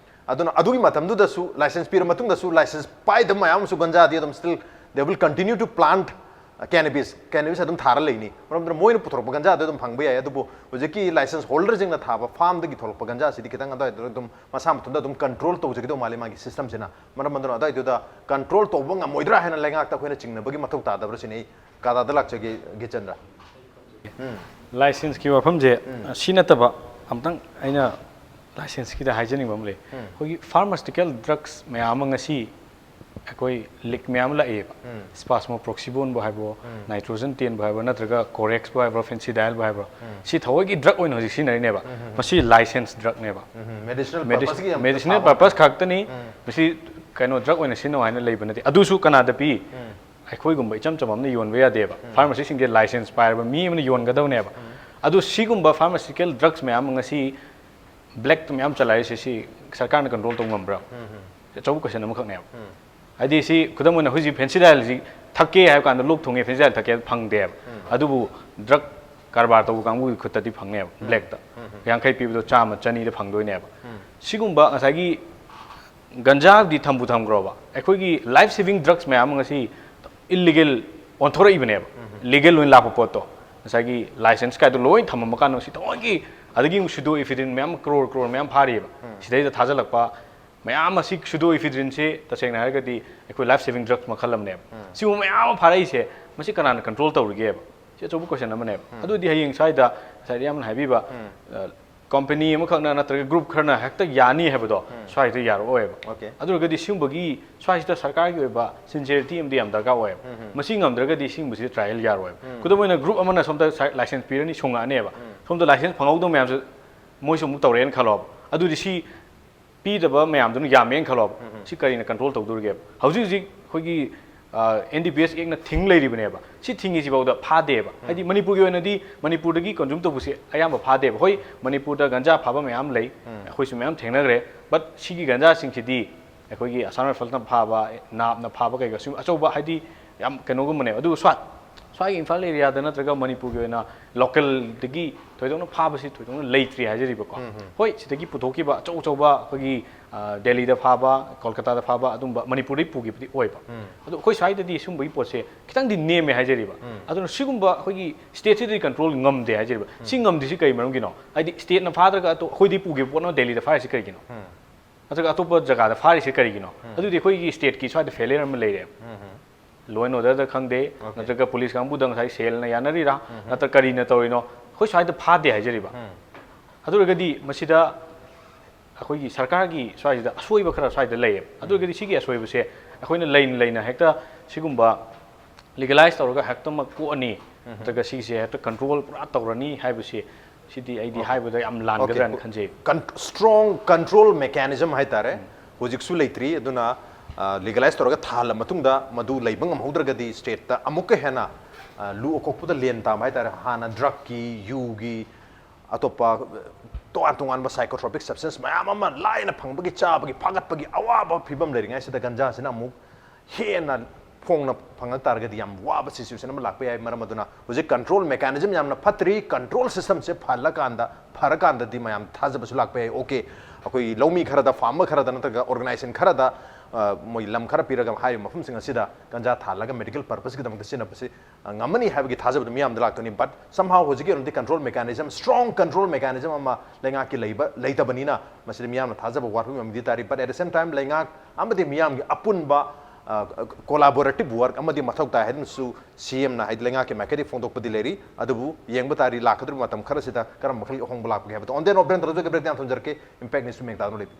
ꯑꯗꯨꯅ ꯑꯗꯨꯒꯤ ꯃꯇꯝꯗꯨꯗꯁꯨ, ꯂꯥꯏꯁꯦꯟꯁ ꯄꯤꯔ ꯃꯇꯨꯡꯗꯁꯨ, ꯂꯥꯏꯁꯦꯟꯁ ꯄꯥꯏꯗꯕ ꯃꯌꯥꯝ ꯑꯃꯁꯨ ꯒꯟꯖꯥꯗꯤ ꯑꯗꯨꯝ still they will continue to plant cannabis, cannabis ꯑꯗꯨꯝ ꯊꯥꯔ ꯂꯩꯅꯤ꯫ ꯃꯔꯝ ꯑꯗꯨꯅ ꯃꯣꯏꯅ ꯄꯨꯊꯣꯔꯛꯄ ꯒꯟꯖꯥꯗꯣ ꯑꯗꯨꯝ ꯐꯪꯕ ꯌꯥꯏ꯫ ꯑꯗꯨꯕꯨ ꯍꯧꯖꯤꯛꯀꯤ ꯂꯥꯏꯁꯦꯟꯁ ꯍꯣꯜꯗꯔꯁꯤꯡꯅ ꯊꯥꯕ ꯐꯥꯔꯝꯗꯒꯤ ꯊꯣꯛꯂꯛꯄ ꯒꯟꯖꯥꯁꯤꯗꯤ ꯈꯤꯇꯪ ꯑꯗꯨꯋꯥꯏꯗ ꯑꯗꯨꯝ ꯃꯁꯥ ꯃꯊꯟꯇ ꯑꯗꯨꯝ ꯀꯟꯇ꯭ꯔꯣꯜ ꯇꯧꯖꯈꯤꯗꯧ ꯃꯥꯜꯂꯤ ꯃꯥꯒꯤ ꯁꯤꯁꯇꯝꯁꯤꯅ꯫ ꯃꯔꯝ ꯑꯗꯨꯅ ꯑꯗꯨꯋꯥꯏꯗꯨꯗ ꯀꯟꯇ꯭ꯔꯣꯜ ꯇꯧꯕ ꯉꯝꯃꯣꯏꯗ꯭ꯔꯥ ꯍꯥꯏꯅ ꯂꯩꯉꯥꯛꯇ ꯑꯩꯈꯣꯏꯅ ꯆꯤꯡꯅꯕꯒꯤ ꯃꯊꯧ ꯇꯥꯗꯕ꯭ꯔꯥ ꯁꯤꯅꯤ ꯑꯩ ꯀꯥꯗꯥꯗ ꯂꯥꯛꯆꯒꯦ, ꯒꯤꯆꯟꯗ꯭ꯔ꯫ ꯂꯥꯏꯁꯦꯟꯁꯀꯤ ꯋꯥꯐꯝꯁꯦ ꯁꯤ ꯅꯠꯇꯕ ꯑꯝꯇꯪ ꯑꯩꯅ ꯂꯥꯏꯁꯦꯟꯁꯀꯤꯗ ꯍꯥꯏꯖꯅꯤꯡꯕ ꯑꯃ ꯂꯩ꯫ ꯑꯩꯈꯣꯏꯒꯤ ꯐꯥꯔꯃꯥꯁꯤꯇꯤꯀꯦꯜ ꯗ꯭ꯔꯛꯁ ꯃꯌꯥꯝ ꯑꯃ ꯉꯁꯤ ꯑꯩꯈꯣꯏ ꯂꯤꯛ ꯃꯌꯥꯝ ꯑꯃ ꯂꯥꯛꯑꯦꯕ꯫ ꯁ꯭ꯄꯥꯁꯃꯣꯄ꯭ꯔꯣꯛꯁꯤꯕꯣꯟꯕꯨ ꯍꯥꯏꯕ꯭ꯔꯣ, ꯅꯥꯏꯇ꯭ꯔꯣꯖꯟ ꯇꯦꯟꯕꯨ ꯍꯥꯏꯕ꯭ꯔꯣ, ꯅꯠꯇ꯭ꯔꯒ ꯀꯣꯔꯦꯛꯁꯄꯨ ꯍꯥꯏꯕ꯭ꯔꯣ, ꯐꯦꯟꯁꯤꯗꯥꯏꯜꯕꯨ ꯍꯥꯏꯕ꯭ꯔꯣ, ꯁꯤ ꯊꯑꯣꯏꯒꯤ ꯗ꯭ꯔꯛ ꯑꯣꯏꯅ ꯍꯧꯖꯤꯛ ꯁꯤꯖꯤꯟꯅꯔꯤꯅꯦꯕ꯫ ꯃꯁꯤ ꯂꯥꯏꯁꯦꯟꯁ ꯗ꯭ꯔꯛꯅꯦꯕ꯫ ꯃꯦꯗꯤꯁꯤꯅꯦꯜ ꯄꯔꯄꯁꯀꯤ ꯌꯥꯝ ꯃꯦꯗꯤꯁꯤꯅꯦꯜ ꯄꯔꯄꯁ ꯈꯛꯇꯅꯤ꯫ ꯃꯁꯤ ꯀꯩꯅꯣ ꯗ꯭ꯔꯛ ꯑꯣꯏꯅ ꯁꯤꯖꯤꯟꯅꯧ ꯍꯥꯏꯅ ꯂꯩꯕ ꯅꯠꯇꯦ꯫ ꯑꯗꯨꯁꯨ ꯀꯅꯥꯗ ꯄꯤ? ꯑꯩꯈꯣꯏꯒꯨꯝꯕ ꯏꯆꯝ ꯆꯝꯕ ꯑꯃꯅ ꯌꯣꯟꯕ ꯌꯥꯗꯦꯕ꯫ ꯐꯥꯔꯃꯥꯁꯤꯁꯤꯡꯁꯦ ꯂꯥꯏꯁꯦꯟꯁ ꯄꯥꯏꯔꯕ ꯃꯤ ꯑꯃꯅ ꯌꯣꯟꯒꯗꯕꯅꯦꯕ꯫ ꯑꯗꯨ ꯁꯤꯒꯨꯝꯕ ꯐꯥꯔꯃꯥꯁꯤꯀꯦꯜ ꯗ꯭ꯔꯛꯁ ꯃꯌꯥꯝ ꯑꯃ ꯉꯁꯤ ꯕ꯭ꯂꯦꯛꯇ ꯃꯌꯥꯝ ꯆꯂꯥꯏꯔꯤꯁꯦ, ꯁꯤ ꯁꯔꯀꯥꯔꯅ ꯀꯟꯇ꯭ꯔꯣꯜ ꯇꯧꯕ ꯉꯝꯕ꯭ꯔꯥ? ꯑꯆꯧꯕ ꯀꯣꯏꯁꯟ ꯑꯃꯈꯛꯅꯦꯕ꯫ ꯍꯥꯏꯗꯤ ꯁꯤ ꯈꯨꯗꯝ ꯑꯣꯏꯅ ꯍꯧꯖꯤꯛ ꯐꯦꯟꯁꯤꯗꯥꯏꯜꯁꯤ ꯊꯛꯀꯦ ꯍꯥꯏꯕ ꯀꯥꯟꯗ ꯂꯣꯛ ꯊꯨꯡꯉꯦ, ꯐꯦꯟꯁꯤꯗꯥꯏꯜ ꯊꯛꯀꯦ ꯐꯪꯗꯦꯕ꯫ ꯑꯗꯨꯕꯨ ꯗ꯭ꯔꯛ ꯀꯔꯕꯥꯔ ꯇꯧꯕ ꯀꯥꯡꯕꯨꯒꯤ ꯈꯨꯠꯇꯗꯤ ꯐꯪꯅꯦꯕ, ꯕ꯭ꯂꯦꯛꯇ꯫ ꯌꯥꯡꯈꯩ ꯄꯤꯕꯗꯣ ꯆꯥꯝꯃ, ꯆꯅꯤꯗ ꯐꯪꯗꯣꯏꯅꯦꯕ꯫ ꯁꯤꯒꯨꯝꯕ ꯉꯁꯥꯏꯒꯤ ꯒꯟꯖꯥꯕꯨꯗꯤ ꯊꯝꯕꯨ ꯊꯝꯈ꯭ꯔꯣꯕ, ꯑꯩꯈꯣꯏꯒꯤ ꯂꯥꯏꯐ ꯁꯦꯚꯤꯡ ꯗ꯭ꯔꯛꯁ ꯃꯌꯥꯝ ꯑꯃ ꯉꯁꯤ ꯏꯜꯂꯤꯒꯦꯜ ꯑꯣꯟꯊꯣꯔꯛꯏꯕꯅꯦꯕ꯫ ꯂꯤꯒꯦꯜ ꯑꯣꯏꯅ ꯂꯥꯛꯄ ꯄꯣꯠꯇꯣ, ꯉꯁꯥꯏꯒꯤ ꯂꯥꯏꯁꯦꯟꯁ ꯀꯥꯏꯗꯣ ꯂꯣꯏ ꯊꯝꯃꯝꯃ ꯀꯥꯟꯗ ꯉꯁꯤ ꯊꯑꯣꯏꯒꯤ ꯑꯗꯒꯤ ꯑꯃꯨꯛ ꯁꯨꯗꯣ ꯏꯐꯤꯗ꯭ꯔꯤꯟ ꯃꯌꯥꯝ ꯀ꯭ꯔꯣꯔ ꯀ꯭ꯔꯣꯔ ꯃꯌꯥꯝ ꯐꯥꯔꯤꯑꯕ꯫ ꯁꯤꯗꯩꯗ ꯊꯥꯖꯤꯜꯂꯛꯄ ꯃꯌꯥꯝ ꯑꯁꯤ ꯁꯨꯗꯣ ꯏꯐꯤꯗ꯭ꯔꯤꯟꯁꯤ ꯇꯁꯦꯡꯅ ꯍꯥꯏꯔꯒꯗꯤ ꯑꯩꯈꯣꯏ ꯂꯥꯏꯐ ꯁꯦꯚꯤꯡ ꯗ꯭ꯔꯒꯁ ꯃꯈꯜ ꯑꯃꯅꯦꯕ꯫ ꯁꯤꯒꯨꯝꯕ ꯃꯌꯥꯝ ꯑꯃ ꯐꯥꯔꯛꯏꯁꯦ, ꯃꯁꯤ ꯀꯅꯥꯅ ꯀꯟꯇ꯭ꯔꯣꯜ ꯇꯧꯔꯤꯒꯦꯕ? ꯁꯤ ꯑꯆꯧꯕ ꯀꯣꯏꯁꯟ ꯑꯃꯅꯦꯕ꯫ ꯑꯗꯨꯗꯤ ꯍꯌꯦꯡ ꯁ꯭ꯋꯥꯏꯗ ꯉꯁꯥꯏꯗꯤ ꯌꯥꯝꯅ ꯍꯥꯏꯕꯤꯕ, ꯀꯝꯄꯅꯤ ꯑꯃꯈꯛꯅ ꯅꯠꯇ꯭ꯔꯒ ꯒ꯭ꯔꯨꯞ ꯈꯔꯅ ꯍꯦꯛꯇ ꯌꯥꯅꯤ ꯍꯥꯏꯕꯗꯣ ꯁ꯭ꯋꯥꯏꯗ ꯌꯥꯔꯛꯑꯣꯏꯕ꯫ ꯑꯗꯨ ꯑꯣꯏꯔꯒꯗꯤ ꯁꯤꯒꯨꯝꯕꯒꯤ ꯁ꯭ꯋꯥꯏꯁꯤꯗ ꯁꯔꯀꯥꯔꯒꯤ ꯑꯣꯏꯕ ꯁꯤꯟꯁꯤꯌꯔꯤꯇꯤ ꯑꯃꯗꯤ ꯌꯥꯝ ꯗꯔꯀꯥꯔ ꯑꯣꯏꯌꯦꯕ꯫ ꯃꯁꯤ ꯉꯝꯗ꯭ꯔꯒꯗꯤ ꯁꯤꯒꯨꯝꯕꯁꯤ ꯇ꯭ꯔꯥꯏꯌꯦꯜ ꯌꯥꯔꯣꯏꯕ꯫ ꯈꯨꯗꯝ ꯑꯣꯏꯅ, ꯒ꯭ꯔꯨꯞ ꯑꯃꯅ ꯁꯣꯝꯗ ꯂꯥꯏꯁꯦꯟꯁ ꯄꯤꯔꯅꯤ, ꯁꯨꯡꯉꯛꯑꯅꯦꯕ꯫ ꯁꯣꯝꯗ ꯂꯥꯏꯁꯦꯟꯁ ꯐꯪꯍꯧꯗꯕ ꯃꯌꯥꯝꯁꯨ ꯃꯣꯏꯁꯨ ꯑꯃꯨꯛ ꯇꯧꯔꯛꯑꯦꯅ ꯈꯜꯂꯣꯕ꯫ ꯑꯗꯨꯗꯤ ꯁꯤ ꯄꯤꯗꯕ ꯃꯌꯥꯝꯗꯨꯅ ꯌꯥꯝꯃꯦꯅ ꯈꯜꯂꯣꯕ꯫ ꯁꯤ ꯀꯔꯤꯅ ꯀꯟꯇ꯭ꯔꯣꯜ ꯇꯧꯗꯣꯔꯤꯒꯦꯕ? ꯍꯧꯖꯤꯛ ꯍꯧꯖꯤꯛ ꯑꯩꯈꯣꯏꯒꯤ ꯑꯦꯟ ꯗꯤ ꯄꯤ ꯑꯦꯁ ꯑꯦꯛꯅ ꯊꯤꯡ ꯂꯩꯔꯤꯕꯅꯦꯕ꯫ ꯁꯤ ꯊꯤꯡꯉꯤꯁꯤꯐꯥꯎꯗ ꯐꯥꯗꯦꯕ꯫ ꯍꯥꯏꯗꯤ ꯃꯅꯤꯄꯨꯔꯒꯤ ꯑꯣꯏꯅꯗꯤ ꯃꯅꯤꯄꯨꯔꯗꯒꯤ ꯀꯟꯖꯨꯝ ꯇꯧꯕꯁꯦ ꯑꯌꯥꯝꯕ ꯐꯥꯗꯦꯕ꯫ ꯍꯣꯏ, ꯃꯅꯤꯄꯨꯔꯗ ꯒꯟꯖꯥ ꯐꯥꯕ ꯃꯌꯥꯝ ꯂꯩ, ꯑꯩꯈꯣꯏꯁꯨ ꯃꯌꯥꯝ ꯊꯦꯡꯅꯈ꯭ꯔꯦ꯫ ꯕꯠ ꯁꯤꯒꯤ ꯒꯟꯖꯥꯁꯤꯡꯁꯤꯗꯤ ꯑꯩꯈꯣꯏꯒꯤ ꯑꯁꯥꯝ ꯔꯥꯏꯐꯜꯅ ꯐꯥꯕ, ꯅꯥꯞꯅ ꯐꯥꯕ ꯀꯩꯀꯥ ꯁꯨꯝ ꯑꯆꯧꯕ, ꯍꯥꯏꯗꯤ ꯌꯥꯝ ꯀꯩꯅꯣꯒꯨꯝꯕꯅꯦꯕ꯫ ꯑꯗꯨꯒ ꯁ꯭ꯋꯥꯏ ꯁ꯭ꯋꯥꯏꯒꯤ ꯏꯝꯐꯥꯜ ꯑꯦꯔꯤꯌꯥꯗ ꯅꯠꯇ꯭ꯔꯒ ꯃꯅꯤꯄꯨꯔꯒꯤ ꯑꯣꯏꯅ ꯂꯣꯀꯦꯜꯗꯒꯤ ꯊꯣꯏꯗꯣꯛꯅ ꯐꯥꯕꯁꯤ ꯊꯣꯏꯗꯣꯛꯅ ꯂꯩꯇ꯭ꯔꯤ ꯍꯥꯏꯖꯔꯤꯕꯀꯣ꯫ ꯍꯣꯏ, ꯁꯤꯗꯒꯤ ꯄꯨꯊꯣꯛꯈꯤꯕ ꯑꯆꯧ ꯑꯆꯧꯕ ꯑꯩꯈꯣꯏꯒꯤ, ꯑ, ꯗꯦꯜꯂꯤꯗ ꯐꯥꯕ, ꯀꯣꯜꯀꯇꯥꯗ ꯐꯥꯕ, ꯑꯗꯨꯝꯕ ꯃꯅꯤꯄꯨꯔꯗꯒꯤ ꯄꯨꯈꯤꯕꯗꯤ ꯑꯣꯏꯕ꯫ ꯑꯗꯣ ꯑꯩꯈꯣꯏ ꯁ꯭ꯋꯥꯏꯗꯗꯤ ꯁꯨꯝꯕꯒꯤ ꯄꯣꯠꯁꯦ ꯈꯤꯇꯪꯗꯤ ꯅꯦꯝꯃꯦ ꯍꯥꯏꯖꯔꯤꯕ꯫ ꯑꯗꯨꯅ ꯁꯤꯒꯨꯝꯕ ꯑꯩꯈꯣꯏꯒꯤ ꯁ꯭ꯇꯦꯠꯁꯤꯗꯗꯤ ꯀꯟꯇ꯭ꯔꯣꯜ ꯉꯝꯗꯦ ꯍꯥꯏꯖꯔꯤꯕ꯫ ꯁꯤ ꯉꯝꯗ꯭ꯔꯤꯁꯤ ꯀꯔꯤ ꯃꯔꯝꯒꯤꯅꯣ? ꯍꯥꯏꯗꯤ ꯁ꯭ꯇꯦꯠꯅ ꯐꯥꯗ꯭ꯔꯒ ꯑꯇꯣ-, ꯑꯩꯈꯣꯏꯗꯤ ꯄꯨꯈꯤꯕ ꯄꯣꯠꯅ ꯗꯦꯜꯂꯤꯗ ꯐꯥꯔꯤꯁꯤ ꯀꯔꯤꯒꯤꯅꯣ? ꯅꯠꯇ꯭ꯔꯒ ꯑꯇꯣꯞꯄ ꯖꯒꯥꯗ ꯐꯥꯔꯤꯁꯤ ꯀꯔꯤꯒꯤꯅꯣ? ꯑꯗꯨꯗꯤ ꯑꯩꯈꯣꯏꯒꯤ ꯁ꯭ꯇꯦꯠꯀꯤ ꯁ꯭ꯋꯥꯏꯗ ꯐꯦꯂꯤꯌꯔ ꯑꯃ ꯂꯩꯔꯦꯕ꯫ ꯂꯣ ꯑꯦꯟ ꯑꯣꯔꯗꯔꯗ ꯈꯪꯗꯦ, ꯅꯠꯇ꯭ꯔꯒ ꯄꯨꯂꯤꯁ ꯀꯥꯡꯕꯨꯗ ꯉꯁꯥꯏ ꯁꯦꯜꯅ ꯌꯥꯅꯔꯤꯔꯥ, ꯅꯠꯇ꯭ꯒ ꯀꯔꯤꯅ ꯇꯧꯔꯤꯅꯣ? ꯑꯩꯈꯣꯏ ꯁ꯭ꯋꯥꯏꯗ ꯐꯥꯗꯦ ꯍꯥꯏꯖꯔꯤꯕ꯫ ꯑꯗꯨ ꯑꯣꯏꯔꯒꯗꯤ ꯃꯁꯤꯗ ꯑꯩꯈꯣꯏꯒꯤ ꯁꯔꯀꯥꯔꯒꯤ ꯁ꯭ꯋꯥꯏꯁꯤꯗ ꯑꯁꯣꯏꯕ ꯈꯔ ꯁ꯭ꯋꯥꯏꯗ ꯂꯩꯌꯦꯕ꯫ ꯑꯗꯨ ꯑꯣꯏꯔꯒꯗꯤ ꯁꯤꯒꯤ ꯑꯁꯣꯏꯕꯁꯦ ꯑꯩꯈꯣꯏꯅ ꯂꯩꯅ ꯂꯩꯅ ꯍꯦꯛꯇ ꯁꯤꯒꯨꯝꯕ ꯂꯤꯒꯦꯂꯥꯏꯁ ꯇꯧꯔꯒ ꯍꯦꯛꯇꯃꯛ ꯀꯣꯛꯑꯅꯤ, ꯅꯠꯇ꯭ꯔꯒ ꯁꯤꯒꯤꯁꯦ ꯍꯦꯛꯇ ꯀꯟꯇ꯭ꯔꯣꯜ ꯄꯨꯔꯥ ꯇꯧꯔꯅꯤ ꯍꯥꯏꯕꯁꯤ, ꯁꯤꯗꯤ ꯑꯩꯗꯤ ꯍꯥꯏꯕꯗ ꯌꯥꯝ ꯂꯥꯟꯒꯗ꯭ꯔꯥꯅ ꯈꯟꯖꯩ꯫ ꯀꯟ-, strong control mechanism ꯍꯥꯏꯇꯥꯔꯦ꯫ ꯍꯧꯖꯤꯛꯁꯨ ꯂꯩꯇ꯭ꯔꯤ꯫ ꯑꯗꯨꯅ, ꯑ, ꯂꯤꯒꯦꯂꯥꯏꯁ ꯇꯧꯔꯒ ꯊꯥꯍꯜꯂ ꯃꯇꯨꯡꯗ ꯃꯗꯨ ꯂꯩꯕ ꯉꯝꯍꯧꯗ꯭ꯔꯒꯗꯤ ꯁ꯭ꯇꯦꯠꯇ ꯑꯃꯨꯛꯀ ꯍꯦꯟꯅ, ꯑ, ꯂꯨ ꯑꯀꯣꯛꯄꯗ ꯂꯦꯟ ꯇꯥꯕ ꯍꯥꯏꯇꯥꯔꯦ꯫ ꯍꯥꯟꯅ ꯗ꯭ꯔꯒꯀꯤ, ꯌꯨꯒꯤ, ꯑꯇꯣꯞꯄ, ꯑ, ꯇꯣꯉꯥꯟ ꯇꯣꯉꯥꯟꯕ ꯁꯥꯏꯀꯣꯇ꯭ꯔꯣꯄꯤꯛ ꯁꯕꯁꯇꯦꯟꯁ ꯃꯌꯥꯝ ꯑꯃ ꯂꯥꯏꯅ ꯐꯪꯕꯒꯤ, ꯆꯥꯕꯒꯤ, ꯐꯥꯒꯠꯄꯒꯤ ꯑꯋꯥꯕ ꯐꯤꯕꯝ ꯂꯩꯔꯤꯉꯩꯁꯤꯗ ꯒꯟꯖꯥꯁꯤꯅ ꯑꯃꯨꯛ ꯍꯦꯟꯅ ꯐꯣꯡꯅ ꯐꯪꯉꯛ ꯇꯥꯔꯒꯗꯤ ꯌꯥꯝ ꯋꯥꯕ ꯁꯤꯆꯨꯋꯦꯁꯟ ꯑꯃ ꯂꯥꯛꯄ ꯌꯥꯏ꯫ ꯃꯔꯝ ꯑꯗꯨꯅ ꯍꯧꯖꯤꯛ ꯀꯟꯇ꯭ꯔꯣꯜ ꯃꯦꯀꯥꯅꯤꯖꯝ ꯌꯥꯝꯅ ꯐꯠꯇ꯭ꯔꯤ꯫ ꯀꯟꯇ꯭ꯔꯣꯜ ꯁꯤꯁꯇꯝꯁꯦ ꯐꯍꯜꯂꯀꯥꯟꯗ, ꯐꯔꯀꯥꯟꯗꯗꯤ ꯃꯌꯥꯝ ꯊꯥꯖꯕꯁꯨ ꯂꯥꯛꯄ ꯌꯥꯏ꯫ ꯑꯣꯀꯦ, ꯑꯩꯈꯣꯏ ꯂꯧꯃꯤ ꯈꯔꯗ, ꯐꯥꯔꯃꯔ ꯈꯔꯗ ꯅꯠꯇ꯭ꯔꯒ ꯑꯣꯔꯒꯅꯥꯏꯖꯦꯁꯟ ꯈꯔꯗ, ꯑ, ꯃꯣꯏ ꯂꯝ ꯈꯔ ꯄꯤꯔꯒ ꯍꯥꯏꯔꯤꯕ ꯃꯐꯝꯁꯤꯡ ꯑꯁꯤꯗ ꯒꯟꯖꯥ ꯊꯥꯍꯜꯂꯒ ꯃꯦꯗꯤꯀꯦꯜ ꯄꯔꯄꯁꯀꯤꯗꯃꯛꯇ ꯁꯤꯖꯤꯟꯅꯕꯁꯤ, ꯑ, ꯉꯝꯃꯅꯤ ꯍꯥꯏꯕꯒꯤ ꯊꯥꯖꯕꯗꯨ ꯃꯤꯌꯥꯝꯗ ꯂꯥꯛꯇꯣꯏꯅꯤ꯫ But somehow ꯍꯧꯖꯤꯛꯀꯤ ꯑꯣꯏꯅꯗꯤ control mechanism, strong control mechanism ꯑꯃ ꯂꯩꯉꯥꯛꯀꯤ ꯂꯩꯕ, ꯂꯩꯇꯕꯅꯤꯅ ꯃꯁꯤꯗ ꯃꯤꯌꯥꯝꯅ ꯊꯥꯖꯕ ꯋꯥꯠꯄꯒꯤ ꯃꯃꯤꯗꯤ ꯇꯥꯔꯤ꯫ But at the same time ꯂꯩꯉꯥꯛ ꯑꯃꯗꯤ ꯃꯤꯌꯥꯝꯒꯤ ꯑꯄꯨꯟꯕ, ꯑ, collaborative work ꯑꯃꯗꯤ ꯃꯊꯧ ꯇꯥꯏ ꯍꯥꯏꯗꯨꯅꯁꯨ ꯁꯤ ꯑꯦꯝꯅ ꯍꯥꯏꯗꯤ ꯂꯩꯉꯥꯛꯀꯤ ꯃꯥꯏꯀꯩꯗꯒꯤ ꯐꯣꯡꯗꯣꯛꯄꯗꯤ ꯂꯩꯔꯤ꯫ ꯑꯗꯨꯕꯨ ꯌꯦꯡꯕ ꯇꯥꯔꯤ ꯂꯥꯛꯀꯗꯧꯔꯤꯕ ꯃꯇꯝ ꯈꯔꯁꯤꯗ ꯀꯔꯝꯕ ꯃꯈꯜꯒꯤ ꯑꯍꯣꯡꯕ ꯂꯥꯛꯄꯒꯦ ꯍꯥꯏꯕꯗꯣ꯫ On that note, ꯕ꯭ꯔꯦꯟ ꯇꯧꯖꯒꯦ, ꯕ꯭ꯔꯦꯛ ꯌꯥꯝ ꯊꯝꯖꯔꯛꯀꯦ꯫ Impact News ꯃꯦꯡꯇꯥꯗꯨꯅ ꯂꯩꯕꯤꯌꯨ꯫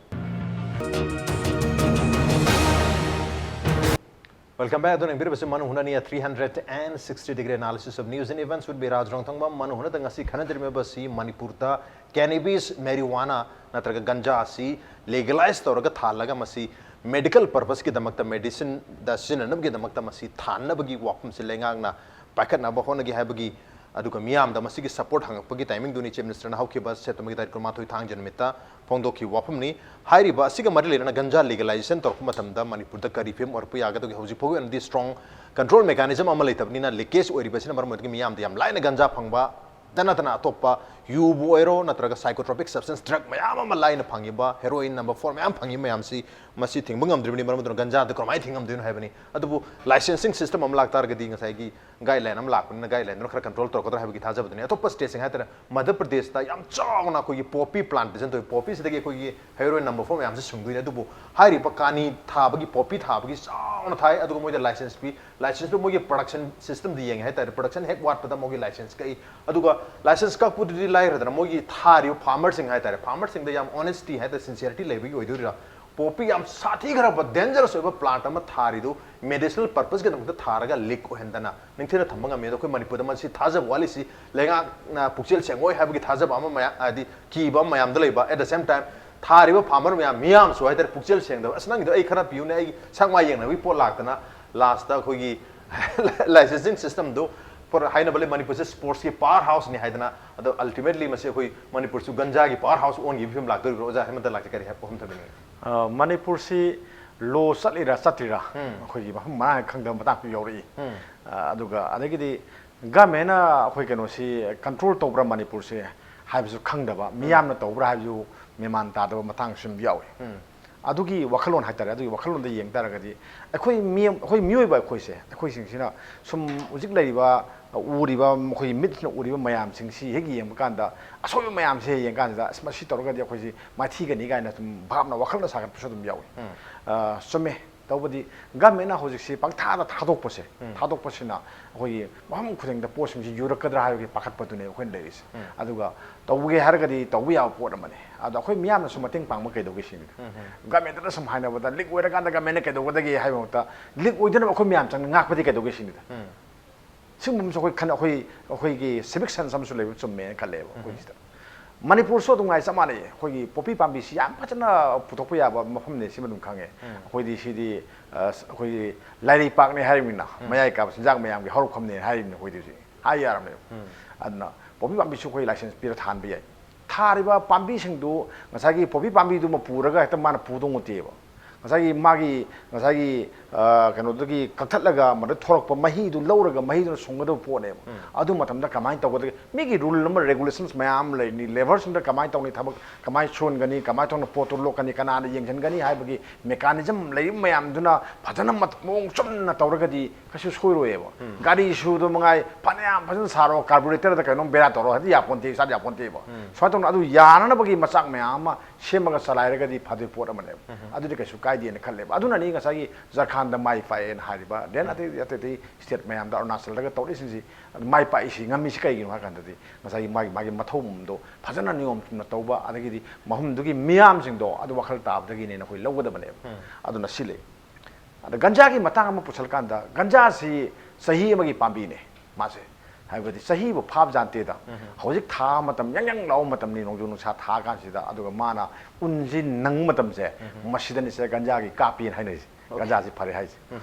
Welcome back. ꯑꯗꯨꯅ ꯌꯦꯡꯕꯤꯔꯤꯕꯁꯤ ꯃꯅꯨ ꯍꯨꯅꯅꯤ, a three hundred and sixty degree analysis of news and events with me, ꯔꯥꯖ ꯔꯣꯡꯊꯪꯕꯝ꯫ ꯃꯅꯨ ꯍꯨꯅꯗ ꯉꯁꯤ ꯈꯟꯅꯗ꯭ꯔꯤꯕꯁꯤ ꯃꯅꯤꯄꯨꯔꯗ cannabis, marijuana ꯅꯠꯇ꯭ꯔꯒ ꯒꯟꯖꯥ ꯑꯁꯤ legalize ꯇꯧꯔꯒ ꯊꯥꯜꯂꯒ ꯃꯁꯤ ꯃꯦꯗꯤꯀꯦꯜ ꯄꯔꯄꯁꯀꯤꯗꯃꯛꯇ, ꯃꯦꯗꯤꯁꯤꯟꯗ ꯁꯤꯖꯤꯟꯅꯅꯕꯒꯤꯗꯃꯛꯇ ꯃꯁꯤ ꯊꯥꯅꯕꯒꯤ ꯋꯥꯐꯝꯁꯤ ꯂꯩꯉꯥꯛꯅ ꯄꯥꯏꯈꯠꯅꯕ ꯍꯣꯠꯅꯒꯦ ꯍꯥꯏꯕꯒꯤ, ꯑꯗꯨꯒ ꯃꯤꯌꯥꯝꯗ ꯃꯁꯤꯒꯤ ꯁꯄꯣꯔꯠ ꯍꯪꯉꯛꯄꯒꯤ ꯇꯥꯏꯃꯤꯡꯗꯨꯅꯤ ꯆꯤꯐ ꯃꯤꯅꯤꯁꯇꯔꯅ ꯍꯧꯈꯤꯕ ꯁꯦꯞꯇꯦꯝꯕꯔꯒꯤ ꯇꯥꯔꯤꯛ ꯀꯨꯟꯃꯥꯊꯣꯏ ꯊꯥꯡꯖ ꯅꯨꯃꯤꯠꯇ ꯐꯣꯡꯗꯣꯛꯈꯤꯕ ꯋꯥꯐꯝꯅꯤ꯫ ꯍꯥꯏꯔꯤꯕ ꯑꯁꯤꯒ ꯃꯔꯤ ꯂꯩꯅꯅ ꯒꯟꯖꯥ legalization ꯇꯧꯔꯛꯄ ꯃꯇꯝꯗ ꯃꯅꯤꯄꯨꯔꯗ ꯀꯔꯤ ꯐꯤꯕꯝ ꯑꯣꯏꯔꯛꯄ ꯌꯥꯒꯗꯒꯦ? ꯍꯧꯖꯤꯛ ꯐꯥꯎꯒꯤ ꯑꯣꯏꯅꯗꯤ ꯁ꯭ꯇ꯭ꯔꯣꯡ ꯀꯟꯇ꯭ꯔꯣꯜ ꯃꯦꯀꯥꯅꯤꯖꯝ ꯑꯃ ꯂꯩꯇꯕꯅꯤꯅ, ꯂꯤꯀꯦꯖ ꯑꯣꯏꯔꯤꯕꯁꯤꯅ ꯃꯔꯝ ꯑꯣꯏꯔꯒ ꯃꯤꯌꯥꯝꯗ ꯌꯥꯝ ꯂꯥꯏꯅ ꯒꯟꯖꯥ ꯐꯪꯕ ꯇ ꯅꯠꯇꯅ ꯑꯇꯣꯞꯄ ꯌꯨꯕꯨ ꯑꯣꯏꯔꯣ ꯅꯠꯇ꯭ꯔꯒ psychotropic substance drug ꯃꯌꯥꯝ ꯑꯃ ꯂꯥꯏꯅ ꯐꯪꯉꯤꯕ, heroin number four ꯃꯌꯥꯝ ꯐꯪꯉꯤ ꯃꯌꯥꯝꯁꯤ, ꯃꯁꯤ ꯊꯤꯡꯕ ꯉꯝꯗ꯭ꯔꯤꯕꯅꯤ꯫ ꯃꯔꯝ ꯑꯗꯨꯅ ꯒꯟꯖꯥꯗ ꯀꯔꯝꯍꯥꯏꯅ ꯊꯤꯡꯕ ꯉꯝꯗꯣꯏꯅꯣ ꯍꯥꯏꯕꯅꯤ꯫ ꯑꯗꯨꯕꯨ licensing system ꯑꯃ ꯂꯥꯛꯇꯥꯔꯒꯗꯤ ꯉꯁꯥꯏꯒꯤ guideline ꯑꯃ ꯂꯥꯛꯄꯅꯤꯅ guideline ꯗꯨꯅ ꯈꯔ control ꯇꯧꯔꯛꯀꯗ꯭ꯔꯥ ꯍꯥꯏꯕꯒꯤ ꯊꯥꯖꯕꯗꯨꯅꯤ꯫ ꯑꯇꯣꯞꯄ ꯁ꯭ꯇꯦꯠꯁꯤꯡ ꯍꯥꯏꯇꯥꯔꯦ, ꯃꯙ꯭ꯌ ꯄ꯭ꯔꯗꯦꯁꯇ ꯌꯥꯝ ꯆꯥꯎꯅ ꯑꯩꯈꯣꯏꯒꯤ poppy plantation ꯇꯧꯏ꯫ Poppy ꯁꯤꯗꯒꯤ ꯑꯩꯈꯣꯏꯒꯤ heroin number four ꯃꯌꯥꯝꯁꯦ ꯁꯨꯡꯗꯣꯏꯅꯤ꯫ ꯑꯗꯨꯕꯨ ꯍꯥꯏꯔꯤꯕ ꯀꯥꯅꯤ ꯊꯥꯕꯒꯤ, poppy ꯊꯥꯕꯒꯤ ꯆꯥꯎꯅ ꯊꯥꯏ, ꯑꯗꯨꯒ ꯃꯣꯏꯗ license ꯄꯤ꯫ License ꯇꯨ ꯃꯣꯏꯒꯤ production system ꯗ ꯌꯦꯡꯉꯦ ꯍꯥꯏꯇꯥꯔꯦ, production ꯍꯦꯛ ꯋꯥꯠꯄꯗ ꯃꯣꯏꯒꯤ license ꯀꯛꯏ꯫ ꯑꯗꯨꯒ license ꯀꯛꯄꯗꯨꯗꯤ ꯂꯥꯏꯔꯗꯅ, ꯃꯣꯏꯒꯤ ꯊꯥꯔꯤꯕ farmer ꯁꯤꯡ ꯍꯥꯏꯇꯥꯔꯦ, farmer ꯁꯤꯡꯗ ꯌꯥꯝ honesty ꯍꯥꯏꯇꯥꯔꯦ, sincerity ꯂꯩꯕꯒꯤ ꯑꯣꯏꯗꯣꯏꯔꯥ? Poppy ꯌꯥꯝ ꯁꯥꯊꯤꯈ꯭ꯔꯕ dangerous ꯑꯣꯏꯕ plant ꯑꯃ ꯊꯥꯔꯤꯗꯨ medicinal purpose ꯀꯤꯗꯃꯛꯇ ꯊꯥꯔꯒ leak ꯑꯣꯏꯍꯟꯗꯅ ꯅꯤꯡꯊꯤꯅ ꯊꯝꯕ ꯉꯝꯃꯤ꯫ ꯑꯗꯣ ꯑꯩꯈꯣꯏ ꯃꯅꯤꯄꯨꯔꯗ ꯃꯁꯤ ꯊꯥꯖꯕ ꯋꯥꯠꯂꯤꯁꯤ ꯂꯩꯉꯥꯛꯅ ꯄꯨꯛꯆꯦꯜ ꯁꯦꯡꯉꯣꯏ ꯍꯥꯏꯕꯒꯤ ꯊꯥꯖꯕ ꯑꯃ ꯃꯌꯥꯝ, ꯍꯥꯏꯗꯤ ꯀꯤꯕ ꯑꯃ ꯃꯌꯥꯝꯗ ꯂꯩꯕ꯫ At the same time ꯊꯥꯔꯤꯕ farmer ꯃꯌꯥꯝ, ꯃꯤꯌꯥꯝꯁꯨ ꯍꯥꯏꯇꯥꯔꯦ, ꯄꯨꯛꯆꯦꯜ ꯁꯦꯡꯗꯕ, "ꯑꯁ, ꯅꯪꯒꯤꯗꯣ ꯑꯩ ꯈꯔ ꯄꯤꯌꯨꯅꯦ, ꯑꯩꯒꯤ ꯁꯛ ꯃꯥꯏ ꯌꯦꯡꯅꯕꯒꯤ ꯄꯣꯠ ꯂꯥꯛꯇꯅ" last ꯇ ꯑꯩꯈꯣꯏꯒꯤ licensing system ꯗꯨ, ꯍꯥꯏꯅꯕ ꯂꯩ, ꯃꯅꯤꯄꯨꯔꯁꯦ sports ꯀꯤ power house ꯅꯤ ꯍꯥꯏꯗꯅ, ꯑꯗꯣ ultimately ꯃꯁꯤ ꯑꯩꯈꯣꯏ ꯃꯅꯤꯄꯨꯔꯁꯨ ꯒꯟꯖꯥꯒꯤ power house ꯑꯣꯟꯈꯤꯕ ꯐꯤꯕꯝ ꯂꯥꯛꯇꯣꯔꯤꯕ꯭ꯔꯣ? ꯑꯣꯖꯥ ꯍꯦꯃꯟꯇ ꯂꯥꯛꯀꯦ, ꯀꯔꯤ ꯍꯥꯏ-, ꯋꯥꯐꯝ ꯊꯝꯕꯤꯅꯤꯡꯉꯤ? ꯑ, ꯃꯅꯤꯄꯨꯔꯁꯤ law ꯆꯠꯂꯤꯔꯥ ꯆꯠꯇ꯭ꯔꯤꯔꯥ, ꯎꯝ꯫ ꯑꯩꯈꯣꯏꯒꯤ ꯃꯐꯝ ꯃꯔꯥꯡ ꯈꯪꯗꯕ ꯃꯇꯥꯡꯁꯨ ꯌꯥꯎꯔꯛꯏ꯫ ꯎꯝ꯫ ꯑ, ꯑꯗꯨꯒ ꯑꯗꯒꯤꯗꯤ government ꯅ ꯑꯩꯈꯣꯏ ꯀꯩꯅꯣꯁꯤ control ꯇꯧꯕ꯭ꯔꯥ ꯃꯅꯤꯄꯨꯔꯁꯦ ꯍꯥꯏꯕꯁꯨ ꯈꯪꯗꯕ, ꯎꯝ꯫ ꯃꯤꯌꯥꯝꯅ ꯇꯧꯕ꯭ꯔꯥ ꯍꯥꯏꯕꯁꯨ ꯃꯦꯃꯥꯟ ꯇꯥꯗꯕ ꯃꯇꯥꯡꯁꯨ ꯑꯗꯨꯝ ꯌꯥꯎꯏ꯫ ꯑꯗꯨꯒꯤ ꯋꯥꯈꯜꯂꯣꯟ ꯍꯥꯏꯇꯥꯔꯦ, ꯑꯗꯨꯒꯤ ꯋꯥꯈꯜꯂꯣꯟꯗ ꯌꯦꯡ ꯇꯥꯔꯒꯗꯤ ꯑꯩꯈꯣꯏ ꯃꯤ-, ꯑꯩꯈꯣꯏ ꯃꯤꯑꯣꯏꯕ ꯑꯩꯈꯣꯏꯁꯦ, ꯑꯩꯈꯣꯏꯁꯤꯡꯁꯤꯅ ꯁꯨꯝ ꯍꯧꯖꯤꯛ ꯂꯩꯔꯤꯕ, ꯎꯔꯤꯕ, ꯑꯩꯈꯣꯏꯒꯤ ꯃꯤꯠꯁꯤꯅ ꯎꯔꯤꯕ ꯃꯌꯥꯝꯁꯤꯡꯁꯤ ꯍꯦꯛ ꯌꯦꯡꯕ ꯀꯥꯟꯗ, ꯑꯁꯣꯏꯕ ꯃꯌꯥꯝꯁꯦ ꯌꯦꯡ ꯀꯥꯟꯁꯤꯗ, "ꯑꯁ, ꯃꯁꯤ ꯇꯧꯔꯒꯗꯤ ꯑꯩꯈꯣꯏꯁꯤ ꯃꯥꯏꯊꯤꯒꯅꯤ" ꯀꯥꯏꯅ ꯁꯨꯝ ꯚꯥꯞꯅ, ꯋꯥꯈꯜꯅ ꯁꯥꯒꯠꯄꯁꯨ ꯑꯗꯨꯝ ꯌꯥꯎꯏ꯫ ꯑ, ꯆꯨꯝꯃꯦ꯫ ꯇꯧꯕꯗꯤ ꯒꯃꯦꯟꯅ ꯍꯧꯖꯤꯛꯁꯤ ꯄꯪꯊꯥꯗ ꯊꯥꯗꯣꯛꯄꯁꯦ, ꯊꯥꯗꯣꯛꯄꯁꯤꯅ ꯑꯩꯈꯣꯏꯒꯤ ꯃꯐꯝ ꯈꯨꯗꯤꯡꯗ ꯄꯣꯠꯁꯤꯡꯁꯤ ꯌꯨꯔꯛꯀꯗ꯭ꯔꯥ ꯍꯥꯏꯕꯒꯤ ꯄꯥꯈꯠꯄꯗꯨꯅꯦ ꯑꯩꯈꯣꯏꯅ ꯂꯩꯔꯤꯁꯦ꯫ ꯑꯗꯨꯒ ꯇꯧꯒꯦ ꯍꯥꯏꯔꯒꯗꯤ ꯇꯧꯕ ꯌꯥꯕ ꯄꯣꯠ ꯑꯃꯅꯤ꯫ ꯑꯗꯣ ꯑꯩꯈꯣꯏ ꯃꯤꯌꯥꯝꯅꯁꯨ ꯃꯇꯦꯡ ꯄꯥꯡꯕ ꯀꯩꯗꯧꯒꯦ ꯁꯤꯅꯤꯗ꯫ ꯒꯃꯦꯟꯗꯅ ꯁꯨꯝ ꯍꯥꯏꯅꯕꯗ, ꯂꯤꯛ ꯑꯣꯏꯔꯀꯥꯟꯗ ꯒꯃꯦꯟꯅ ꯀꯩꯗꯧꯒꯗꯒꯦ ꯍꯥꯏꯕ ꯃꯍꯨꯠꯇ, ꯂꯤꯛ ꯑꯣꯏꯗꯅꯕ ꯑꯩꯈꯣꯏ ꯃꯌꯥꯝ ꯆꯪꯅ ꯉꯥꯛꯄꯗꯤ ꯀꯩꯗꯧꯒꯦ ꯁꯤꯅꯤꯗ꯫ ꯁꯤꯒꯨꯝꯕꯁꯨ ꯑꯩꯈꯣꯏ ꯈꯟ-, ꯑꯩꯈꯣꯏ, ꯑꯩꯈꯣꯏꯒꯤ civic sense ꯑꯃꯁꯨ ꯂꯩꯕ ꯆꯨꯝꯃꯦꯅ ꯈꯜꯂꯦꯕ ꯑꯩꯈꯣꯏꯁꯤꯗ꯫ ꯃꯅꯤꯄꯨꯔꯁꯨ ꯑꯗꯨꯝ ꯉꯥꯏ ꯆꯞ ꯃꯥꯟꯅꯩ꯫ ꯑꯩꯈꯣꯏꯒꯤ ꯄꯣꯄꯤ ꯄꯥꯝꯕꯤꯁꯤ ꯌꯥꯝ ꯐꯖꯅ ꯄꯨꯊꯣꯛꯄ ꯌꯥꯕ ꯃꯐꯝꯅꯦ, ꯁꯤꯃ ꯑꯗꯨꯝ ꯈꯪꯉꯦ꯫ ꯑꯩꯈꯣꯏꯗꯤ ꯁꯤꯗꯤ, ꯑ, ꯑꯩꯈꯣꯏꯒꯤ ꯂꯥꯏꯔꯩꯄꯥꯛꯅꯦ ꯍꯥꯏꯔꯤꯕꯅꯤꯅ, ꯃꯌꯥꯏ ꯀꯥꯕ ꯆꯤꯟꯖꯥꯛ ꯃꯌꯥꯝꯒꯤ ꯍꯧꯔꯛꯐꯝꯅꯦ ꯍꯥꯏꯔꯤꯕꯅꯤ ꯑꯩꯈꯣꯏꯗꯤ ꯍꯧꯖꯤꯛ꯫ ꯍꯥꯏ ꯌꯥꯔꯕꯅꯦꯕ꯫ ꯑꯗꯨꯅ ꯄꯣꯄꯤ ꯄꯥꯝꯕꯤꯁꯨ ꯑꯩꯈꯣꯏ license ꯄꯤꯔ ꯊꯥꯍꯟꯕ ꯌꯥꯏ꯫ ꯊꯥꯔꯤꯕ ꯄꯥꯝꯕꯤꯁꯤꯡꯗꯨ ꯉꯁꯥꯏꯒꯤ ꯄꯣꯄꯤ ꯄꯥꯝꯕꯤꯗꯨꯃ ꯄꯨꯔꯒ ꯍꯦꯛꯇ ꯃꯥꯅ ꯄꯨꯗꯧ ꯅꯠꯇꯦꯕ꯫ ꯉꯁꯥꯏꯒꯤ ꯃꯥꯒꯤ, ꯉꯁꯥꯏꯒꯤ, ꯑ, ꯀꯩꯅꯣꯗꯒꯤ ꯀꯛꯊꯠꯂꯒ ꯃꯗꯨ ꯊꯣꯔꯛꯄ ꯃꯍꯤꯗꯨ ꯂꯧꯔꯒ ꯃꯍꯤꯗꯨꯅ ꯁꯨꯡꯒꯗꯕ ꯄꯣꯠꯅꯦꯕ꯫ ꯑꯗꯨ ꯃꯇꯝꯗ ꯀꯃꯥꯏꯅ ꯇꯧꯒꯗꯒꯦ? ꯃꯤꯒꯤ rule ꯑꯃ, regulations ꯃꯌꯥꯝ ꯑꯃ ꯂꯩꯔꯤꯅꯤ꯫ Labourꯁꯤꯡꯗ ꯀꯃꯥꯏꯅ ꯇꯧꯅꯤ? ꯊꯕꯛ ꯀꯃꯥꯏꯅ ꯁꯨꯍꯟꯒꯅꯤ? ꯀꯃꯥꯏꯅ ꯇꯧꯅ ꯄꯣꯠꯇꯨ ꯂꯣꯛꯀꯅꯤ? ꯀꯅꯥꯅ ꯌꯦꯡꯁꯤꯟꯒꯅꯤ? ꯍꯥꯏꯕꯒꯤ mechanism ꯂꯩꯔꯤꯕ ꯃꯌꯥꯝꯗꯨꯅ ꯐꯖꯅ ꯃꯠ-, ꯃꯑꯣꯡ ꯆꯨꯝꯅ ꯇꯧꯔꯒꯗꯤ ꯀꯩꯁꯨ ꯁꯣꯏꯔꯣꯏꯑꯕ꯫ ꯒꯥꯔꯤꯁꯨ ꯑꯗꯨ ꯃꯉꯥꯏ, ꯐꯅꯌꯥꯝ ꯐꯖꯅ ꯁꯥꯔꯣ, carburetorꯗ ꯀꯩꯅꯣꯝ ꯕꯦꯔꯥ ꯇꯧꯔꯣ, ꯍꯥꯏꯗꯤ ꯌꯥꯄꯣꯟꯇꯦ, ꯏꯁꯥꯗ ꯌꯥꯄꯣꯟꯇꯦꯕ꯫ ꯁꯨꯃꯥꯏꯅ ꯇꯧꯅ ꯑꯗꯨ ꯌꯥꯅꯅꯕꯒꯤ ꯃꯆꯥꯛ ꯃꯌꯥꯝ ꯑꯃ ꯁꯦꯝꯃꯒ ꯆꯂꯥꯏꯔꯒꯗꯤ ꯐꯗꯣꯏ ꯄꯣꯠ ꯑꯃꯅꯦꯕ꯫ ꯑꯗꯨꯗꯤ ꯀꯩꯁꯨ ꯀꯥꯏꯗꯦꯅ ꯈꯜꯂꯦꯕ꯫ ꯑꯗꯨꯅꯅꯤ ꯉꯁꯥꯏꯒꯤ ꯖꯔꯈꯥꯟꯗ ꯃꯥꯏ ꯄꯥꯛꯑꯦꯅ ꯍꯥꯏꯔꯤꯕ, then ꯑꯇꯩ ꯑꯇꯩ ꯑꯇꯩ state ꯃꯌꯥꯝꯗ, ꯑꯔꯨꯅꯥꯆꯜꯗꯒ ꯇꯧꯔꯛꯏꯁꯤꯡꯁꯤ, ꯃꯥꯏ ꯄꯥꯛꯏꯁꯤ, ꯉꯝꯃꯤꯁꯤ ꯀꯩꯒꯤꯅꯣ ꯍꯥꯏ ꯀꯥꯟꯗꯗꯤ ꯉꯁꯥꯏꯒꯤ ꯃꯥꯒꯤ, ꯃꯥꯒꯤ ꯃꯊꯧꯗꯣ ꯐꯖꯅ ꯅꯤꯌꯣꯝ ꯆꯨꯝꯅ ꯇꯧꯕ, ꯑꯗꯒꯤꯗꯤ ꯃꯐꯝꯗꯨꯒꯤ ꯃꯤꯌꯥꯝꯁꯤꯡꯗꯣ ꯑꯗꯨ ꯋꯥꯈꯜ ꯇꯥꯕꯗꯒꯤꯅꯦꯅ ꯑꯩꯈꯣꯏ ꯂꯧꯒꯗꯕꯅꯦꯕ꯫ ꯑꯗꯨꯅ ꯁꯤ ꯂꯩ꯫ ꯑꯗ ꯒꯟꯖꯥꯒꯤ ꯃꯇꯥꯡ ꯑꯃ ꯄꯨꯁꯜꯂꯀꯥꯟꯗ, ꯒꯟꯖꯥꯁꯤ ꯆꯍꯤ ꯑꯃꯒꯤ ꯄꯥꯝꯕꯤꯅꯦ ꯃꯥꯁꯦ, ꯍꯥꯏꯕꯗꯤ ꯆꯍꯤꯕꯨ ꯐꯥꯕ ꯖꯥꯟꯇꯦꯗ꯫ ꯍꯧꯖꯤꯛ ꯊꯥ ꯃꯇꯝ, ꯌꯥꯡ ꯌꯥꯡ ꯂꯥꯎꯕ ꯃꯇꯝꯅꯤ, ꯅꯣꯡꯖꯨ ꯅꯨꯡꯁꯥ ꯊꯥ ꯀꯥꯟꯁꯤꯗ꯫ ꯑꯗꯨꯒ ꯃꯥꯅ ꯎꯟꯁꯤ ꯅꯪ ꯃꯇꯝꯁꯦ, ꯃꯁꯤꯗꯅꯤꯁꯦ ꯒꯟꯖꯥꯒꯤ ꯀꯥꯞꯄꯤꯅ ꯍꯥꯏꯅꯔꯤꯁꯦ꯫ ꯒꯟꯖꯥꯁꯤ ꯐꯔꯦ ꯍꯥꯏꯁꯦ꯫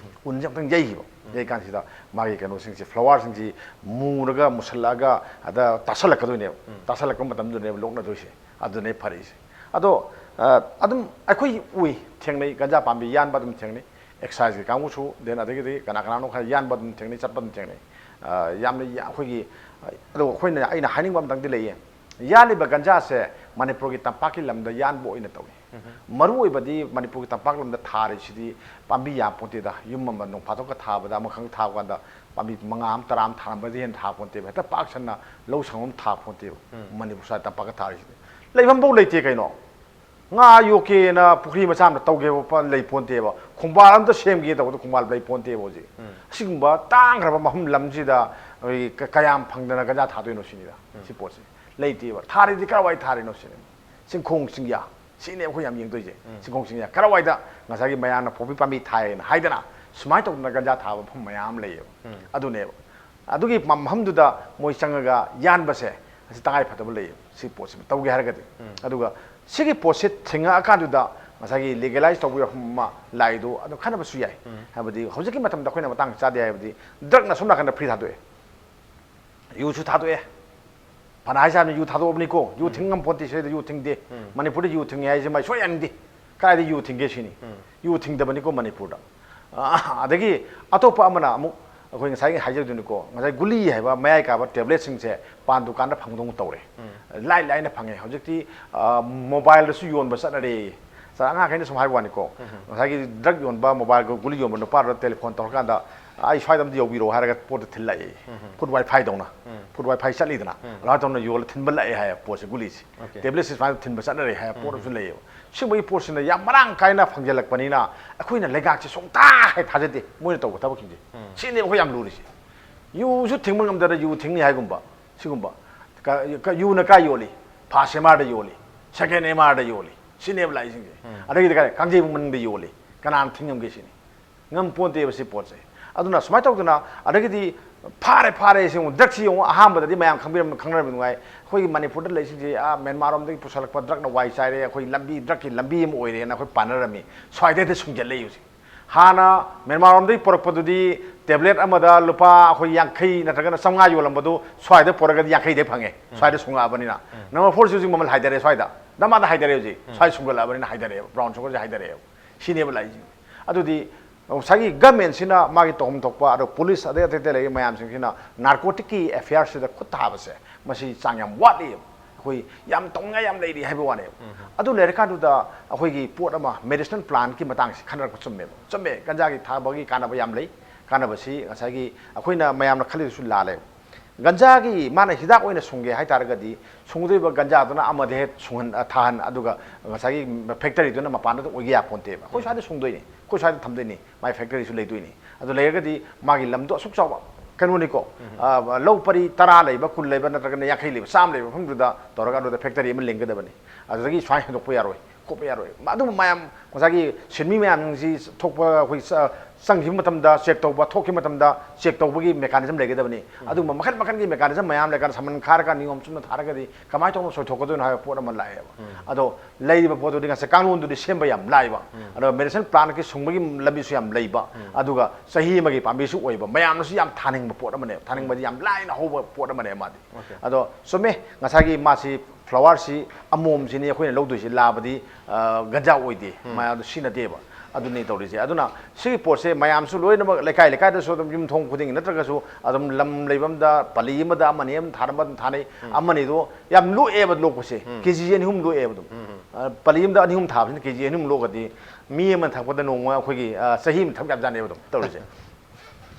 ꯎꯟꯁꯤ ꯑꯃꯨꯛꯇꯪ ꯌꯩꯈꯤꯕ, ꯌꯩ ꯀꯥꯟꯁꯤꯗ ꯃꯥꯒꯤ ꯀꯩꯅꯣꯁꯤꯡꯁꯤ, flowerꯁꯤꯡꯁꯤ ꯃꯨꯔꯒ ꯃꯨꯁꯜꯂꯛꯑꯒ ꯑꯗ ꯇꯥꯁꯜꯂꯛꯀꯗꯣꯏꯅꯦꯕ꯫ ꯇꯥꯁꯜꯂꯛꯄ ꯃꯇꯝꯗꯨꯅꯦꯕ ꯂꯣꯛꯅꯗꯣꯏꯁꯦ꯫ ꯑꯗꯨꯅꯦ ꯐꯔꯛꯏꯁꯦ꯫ ꯑꯗꯣ, ꯑ, ꯑꯗꯨꯝ ꯑꯩꯈꯣꯏ ꯎꯏ, ꯊꯦꯡꯅꯩ, ꯒꯟꯖꯥ ꯄꯥꯝꯕꯤ ꯌꯥꯟꯕ ꯑꯗꯨꯝ ꯊꯦꯡꯅꯩ, exciseꯀꯤ ꯀꯥꯡꯕꯨꯁꯨ, then ꯑꯗꯒꯤꯗꯤ ꯀꯅꯥ ꯀꯅꯥꯅꯣ ꯈꯔ ꯌꯥꯟꯕ ꯑꯗꯨꯝ ꯊꯦꯡꯅꯩ, ꯆꯠꯄ ꯑꯗꯨꯝ ꯊꯦꯡꯅꯩ꯫ ꯑ, ꯌꯥꯝꯅ ꯌꯥ-, ꯑꯩꯈꯣꯏꯒꯤ, ꯑꯗꯣ ꯑꯩꯈꯣꯏꯅ, ꯑꯩꯅ ꯍꯥꯏꯅꯤꯡꯕ ꯑꯝꯇꯪꯗꯤ ꯂꯩꯌꯦ꯫ ꯌꯥꯜꯂꯤꯕ ꯒꯟꯖꯥꯁꯦ ꯃꯅꯤꯄꯨꯔꯒꯤ ꯇꯝꯄꯥꯛꯀꯤ ꯂꯝꯗ ꯌꯥꯟꯕ ꯑꯣꯏꯅ ꯇꯧꯏ꯫ ꯃꯔꯨ ꯑꯣꯏꯕꯗꯤ ꯃꯅꯤꯄꯨꯔꯒꯤ ꯇꯝꯄꯥꯛ ꯂꯝꯗ ꯊꯥꯔꯤꯁꯤꯗꯤ ꯄꯥꯝꯕꯤ ꯌꯥꯝ ꯄꯣꯟꯇꯦꯗ꯫ ꯌꯨꯝ ꯑꯃ ꯅꯣꯡ ꯐꯥꯗꯣꯛꯀ ꯊꯥꯕꯗ, ꯑꯃꯈꯛ ꯊꯥꯕ ꯀꯥꯟꯗ ꯄꯥꯝꯕꯤ ꯃꯉꯥ ꯑꯃ, ꯇꯔꯥ ꯑꯃ ꯊꯥꯔꯝꯕꯗꯤ ꯍꯦꯟꯅ ꯊꯥ ꯄꯣꯟꯇꯦꯕ꯫ ꯍꯦꯛꯇ ꯄꯥꯛ ꯁꯟꯅ ꯂꯧ ꯁꯪꯉꯝ ꯑꯃ ꯊꯥ ꯄꯣꯟꯇꯦꯕ꯫ ꯃꯅꯤꯄꯨꯔ ꯁ꯭ꯋꯥꯏ ꯇꯝꯄꯥꯛꯀ ꯊꯥꯔꯤꯁꯤꯗꯤ ꯂꯩꯐꯝꯐꯧ ꯂꯩꯇꯦ ꯀꯩꯅꯣ꯫ ꯉꯥ ꯌꯣꯛꯀꯦꯅ ꯄꯨꯈ꯭ꯔꯤ ꯃꯆꯥ ꯑꯃ ꯇꯧꯒꯦꯕ ꯄ-, ꯂꯩ ꯄꯣꯟꯇꯦꯕ꯫ ꯈꯣꯡꯕꯥꯜ ꯑꯝꯇ ꯁꯦꯝꯒꯦ ꯇꯧꯕꯗ ꯈꯣꯡꯕꯥꯜ ꯂꯩ ꯄꯣꯟꯇꯦꯕ ꯍꯧꯖꯤꯛ꯫ ꯑꯁꯤꯒꯨꯝꯕ ꯇꯥꯡꯈ꯭ꯔꯕ ꯃꯐꯝ ꯂꯝꯁꯤꯗ ꯑꯩꯈꯣꯏꯒꯤ ꯀ-, ꯀꯌꯥꯝ ꯐꯪꯗꯅ ꯒꯟꯖꯥ ꯊꯥꯗꯣꯏꯅꯣ ꯁꯤꯅꯤꯗ꯫ ꯁꯤ ꯄꯣꯠꯁꯦ ꯂꯩꯇꯦꯕ꯫ ꯊꯥꯔꯤꯗꯤ ꯀꯔꯥꯏꯋꯥꯏ ꯊꯥꯔꯤꯅꯣ ꯁꯤꯅꯤ꯫ ꯆꯤꯡꯈꯣꯡ ꯆꯤꯡꯌꯥ꯫ ꯁꯤꯅꯦ ꯑꯩꯈꯣꯏ ꯌꯥꯝ ꯌꯦꯡꯗꯣꯏꯁꯦ꯫ ꯆꯤꯡꯈꯣꯡ ꯆꯤꯡꯌꯥ꯫ ꯀꯔꯥꯏꯋꯥꯏꯗ ꯉꯁꯥꯏꯒꯤ ꯃꯌꯥꯝꯅ ꯄꯣꯄꯤ ꯄꯥꯝꯕꯤ ꯊꯥꯏꯌꯦꯅ ꯍꯥꯏꯗꯅ ꯁꯨꯃꯥꯏꯅ ꯇꯧꯗꯅ ꯒꯟꯖꯥ ꯊꯥꯕ ꯃꯐꯝ ꯃꯌꯥꯝ ꯑꯃ ꯂꯩꯌꯦꯕ꯫ ꯑꯗꯨꯅꯦꯕ꯫ ꯑꯗꯨꯒꯤ ꯃ-, ꯃꯐꯝꯗꯨꯗ ꯃꯣꯏ ꯆꯪꯉꯒ ꯌꯥꯟꯕꯁꯦ ꯑꯁꯤ ꯇꯉꯥꯏ ꯐꯗꯕ ꯂꯩꯌꯦꯕ, ꯁꯤ ꯄꯣꯠꯁꯤꯃ ꯇꯧꯒꯦ ꯍꯥꯏꯔꯒꯗꯤ꯫ ꯑꯗꯨꯒ ꯁꯤꯒꯤ ꯄꯣꯠꯁꯤ ꯊꯤꯡꯉꯛꯑꯀꯥꯟꯗꯨꯗ ꯉꯁꯥꯏꯒꯤ legalize ꯇꯧꯕ ꯌꯥꯐꯝ ꯑꯃ ꯂꯥꯛꯏꯗꯣ ꯑꯗꯨ ꯈꯟꯅꯕꯁꯨ ꯌꯥꯏ꯫ ꯍꯥꯏꯕꯗꯤ ꯍꯧꯖꯤꯛꯀꯤ ꯃꯇꯝꯗ ꯑꯩꯈꯣꯏꯅ ꯃꯇꯥꯡ ꯆꯥꯗꯦ ꯍꯥꯏꯕꯗꯤ drugꯅ ꯁꯣꯝ ꯅꯥꯀꯟꯗ free ꯊꯥꯗꯣꯛꯑꯦ, ꯌꯨꯁꯨ ꯊꯥꯗꯣꯛꯑꯦ꯫ ꯐꯅ ꯍꯥꯏꯁꯥꯕꯅꯤ, ꯌꯨ ꯊꯥꯗꯣꯛꯑꯕꯅꯤꯀꯣ, ꯌꯨ ꯊꯤꯡ ꯉꯝ ꯄꯣꯟꯇꯦ, ꯁꯤꯗ ꯌꯨ ꯊꯤꯡꯗꯦ꯫ ꯃꯅꯤꯄꯨꯔꯗ ꯌꯨ ꯊꯤꯡꯉꯦ ꯍꯥꯏꯁꯦ ꯃꯥꯏ ꯁꯣꯏ ꯌꯥꯅꯤꯡꯗꯦ꯫ ꯀꯥꯏꯗ ꯌꯨ ꯊꯤꯡꯒꯦ ꯁꯤꯅꯤ꯫ ꯌꯨ ꯊꯤꯡꯗꯕꯅꯤꯀꯣ ꯃꯅꯤꯄꯨꯔꯗ꯫ ꯑ, ꯑꯗꯒꯤ ꯑꯇꯣꯞꯄ ꯑꯃꯅ ꯑꯃꯨꯛ ꯑꯩꯈꯣꯏ ꯉꯁꯥꯏꯒꯤ ꯍꯥꯏꯖꯗꯨꯅꯤꯀꯣ, ꯉꯁꯥꯏ ꯒꯨꯂꯤ ꯍꯥꯏꯕ ꯃꯌꯥꯏ ꯀꯥꯕ tabletꯁꯤꯡꯁꯦ ꯄꯥꯟ ꯗꯨꯀꯥꯟꯗ ꯐꯪꯗꯧ ꯇꯧꯔꯦ꯫ ꯂꯥꯏ ꯂꯥꯏꯅ ꯐꯪꯉꯦ꯫ ꯍꯧꯖꯤꯛꯇꯤ, ꯑ, mobileꯗꯁꯨ ꯌꯣꯟꯕ ꯆꯠꯅꯔꯦ꯫ ꯁꯥꯔ, ꯑꯉꯥꯡꯈꯩꯅ ꯁꯨꯝ ꯍꯥꯏꯕ ꯋꯥꯅꯤꯀꯣ, ꯉꯁꯥꯏꯒꯤ drug ꯌꯣꯟꯕ, mobile ꯒꯨꯂꯤ ꯌꯣꯟꯕ ꯅꯨꯄꯥꯗꯨꯗ telephone ꯇꯧꯔꯀꯥꯟꯗ, "ꯑꯩ ꯁ꯭ꯋꯥꯏꯗ ꯑꯝꯇ ꯌꯧꯕꯤꯔꯛꯑꯣ" ꯍꯥꯏꯔꯒ ꯄꯣꯠꯇꯣ ꯊꯤꯜꯂꯛꯑꯦ꯫ Food WiFiꯗꯧꯅ꯫ Food WiFi ꯆꯠꯂꯤꯗꯅ, ꯑꯗꯨꯃꯥꯏꯅ ꯇꯧꯅ ꯌꯣꯜꯂ ꯊꯤꯟꯕ ꯂꯥꯛꯑꯦ ꯍꯥꯏꯌꯦ ꯄꯣꯠꯁꯦ, ꯒꯨꯂꯤꯁꯦ꯫ Tabletꯁꯦ ꯁꯨꯃꯥꯏꯅ ꯊꯤꯟꯕ ꯆꯠꯅꯔꯦ ꯍꯥꯏꯕ ꯄꯣꯠ ꯑꯃꯁꯨ ꯂꯩꯌꯦꯕ꯫ ꯁꯤꯒꯨꯝꯕꯒꯤ ꯄꯣꯠꯁꯤꯅ ꯌꯥꯝ ꯃꯔꯥꯡ ꯀꯥꯏꯅ ꯐꯪꯖꯜꯂꯛꯄꯅꯤꯅ ꯑꯩꯈꯣꯏꯅ ꯂꯩꯉꯥꯛꯁꯦ ꯁꯨꯡꯊꯥ ꯍꯦꯛ ꯊꯥꯖꯗꯦ ꯃꯣꯏꯅ ꯇꯧꯕ ꯊꯕꯛꯁꯤꯡꯁꯦ꯫ ꯁꯤꯅꯦꯕ ꯑꯩꯈꯣꯏ ꯌꯥꯝ ꯂꯨꯔꯤꯁꯦ꯫ ꯌꯨꯁꯨ ꯊꯤꯡꯕ ꯉꯝꯗꯅ ꯌꯨ ꯊꯤꯡꯅꯤ ꯍꯥꯏꯒꯨꯝꯕ꯫ ꯁꯤꯒꯨꯝꯕ ꯀ-, ꯀ-, ꯌꯨꯅ ꯀꯥꯏ ꯌꯣꯜꯂꯤ? First MRꯗ ꯌꯣꯜꯂꯤ, second MRꯗ ꯌꯣꯜꯂꯤ, ꯁꯤꯅꯦꯕ ꯂꯥꯛꯏꯁꯤꯡꯁꯦ꯫ ꯑꯗꯒꯤꯗꯤ ꯀꯥꯏ? ꯀꯥꯡꯖꯩꯕꯨꯡ ꯃꯅꯨꯡꯗ ꯌꯣꯜꯂꯤ, ꯀꯅꯥꯅ ꯊꯤꯡ ꯉꯝꯒꯦ ꯁꯤꯅꯤ꯫ ꯉꯝ ꯄꯣꯟꯇꯦꯕ ꯁꯤ ꯄꯣꯠꯁꯦ꯫ ꯑꯗꯨꯅ ꯁꯨꯃꯥꯏꯅ ꯇꯧꯗꯅ, ꯑꯗꯒꯤꯗꯤ ꯐꯥꯔꯦ, ꯐꯥꯔꯦ, ꯁꯤ ꯌꯦꯡꯉꯨ, drugꯁꯤ ꯌꯦꯡꯉꯨ, ꯑꯍꯥꯟꯕꯗꯗꯤ ꯃꯌꯥꯝ ꯈꯪꯕꯤꯔꯝ-, ꯈꯪꯅꯔꯝꯕ ꯅꯨꯡꯉꯥꯏ꯫ ꯑꯩꯈꯣꯏꯒꯤ ꯃꯅꯤꯄꯨꯔꯗ ꯂꯩꯁꯤꯡꯁꯦ, ꯑꯥ, ꯃ꯭ꯌꯥꯟꯃꯥꯔꯔꯣꯝꯗꯒꯤ ꯄꯨꯁꯜꯂꯛꯄ drugꯅ ꯋꯥꯏ ꯆꯥꯏꯔꯦ, ꯑꯩꯈꯣꯏ ꯂꯝꯕꯤ, drugꯀꯤ ꯂꯝꯕꯤ ꯑꯃ ꯑꯣꯏꯔꯦꯅ ꯑꯩꯈꯣꯏ ꯄꯥꯅꯔꯝꯃꯤ꯫ ꯁ꯭ꯋꯥꯏꯗ ꯍꯦꯛꯇ ꯁꯨꯡꯖꯜꯂꯛꯏ ꯍꯧꯖꯤꯛ꯫ ꯍꯥꯟꯅ ꯃ꯭ꯌꯥꯟꯃꯥꯔꯔꯣꯝꯗꯒꯤ ꯄꯨꯔꯛꯄꯗꯨꯗꯤ tablet ꯑꯃꯗ ꯂꯨꯄꯥ ꯑꯩꯈꯣꯏ ꯌꯥꯡꯈꯩ ꯅꯠꯇ꯭ꯔꯒꯅ ꯆꯥꯝꯃꯉꯥ ꯌꯣꯜꯂꯝꯕꯗꯣ ꯁ꯭ꯋꯥꯏꯗ ꯄꯨꯔꯛꯑꯒꯗꯤ ꯌꯥꯡꯈꯩꯗ ꯐꯪꯉꯦ꯫ ꯁ꯭ꯋꯥꯏꯗ ꯁꯨꯡꯉꯛꯑꯕꯅꯤꯅ꯫ Number fourꯁꯤ ꯍꯧꯖꯤꯛ ꯃꯃꯜ ꯍꯥꯏꯊꯔꯦ ꯁ꯭ꯋꯥꯏꯗ꯫ ꯗꯃꯥꯗ ꯍꯥꯏꯊꯔꯦ ꯍꯧꯖꯤꯛ꯫ ꯁ꯭ꯋꯥꯏ ꯁꯨꯡꯒꯠꯂꯛꯑꯕꯅꯤꯅ ꯍꯥꯏꯊꯔꯛꯑꯦꯕ꯫ Brown sugarꯁꯦ ꯍꯥꯏꯊꯔꯛꯑꯦꯕ꯫ ꯁꯤꯅꯦꯕ ꯂꯥꯛꯏꯁꯦ꯫ ꯑꯗꯨꯗꯤ ꯉꯁꯥꯏꯒꯤ governmentꯁꯤꯅ ꯃꯥꯒꯤ ꯇꯧꯐꯝ ꯊꯣꯛꯄ, ꯑꯗꯣ police ꯑꯇꯩ ꯑꯇꯩ ꯑꯇꯩ ꯂꯩꯔꯤꯕ ꯃꯌꯥꯝꯁꯤꯡꯁꯤꯅ narcoticꯀꯤ affairꯁꯤꯗ ꯈꯨꯠ ꯊꯥꯕꯁꯦ, ꯃꯁꯤ ꯆꯥꯡ ꯌꯥꯝ ꯋꯥꯠꯂꯤꯕ꯫ ꯑꯩꯈꯣꯏ ꯌꯥꯝ ꯇꯧꯅꯤꯡꯉꯥꯏ ꯌꯥꯝ ꯂꯩꯔꯤ ꯍꯥꯏꯕ ꯋꯥꯅꯦꯕ꯫ ꯑꯗꯨ ꯂꯩꯔꯀꯥꯟꯗꯨꯗ ꯑꯩꯈꯣꯏꯒꯤ ꯄꯣꯠ ꯑꯃ, medicinal plantꯀꯤ ꯃꯇꯥꯡꯁꯤ ꯈꯟꯅꯔꯛꯄ ꯆꯨꯝꯃꯦꯕ꯫ ꯆꯨꯝꯃꯦ, ꯒꯟꯖꯥꯒꯤ ꯊꯥꯕꯒꯤ ꯀꯥꯟꯅꯕ ꯌꯥꯝ ꯂꯩ꯫ ꯀꯥꯟꯅꯕꯁꯤ ꯉꯁꯥꯏꯒꯤ ꯑꯩꯈꯣꯏꯅ ꯃꯌꯥꯝꯅ ꯈꯜꯂꯤꯗꯨꯁꯨ ꯂꯥꯜꯂꯦꯕ꯫ ꯒꯟꯖꯥꯒꯤ ꯃꯥꯅ ꯍꯤꯗꯥꯛ ꯑꯣꯏꯅ ꯁꯨꯡꯒꯦ ꯍꯥꯏ ꯇꯥꯔꯒꯗꯤ, ꯁꯨꯡꯒꯗꯣꯏꯕ ꯒꯟꯖꯥꯗꯨꯅ ꯑꯃꯗ ꯍꯦꯛ ꯁꯨꯡꯍꯟ, ꯑ, ꯊꯥꯍꯟ, ꯑꯗꯨꯒ ꯉꯁꯥꯏꯒꯤ factoryꯗꯨꯅ ꯃꯄꯥꯟꯗ ꯑꯗꯨꯝ ꯑꯣꯏꯒꯦ ꯌꯥꯄꯣꯟꯇꯦꯕ꯫ ꯑꯩꯈꯣꯏ ꯁ꯭ꯋꯥꯏꯗ ꯁꯨꯡꯗꯣꯏꯅꯤ, ꯑꯩꯈꯣꯏ ꯁ꯭ꯋꯥꯏꯗ ꯊꯝꯗꯣꯏꯅꯤ, ꯃꯥꯏ factoryꯁꯨ ꯂꯩꯗꯣꯏꯅꯤ꯫ ꯑꯗꯨ ꯂꯩꯔꯒꯗꯤ ꯃꯥꯒꯤ ꯂꯝꯗꯣ ꯑꯁꯨꯛ ꯆꯥꯎꯕ, ꯀꯩꯅꯣꯅꯤꯀꯣ, ꯑ, ꯂꯧ ꯄꯔꯤ ꯇꯔꯥ ꯂꯩꯕ, ꯀꯨꯟ ꯂꯩꯕ, ꯅꯠꯇ꯭ꯔꯒꯅ ꯌꯥꯡꯈꯩ ꯂꯩꯕ, ꯆꯥꯝꯃ ꯂꯩꯕ ꯃꯐꯝꯗꯨꯗ ꯇꯧꯔꯒ ꯑꯗꯨꯗ factory ꯑꯃ ꯂꯤꯡꯒꯗꯕꯅꯤ꯫ ꯑꯗꯨꯗꯒꯤ ꯁꯨꯃꯥꯏꯅ ꯍꯦꯟꯗꯣꯛꯄ ꯌꯥꯔꯣꯏ, ꯈꯣꯠꯄ ꯌꯥꯔꯣꯏ꯫ ꯑꯗꯨꯕꯨ ꯃꯌꯥꯝ ꯉꯁꯥꯏꯒꯤ ꯁꯤꯟꯃꯤ ꯃꯌꯥꯝꯁꯤ ꯊꯣꯛꯄ, ꯑꯩꯈꯣꯏ ꯆ-, ꯆꯪꯈꯤꯕ ꯃꯇꯝꯗ check ꯇꯧꯕ, ꯊꯣꯛꯈꯤꯕ ꯃꯇꯝꯗ check ꯇꯧꯕꯒꯤ mechanism ꯂꯩꯒꯗꯕꯅꯤ꯫ ꯑꯗꯨꯒꯨꯝꯕ ꯃꯈꯜ ꯃꯈꯜꯒꯤ mechanism ꯃꯌꯥꯝ ꯂꯩꯔꯀꯥꯟꯗ ꯁꯃꯟ ꯈꯥꯔꯒ ꯅꯤꯌꯣꯝ ꯆꯨꯝꯅ ꯊꯥꯔꯒꯗꯤ ꯀꯃꯥꯏꯅ ꯇꯧꯅ ꯁꯣꯏꯊꯣꯛꯀꯗꯣꯏꯅꯣ ꯍꯥꯏꯕ ꯄꯣꯠ ꯑꯃ ꯂꯥꯛꯑꯦꯕ꯫ ꯑꯗꯣ ꯂꯩꯔꯤꯕ ꯄꯣꯠꯇꯨꯗꯤ ꯉꯁꯥꯏ ꯀꯥꯡꯂꯣꯟꯗꯨꯗꯤ ꯁꯦꯝꯕ ꯌꯥꯝ ꯂꯥꯏꯕ, ꯑꯗꯨꯒ medicinal plantꯀꯤ ꯁꯨꯡꯕꯒꯤ ꯂꯝꯕꯤꯁꯨ ꯌꯥꯝ ꯂꯩꯕ, ꯑꯗꯨꯒ ꯆꯍꯤ ꯑꯃꯒꯤ ꯄꯥꯝꯕꯤꯁꯨ ꯑꯣꯏꯕ, ꯃꯌꯥꯝꯅꯁꯨ ꯌꯥꯝ ꯊꯥꯅꯤꯡꯕ ꯄꯣꯠ ꯑꯃꯅꯦꯕ, ꯊꯥꯅꯤꯡꯕꯗꯤ ꯌꯥꯝ ꯂꯥꯏꯅ ꯍꯧꯕ ꯄꯣꯠ ꯑꯃꯅꯦꯕ ꯃꯥꯗꯤ꯫ ꯑꯗꯣ ꯆꯨꯝꯃꯦ, ꯉꯁꯥꯏꯒꯤ ꯃꯥꯁꯤ flowerꯁꯤ ꯑꯃꯣꯝꯁꯤꯅꯤ ꯑꯩꯈꯣꯏꯅ ꯂꯧꯗꯣꯏꯁꯤ, ꯂꯥꯕꯗꯤ, ꯑ, ꯒꯟꯖꯥ ꯑꯣꯏꯗꯦ, ꯃꯌꯥꯝꯗꯣ ꯁꯤꯖꯤꯟꯅꯗꯦꯕ꯫ ꯑꯗꯨꯅꯤ ꯇꯧꯔꯤꯁꯦ꯫ ꯑꯗꯨꯅ ꯁꯤꯒꯤ ꯄꯣꯠꯁꯦ ꯃꯌꯥꯝꯁꯨ ꯂꯣꯏꯅꯃꯛ ꯂꯩꯀꯥꯏ ꯂꯩꯀꯥꯏꯗꯁꯨ ꯑꯗꯨꯝ ꯌꯨꯝꯊꯣꯡ ꯈꯨꯗꯤꯡꯒꯤ ꯅꯠꯇ꯭ꯔꯒꯁꯨ ꯑꯗꯨꯝ ꯂꯝ ꯂꯩꯕ ꯑꯃꯗ ꯄꯜꯂꯤ ꯑꯃꯗ ꯑꯃꯅꯤ ꯑꯗꯨꯝ ꯊꯥꯔꯝꯕ ꯑꯗꯨꯝ ꯊꯥꯅꯩ꯫ ꯑꯃꯅꯤꯗꯣ ꯌꯥꯝ ꯂꯣꯛꯑꯦꯕ, ꯂꯣꯛꯄꯁꯦ ꯀꯦ ꯖꯤ ꯑꯅꯤ ꯑꯍꯨꯝ ꯂꯣꯛꯑꯦꯕ ꯑꯗꯨꯝ꯫ ꯑ, ꯄꯜꯂꯤ ꯑꯃꯗ ꯑꯅꯤ ꯑꯍꯨꯝ ꯊꯥꯕꯁꯤꯅ ꯀꯦ ꯖꯤ ꯑꯅꯤ ꯑꯍꯨꯝ ꯂꯣꯛꯑꯒꯗꯤ ꯃꯤ ꯑꯃꯅ ꯊꯛꯄꯗ ꯅꯣꯡꯃ ꯑꯩꯈꯣꯏꯒꯤ, ꯑ, ꯆꯍꯤ ꯑꯃ ꯊꯛ ꯌꯥꯝꯖꯥꯠꯅꯦꯕ ꯑꯗꯨꯝ ꯇꯧꯔꯤꯁꯦ꯫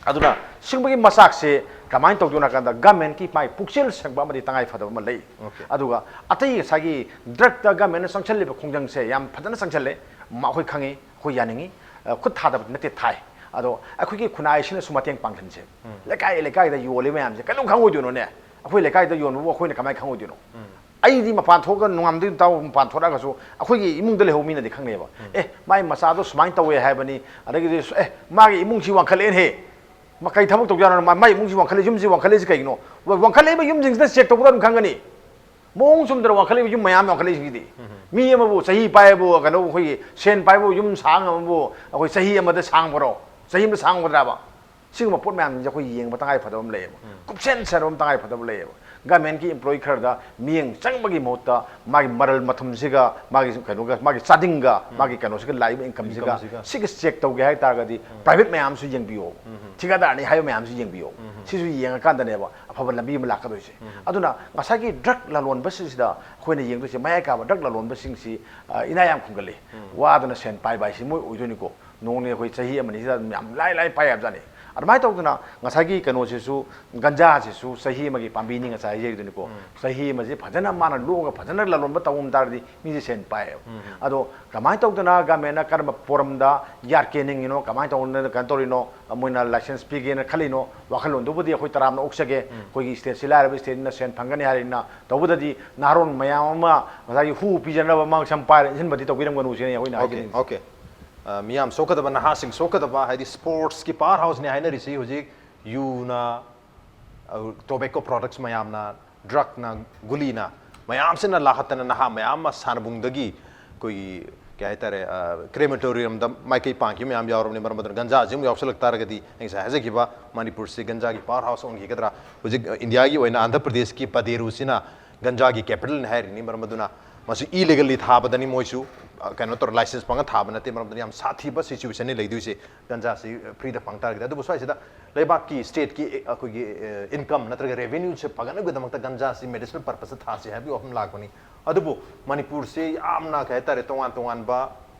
ꯑꯗꯨꯅ ꯁꯤꯒꯨꯝꯕꯒꯤ ꯃꯆꯥꯛꯁꯦ ꯀꯃꯥꯏꯅ ꯇꯧꯗꯣꯏꯅꯣ ꯍꯥꯏ ꯀꯥꯟꯗ governmentꯀꯤ ꯃꯥꯏ ꯄꯨꯛꯆꯦꯜ ꯁꯦꯡꯕ ꯑꯃꯗꯤ ꯇꯉꯥꯏ ꯐꯗꯕ ꯑꯃ ꯂꯩ꯫ ꯑꯗꯨꯒ ꯑꯇꯩ ꯉꯁꯥꯏꯒꯤ drugꯇ governmentꯅ ꯆꯪꯁꯜꯂꯤꯕ ꯈꯣꯡꯖꯪꯁꯦ ꯌꯥꯝ ꯐꯖꯅ ꯆꯪꯁꯜꯂꯦ꯫ ꯃ-, ꯑꯩꯈꯣꯏ ꯈꯪꯉꯤ, ꯑꯩꯈꯣꯏ ꯌꯥꯅꯤꯡꯉꯤ꯫ ꯑ, ꯈꯨꯠ ꯊꯥꯗꯕꯗꯤ ꯅꯠꯇꯦ, ꯊꯥꯏ꯫ ꯑꯗꯣ ꯑꯩꯈꯣꯏꯒꯤ ꯈꯨꯟꯅꯥꯏꯁꯤꯅꯁꯨ ꯃꯇꯦꯡ ꯄꯥꯡꯍꯟꯁꯦ꯫ ꯂꯩꯀꯥꯏ ꯂꯩꯀꯥꯏꯗ ꯌꯣꯜꯂꯤ ꯃꯌꯥꯝꯁꯦ ꯀꯩꯗꯧ ꯈꯪꯉꯣꯏꯗꯣꯏꯅꯣꯅꯦ? ꯑꯩꯈꯣꯏ ꯂꯩꯀꯥꯏꯗ ꯌꯣꯟꯕꯕꯨ ꯑꯩꯈꯣꯏꯅ ꯀꯃꯥꯏꯅ ꯈꯪꯉꯣꯏꯗꯣꯏꯅꯣ? ꯑꯩꯗꯤ ꯃꯄꯥꯟ ꯊꯣꯛꯑꯒ ꯅꯣꯡꯉꯥꯟꯕꯗꯒꯤ ꯅꯨꯃꯤꯠ ꯇꯥꯕ ꯃꯄꯥꯟ ꯊꯣꯛꯂꯛꯑꯒꯁꯨ ꯑꯩꯈꯣꯏꯒꯤ ꯏꯃꯨꯡꯗ ꯂꯩꯍꯧꯕ ꯃꯤꯅꯗꯤ ꯈꯪꯅꯩꯕ꯫ ꯑꯦ, ꯃꯥꯏ ꯃꯆꯥꯗꯣ ꯁꯨꯃꯥꯏꯅ ꯇꯧꯋꯦ ꯍꯥꯏꯕꯅꯤ, ꯑꯗꯒꯤꯗꯤ, "ꯑꯦ, ꯃꯥꯒꯤ ꯏꯃꯨꯡꯁꯤ ꯋꯥꯡꯈꯠꯂꯛꯑꯦꯅꯦꯍꯦ, ꯃꯥ ꯀꯩ ꯊꯕꯛ ꯇꯧꯖꯥꯠꯅꯣ? ꯃꯥ-, ꯃꯥꯏ ꯏꯃꯨꯡꯁꯤ ꯋꯥꯡꯈꯠꯂꯛꯏ, ꯌꯨꯝꯁꯤ ꯋꯥꯡꯈꯠꯂꯛꯏꯁꯤ ꯀꯩꯒꯤꯅꯣ?" ꯋꯥ-, ꯋꯥꯡꯈꯠꯂꯛꯏꯕ ꯌꯨꯝꯁꯤꯡꯁꯤꯗ check ꯇꯧꯕꯗ ꯑꯗꯨꯝ ꯈꯪꯒꯅꯤ꯫ ꯃꯑꯣꯡ ꯆꯨꯝꯗꯅ ꯋꯥꯡꯈꯠꯂꯛꯏꯕ ꯌꯨꯝ ꯃꯌꯥꯝ ꯋꯥꯡꯈꯠꯂꯛꯏꯁꯤꯡꯁꯤꯗꯤ꯫ ꯃꯤ ꯑꯃꯕꯨ ꯆꯍꯤ ꯄꯥꯏꯕꯨ, ꯀꯩꯅꯣ, ꯑꯩꯈꯣꯏꯒꯤ ꯁꯦꯟ ꯄꯥꯏꯕꯨ ꯌꯨꯝ ꯁꯥꯡ ꯑꯃꯕꯨ ꯑꯩꯈꯣꯏ ꯆꯍꯤ ꯑꯃꯗ ꯁꯥꯡꯕꯔꯣ? ꯆꯍꯤ ꯑꯃꯗ ꯁꯥꯡꯒꯗ꯭ꯔꯕ? ꯁꯤꯒꯨꯝꯕ ꯄꯣꯠ ꯃꯌꯥꯝꯁꯤꯡꯁꯦ ꯑꯩꯈꯣꯏ ꯌꯦꯡꯕ ꯇꯉꯥꯏ ꯐꯗꯕ ꯑꯃ ꯂꯩꯌꯦꯕ꯫ ꯀꯨꯞꯁꯦꯟ ꯁꯦꯟꯅꯕ ꯑꯃ ꯇꯉꯥꯏ ꯐꯗꯕ ꯂꯩꯌꯦꯕ꯫ ꯒꯃꯦꯟꯒꯤ ꯏꯝꯄ꯭ꯂꯣꯌꯤ ꯈꯔꯗ ꯃꯤꯠꯌꯦꯡ ꯆꯪꯕꯒꯤ ꯃꯍꯨꯠꯇ ꯃꯥꯒꯤ ꯃꯔꯜ ꯃꯊꯨꯝꯁꯤꯒ, ꯃꯥꯒꯤ ꯀꯩꯅꯣꯒ, ꯃꯥꯒꯤ ꯆꯥꯗꯤꯡꯒ, ꯃꯥꯒꯤ ꯀꯩꯅꯣꯁꯤꯒ ꯂꯥꯛꯏꯕ ꯏꯟꯀꯝꯁꯤꯒ, ꯏꯟꯀꯝꯁꯤꯒ꯫ ꯁꯤꯒ ꯆꯦꯛ ꯇꯧꯒꯦ ꯍꯥꯏ ꯇꯥꯔꯒꯗꯤ ꯄ꯭ꯔꯥꯏꯚꯦꯠ ꯃꯌꯥꯝꯁꯨ ꯌꯦꯡꯕꯤꯌꯣ, ꯊꯤꯀꯥꯗꯥꯔꯅꯤ ꯍꯥꯏꯕ ꯃꯌꯥꯝꯁꯨ ꯌꯦꯡꯕꯤꯌꯣ꯫ ꯁꯤꯁꯨ ꯌꯦꯡꯉꯀꯥꯟꯗꯅꯦꯕ ꯑꯐꯕ ꯂꯝꯕꯤ ꯑꯃ ꯂꯥꯛꯀꯗꯣꯏꯁꯦ꯫ ꯑꯗꯨꯅ ꯉꯁꯥꯏꯒꯤ ꯗ꯭ꯔꯒ ꯂꯂꯣꯟꯕꯁꯤꯡꯁꯤꯗ ꯑꯩꯈꯣꯏꯅ ꯌꯦꯡꯗꯣꯏꯁꯦ, ꯃꯌꯥꯏ ꯀꯥꯕ ꯗ꯭ꯔꯒ ꯂꯂꯣꯟꯕꯁꯤꯡꯁꯤ, ꯑ, ꯏꯅꯥ ꯌꯥꯝ ꯈꯨꯟꯒꯜꯂꯤ꯫ ꯋꯥꯗꯅ ꯁꯦꯟ ꯄꯥꯏꯕ ꯍꯥꯏꯁꯤ ꯃꯣꯏ ꯑꯣꯏꯗꯣꯏꯅꯤꯀꯣ꯫ ꯅꯣꯡꯅꯤ ꯑꯩꯈꯣꯏ ꯆꯍꯤ ꯑꯃꯅꯤꯁꯤꯗ ꯑꯗꯨꯝ ꯌꯥꯝ ꯂꯥꯏ ꯂꯥꯏ ꯄꯥꯏ ꯌꯥꯕꯖꯥꯠꯅꯤ꯫ ꯑꯗꯨꯃꯥꯏꯅ ꯇꯧꯗꯅ ꯉꯁꯥꯏꯒꯤ ꯀꯩꯅꯣꯁꯤꯁꯨ, ꯒꯟꯖꯥꯁꯤꯁꯨ ꯆꯍꯤ ꯑꯃꯒꯤ ꯄꯥꯝꯕꯤꯅꯤ, ꯉꯁꯥꯏ ꯍꯥꯏꯖꯈꯤꯗꯨꯅꯤꯀꯣ꯫ ꯆꯍꯤ ꯑꯃꯁꯤ ꯐꯖꯅ ꯃꯥꯅ ꯂꯣꯛꯑꯒ ꯐꯖꯅ ꯂꯂꯣꯟꯕ ꯇꯧꯔꯝ ꯇꯥꯔꯗꯤ ꯃꯤꯁꯦ ꯁꯦꯟ ꯄꯥꯏꯌꯦꯕ꯫ ꯑꯗꯣ ꯀꯃꯥꯏꯅ ꯇꯧꯗꯅ ꯒꯃꯦꯟꯅ ꯀꯔꯝꯕ ꯐꯣꯔꯝꯗ ꯌꯥꯔꯀꯦꯅꯤꯡꯉꯤꯅꯣ, ꯀꯃꯥꯏꯅ ꯇꯧꯗꯅ ꯀꯩꯅꯣ ꯇꯧꯔꯤꯅꯣ, ꯃꯣꯏꯅ ꯂꯥꯏꯁꯦꯟꯁ ꯄꯤꯒꯦꯅ ꯈꯜꯂꯤꯅꯣ, ꯋꯥꯈꯜꯂꯣꯟꯗꯨꯕꯨꯗꯤ ꯑꯩꯈꯣꯏ ꯇꯔꯥꯝꯅ ꯑꯣꯛꯆꯒꯦ꯫ ꯑꯩꯈꯣꯏꯒꯤ ꯁ꯭ꯇꯦꯠꯁꯤ ꯂꯥꯏꯔꯕ ꯁ꯭ꯇꯦꯠꯅꯤꯅ ꯁꯦꯟ ꯐꯪꯒꯅꯤ ꯍꯥꯏꯔꯤꯅ, ꯇꯧꯕꯗꯗꯤ ꯅꯍꯥꯔꯣꯟ ꯃꯌꯥꯝ ꯑꯃ ꯉꯁꯥꯏꯒꯤ ꯍꯨ ꯄꯤꯖꯅꯕ ꯃꯥꯡ ꯁꯝ ꯄꯥꯏꯔ ꯏꯟꯁꯤꯟꯕꯗꯤ ꯇꯧꯕꯤꯔꯝꯒꯅꯨ ꯁꯤꯅꯤ ꯑꯩꯈꯣꯏꯅ ꯑꯣꯀꯦ, ꯍꯥꯏꯖꯅꯤꯡꯉꯤꯁꯦ꯫ ꯑꯣꯀꯦ꯫ ꯑ, ꯃꯤꯌꯥꯝ ꯁꯣꯛꯀꯗꯕ, ꯅꯍꯥꯁꯤꯡ ꯁꯣꯛꯀꯗꯕ, ꯍꯥꯏꯗꯤ ꯁ꯭ꯄꯣꯔꯠꯁꯀꯤ ꯄꯥꯋꯔ ꯍꯥꯎꯁꯅꯤ ꯍꯥꯏꯅꯔꯤꯁꯤ ꯍꯧꯖꯤꯛ ꯌꯨꯅ, ꯑ, ꯇꯣꯕꯦꯀꯣ ꯄ꯭ꯔꯣꯗꯛꯁ ꯃꯌꯥꯝꯅ, ꯗ꯭ꯔꯒꯅ, ꯒꯨꯂꯤꯅ, ꯃꯌꯥꯝꯁꯤꯅ ꯂꯥꯈꯠꯇꯅ ꯅꯍꯥ ꯃꯌꯥꯝ ꯑꯃ ꯁꯥꯟꯅꯕꯨꯡꯗꯒꯤ ꯑꯩꯈꯣꯏꯒꯤ, ꯀꯩ ꯍꯥꯏꯇꯥꯔꯦ, ꯑ, ꯀ꯭ꯔꯦꯃꯦꯇꯣꯔꯤꯌꯝꯗ ꯃꯥꯏꯀꯩ ꯄꯥꯟꯈꯤꯕ ꯃꯌꯥꯝ ꯌꯥꯎꯔꯕꯅꯤ꯫ ꯃꯔꯝ ꯑꯗꯨꯅ ꯒꯟꯖꯥꯁꯤ ꯑꯃꯨꯛ ꯌꯥꯎꯁꯜꯂꯛ ꯇꯥꯔꯒꯗꯤ, ꯑꯩ ꯉꯁꯥꯏ ꯍꯥꯏꯖꯈꯤꯕ ꯃꯅꯤꯄꯨꯔꯁꯤ ꯒꯟꯖꯥꯒꯤ ꯄꯥꯋꯔ ꯍꯥꯎꯁ ꯑꯣꯟꯈꯤꯒꯗ꯭ꯔꯥ? ꯍꯧꯖꯤꯛ, ꯑ, ꯏꯟꯗꯤꯌꯥꯒꯤ ꯑꯣꯏꯅ ꯑꯥꯟꯙ꯭ꯔ ꯄ꯭ꯔꯗꯦꯁꯀꯤ ꯄꯗꯦꯔꯨꯁꯤꯅ ꯒꯟꯖꯥꯒꯤ ꯀꯦꯄꯤꯇꯜꯅꯤ ꯍꯥꯏꯔꯤꯅꯤ꯫ ꯃꯔꯝ ꯑꯗꯨꯅ ꯃꯁꯤ ꯏꯂꯤꯒꯜꯂꯤ ꯊꯥꯕꯗꯅꯤ ꯃꯣꯏꯁꯨ, ꯑ, ꯀꯩꯅꯣ ꯇꯧꯔ ꯂꯥꯏꯁꯦꯟꯁ ꯐꯪꯉ ꯊꯥꯕ ꯅꯠꯇꯦ꯫ ꯃꯔꯝ ꯑꯗꯨꯅ ꯌꯥꯝ ꯁꯥꯊꯤꯕ ꯁꯤꯆꯨꯋꯦꯁꯟꯅꯤ ꯂꯩꯗꯣꯏꯁꯦ ꯒꯟꯖꯥꯁꯤ, ꯑ, ꯐ꯭ꯔꯤꯗ ꯐꯪ ꯇꯥꯔꯒꯗꯤ꯫ ꯑꯗꯨꯕꯨ ꯁ꯭ꯋꯥꯏꯁꯤꯗ ꯂꯩꯕꯥꯛꯀꯤ, ꯁ꯭ꯇꯦꯠꯀꯤ, ꯑ, ꯑꯩꯈꯣꯏꯒꯤ, ꯑ, ꯏꯟꯀꯝ ꯅꯠꯇ꯭ꯔꯒ ꯔꯦꯚꯦꯅ꯭ꯌꯨꯁꯦ ꯐꯒꯠꯅꯕꯒꯤꯗꯃꯛꯇ ꯒꯟꯖꯥꯁꯤ ꯃꯦꯗꯤꯁꯤꯅꯦꯜ ꯄꯔꯄꯁꯇ ꯊꯥꯁꯤ ꯍꯥꯏꯕꯒꯤ ꯋꯥꯐꯝ ꯂꯥꯛꯄꯅꯤ꯫ ꯑꯗꯨꯕꯨ ꯃꯅꯤꯄꯨꯔꯁꯤ ꯌꯥꯝꯅ, ꯀꯩ ꯍꯥꯏꯇꯥꯔꯦ, ꯇꯣꯉꯥꯟ ꯇꯣꯉꯥꯟꯕ,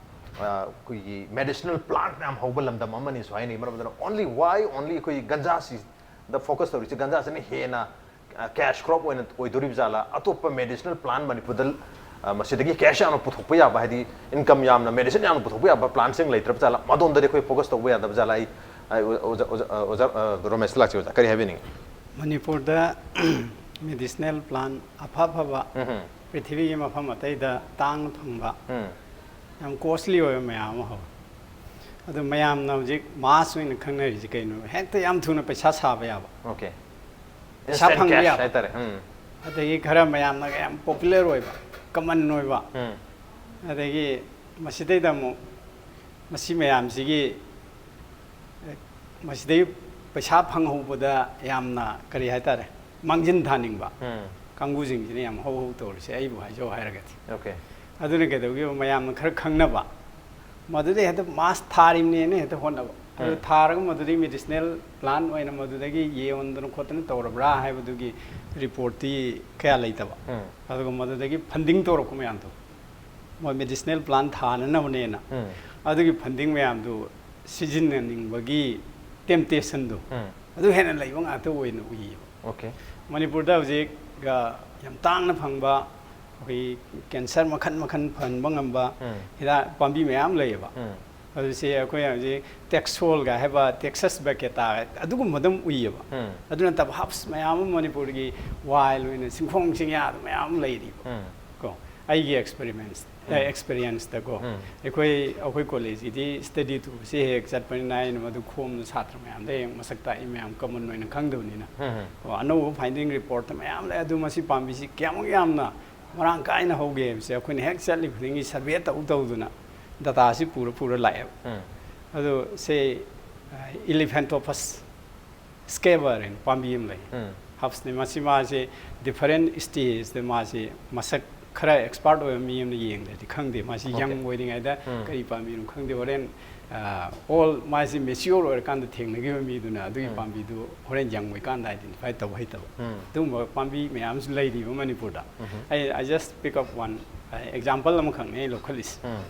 ꯑ, ꯑꯩꯈꯣꯏꯒꯤ ꯃꯦꯗꯤꯁꯤꯅꯦꯜ ꯄ꯭ꯂꯥꯟꯠ ꯃꯌꯥꯝ ꯍꯧꯕ ꯂꯝꯗꯝ ꯑꯃꯅꯤꯁꯨ ꯍꯥꯏꯅꯩ꯫ ꯃꯔꯝ ꯑꯗꯨꯅ only, why only ꯑꯩꯈꯣꯏ ꯒꯟꯖꯥꯁꯤꯗ ꯐꯣꯀꯁ ꯇꯧꯔꯤꯁꯦ? ꯒꯟꯖꯥꯁꯤꯅ ꯍꯦꯟꯅ, ꯑ, ꯀꯦꯁ ꯀ꯭ꯔꯣꯞ ꯑꯣꯏꯅ ꯑꯣꯏꯗꯣꯔꯤꯕ ꯖꯥꯠꯂꯥ? ꯑꯇꯣꯞꯄ ꯃꯦꯗꯤꯁꯤꯅꯦꯜ ꯄ꯭ꯂꯥꯟ ꯃꯅꯤꯄꯨꯔꯗ, ꯑ, ꯃꯁꯤꯗꯒꯤ ꯀꯦꯁ ꯌꯥꯝꯅ ꯄꯨꯊꯣꯛꯄ ꯌꯥꯕ, ꯍꯥꯏꯗꯤ ꯏꯟꯀꯝ ꯌꯥꯝꯅ, ꯃꯦꯗꯤꯁꯤꯟ ꯌꯥꯝꯅ ꯄꯨꯊꯣꯛꯄ ꯌꯥꯕ ꯄ꯭ꯂꯥꯟꯁꯤꯡ ꯂꯩꯇ꯭ꯔꯕ ꯖꯥꯠꯂꯥ? ꯃꯗꯣꯝꯗꯗꯤ ꯑꯩꯈꯣꯏ ꯐꯣꯀꯁ ꯇꯧꯕ ꯌꯥꯗꯕ ꯖꯥꯠꯂꯥ? ꯑꯩ, ꯑꯩ ꯑꯣꯖꯥ, ꯑꯣꯖꯥ, ꯑ, ꯑꯣꯖꯥ, ꯑ, ꯔꯣꯃꯦꯁꯇ ꯂꯥꯛꯆꯩ꯫ ꯑꯣꯖꯥ, ꯀꯔꯤ ꯍꯥꯏꯕꯤꯅꯤꯡꯉꯤ? ꯃꯅꯤꯄꯨꯔꯗ ꯃꯦꯗꯤꯁꯤꯅꯦꯜ ꯄ꯭ꯂꯥꯟ ꯑꯐ ꯑꯐꯕ ꯎꯝ ꯍꯝ꯫ ꯄ꯭ꯔꯤꯊꯤꯕꯤꯒꯤ ꯃꯐꯝ ꯑꯇꯩꯗ ꯇꯥꯡꯅ ꯐꯪꯕ, ꯎꯝ꯫ ꯌꯥꯝ ꯀꯣꯁꯂꯤ ꯑꯣꯏꯕ ꯃꯌꯥꯝ ꯑꯃ ꯍꯧꯔꯦ꯫ ꯑꯗꯨ ꯃꯌꯥꯝꯅ ꯍꯧꯖꯤꯛ ꯃꯥꯁ ꯑꯣꯏꯅ ꯈꯪꯅꯔꯤꯁꯦ ꯀꯩꯅꯣ? ꯍꯦꯛꯇ ꯌꯥꯝ ꯊꯨꯅ ꯄꯩꯁꯥ ꯁꯥꯕ ꯌꯥꯕ꯫ ꯑꯣꯀꯦ꯫ ꯄꯩꯁꯥ ꯏꯟꯁꯇꯦꯟ ꯐꯪꯕ ꯀꯦꯁ ꯌꯥꯕ꯫ ꯍꯥꯏꯇꯥꯔꯦ꯫ ꯎꯝ꯫ ꯑꯗꯒꯤ ꯈꯔ ꯃꯌꯥꯝꯅ ꯌꯥꯝ ꯄꯣꯄꯨꯂꯔ ꯑꯣꯏꯕ, ꯀꯃꯟ ꯑꯣꯏꯕ꯫ ꯎꯝ꯫ ꯑꯗꯒꯤ ꯃꯁꯤꯗꯩꯗ ꯑꯃꯨꯛ ꯃꯁꯤ ꯃꯌꯥꯝꯁꯤꯒꯤ, ꯑꯦ, ꯃꯁꯤꯗꯩ ꯄꯩꯁꯥ ꯐꯪꯍꯧꯕꯗ ꯌꯥꯝꯅ, ꯀꯔꯤ ꯍꯥꯏꯇꯥꯔꯦ, ꯃꯥꯡꯖꯤꯟ ꯊꯥꯅꯤꯡꯕ ꯀꯥꯡꯕꯨꯁꯤꯡꯁꯤꯅ ꯌꯥꯝ ꯍꯧ ꯍꯧ ꯇꯧꯔꯤꯁꯦ, ꯑꯩꯕꯨ ꯍꯥꯏꯖꯧ ꯍꯥꯏꯔꯒꯗꯤ꯫ ꯑꯗꯨꯅ ꯀꯩꯗꯧꯒꯦꯕ, ꯃꯌꯥꯝꯅ ꯈꯔ ꯈꯪꯅꯕ, ꯃꯗꯨꯗꯩ ꯍꯦꯛꯇ ꯃꯥꯁ ꯊꯥꯔꯤꯕꯅꯦꯅ ꯍꯦꯛꯇ ꯍꯣꯠꯅꯕ꯫ ꯑꯗꯨ ꯎꯝ꯫ ꯊꯥꯔꯒ ꯃꯗꯨꯗꯒꯤ ꯃꯦꯗꯤꯁꯤꯅꯦꯜ ꯄ꯭ꯂꯥꯟ ꯑꯣꯏꯅ ꯃꯗꯨꯗꯒꯤ ꯌꯦꯟꯗꯅ ꯈꯣꯠꯇꯅ ꯇꯧꯔꯕ꯭ꯔꯥ ꯍꯥꯏꯕꯗꯨꯒꯤ ꯔꯤꯄꯣꯔꯠꯇꯤ ꯀꯌꯥ ꯂꯩꯇꯕ꯫ ꯎꯝ꯫ ꯑꯗꯨꯒ ꯃꯗꯨꯗꯒꯤ ꯐꯟꯗꯤꯡ ꯇꯧꯔꯛꯄ ꯃꯌꯥꯝꯗꯣ, ꯃꯣꯏ ꯃꯦꯗꯤꯁꯤꯅꯦꯜ ꯄ꯭ꯂꯥꯟ ꯊꯥꯅꯅꯕꯅꯦꯅ꯫ ꯎꯝ꯫ ꯑꯗꯨꯒꯤ ꯐꯟꯗꯤꯡ ꯃꯌꯥꯝꯗꯨ ꯁꯤꯖꯤꯟꯅꯅꯤꯡꯕꯒꯤ ꯇꯦꯝꯇꯦꯁꯟꯗꯣ, ꯎꯝ꯫ ꯑꯗꯨ ꯍꯦꯟꯅ ꯂꯩꯕ ꯉꯥꯛꯇ ꯑꯣꯏꯅ ꯎꯏꯌꯦꯕ꯫ ꯑꯣꯀꯦ꯫ ꯃꯅꯤꯄꯨꯔꯗ ꯍꯧꯖꯤꯛ, ꯑ, ꯌꯥꯝ ꯇꯥꯡꯅ ꯐꯪꯕ ꯑꯩꯈꯣꯏꯒꯤ ꯀꯦꯟꯁꯔ ꯃꯈꯜ ꯃꯈꯜ ꯐꯍꯟꯕ ꯉꯝꯕ ꯎꯝ꯫ ꯍꯤꯗꯥꯛ ꯄꯥꯝꯕꯤ ꯃꯌꯥꯝ ꯂꯩꯌꯦꯕ꯫ ꯎꯝ꯫ ꯑꯗꯨꯁꯦ ꯑꯩꯈꯣꯏ ꯍꯧꯖꯤꯛ ꯇꯦꯛꯁꯣꯜꯒ ꯍꯥꯏꯕ, ꯇꯦꯛꯁꯁ ꯕꯦꯀꯦꯇꯥ, ꯑꯗꯨꯒꯨꯝꯕ ꯑꯗꯨꯝ ꯎꯏꯌꯦꯕ꯫ ꯎꯝ꯫ ꯑꯗꯨ ꯅꯠꯇꯕ ꯍꯥꯞꯁ ꯃꯌꯥꯝ ꯑꯃ ꯃꯅꯤꯄꯨꯔꯒꯤ ꯋꯥꯏꯜ ꯑꯣꯏꯅ ꯆꯤꯡꯈꯣꯡ ꯆꯤꯡꯌꯥꯗ ꯃꯌꯥꯝ ꯑꯃ ꯂꯩꯔꯤꯕ꯫ ꯎꯝ꯫ ꯀꯣ, ꯑꯩꯒꯤ ꯑꯦꯛꯁꯄꯦꯔꯤꯃꯦꯟꯁ, ꯎꯝ꯫ ꯑꯦꯛꯁꯄꯤꯔꯤꯌꯦꯟꯁꯇꯀꯣ, ꯎꯝ꯫ ꯑꯩꯈꯣꯏ, ꯑꯩꯈꯣꯏ ꯀꯣꯂꯦꯖꯀꯤꯗꯤ ꯁ꯭ꯇꯗꯤ ꯇꯨꯔꯁꯦ ꯍꯦꯛ ꯆꯠꯄꯅꯤꯅ ꯑꯩꯅ ꯃꯗꯨ ꯈꯣꯝꯅ ꯁꯥꯇ꯭ꯔ ꯃꯌꯥꯝꯗ ꯍꯦꯛ ꯃꯁꯛ ꯇꯥꯛꯏ, ꯃꯌꯥꯝ ꯀꯃꯟ ꯑꯣꯏꯅ ꯈꯪꯗꯕꯅꯤꯅ꯫ ꯎꯝ꯫ ꯀꯣ, ꯑꯅꯧꯕ ꯐꯥꯏꯟꯗꯤꯡ ꯔꯤꯄꯣꯔꯠꯇ ꯃꯌꯥꯝ ꯂꯩ꯫ ꯑꯗꯨ ꯃꯁꯤ ꯄꯥꯝꯕꯤꯁꯤ ꯀꯌꯥꯃꯨꯛ ꯌꯥꯝꯅ ꯃꯔꯥꯡ ꯀꯥꯏꯅ ꯍꯧꯒꯦ ꯍꯥꯏꯕꯁꯦ ꯑꯩꯈꯣꯏꯅ ꯍꯦꯛ ꯆꯠꯂꯤ ꯈꯨꯗꯤꯡꯒꯤ ꯁꯔꯚꯦ ꯇꯧ ꯇꯧꯗꯨꯅ ꯗꯇꯥꯁꯤ ꯄꯨꯔ ꯄꯨꯔ ꯂꯥꯛꯑꯦꯕ꯫ ꯎꯝ꯫ ꯑꯗꯣ ꯁꯦ, ꯑ, ꯏꯂꯤꯐꯦꯟꯇꯣꯄꯁ ꯁ꯭ꯀꯦꯕꯔ ꯍꯥꯏꯅ ꯄꯥꯝꯕꯤ ꯑꯃ ꯂꯩ꯫ ꯎꯝ꯫ ꯍꯞꯁꯅꯤ꯫ ꯃꯁꯤ ꯃꯥꯁꯤ ꯗꯤꯐꯔꯦꯟ ꯁ꯭ꯇꯦꯖꯇ ꯃꯥꯁꯤ ꯃꯁꯛ ꯈꯔ ꯑꯦꯛꯁꯄꯥꯔꯠ ꯑꯣꯏꯕ ꯃꯤ ꯑꯃꯅ ꯌꯦꯡꯗ꯭ꯔꯗꯤ ꯈꯪꯗꯦ꯫ ꯃꯥꯁꯤ ꯑꯣꯀꯦ꯫ ꯌꯪ ꯑꯣꯏꯔꯤꯉꯩꯗ ꯎꯝ꯫ ꯀꯔꯤ ꯄꯥꯝꯕꯤꯅꯣ ꯈꯪꯗꯦ꯫ ꯍꯣꯔꯦꯟ, ꯑ, ꯑꯣꯜ ꯃꯥꯁꯤ ꯃꯦꯆꯤꯌꯣꯔ ꯑꯣꯏꯔꯀꯥꯟꯗ ꯊꯦꯡꯅꯈꯤꯕ ꯃꯤꯗꯨꯅ ꯑꯗꯨꯒꯤ ꯎꯝ꯫ ꯄꯥꯝꯕꯤꯗꯨ ꯍꯣꯔꯦꯟ ꯌꯪ ꯑꯣꯏꯀꯥꯟꯗ ꯑꯥꯏꯗꯦꯟꯇꯤꯐꯥꯏ ꯇꯧꯕ ꯍꯩꯇꯕ꯫ ꯎꯝ꯫ ꯑꯗꯨꯒꯨꯝꯕ ꯄꯥꯝꯕꯤ ꯃꯌꯥꯝꯁꯨ ꯂꯩꯔꯤꯕ ꯃꯅꯤꯄꯨꯔꯗ꯫ ꯎꯝ꯫ ꯑꯩ, I just pick up one, ꯑ, example ꯑꯃꯈꯛꯅꯦ ꯑꯩ ꯂꯧꯈꯠꯂꯤꯁꯦ꯫ ꯎꯝ꯫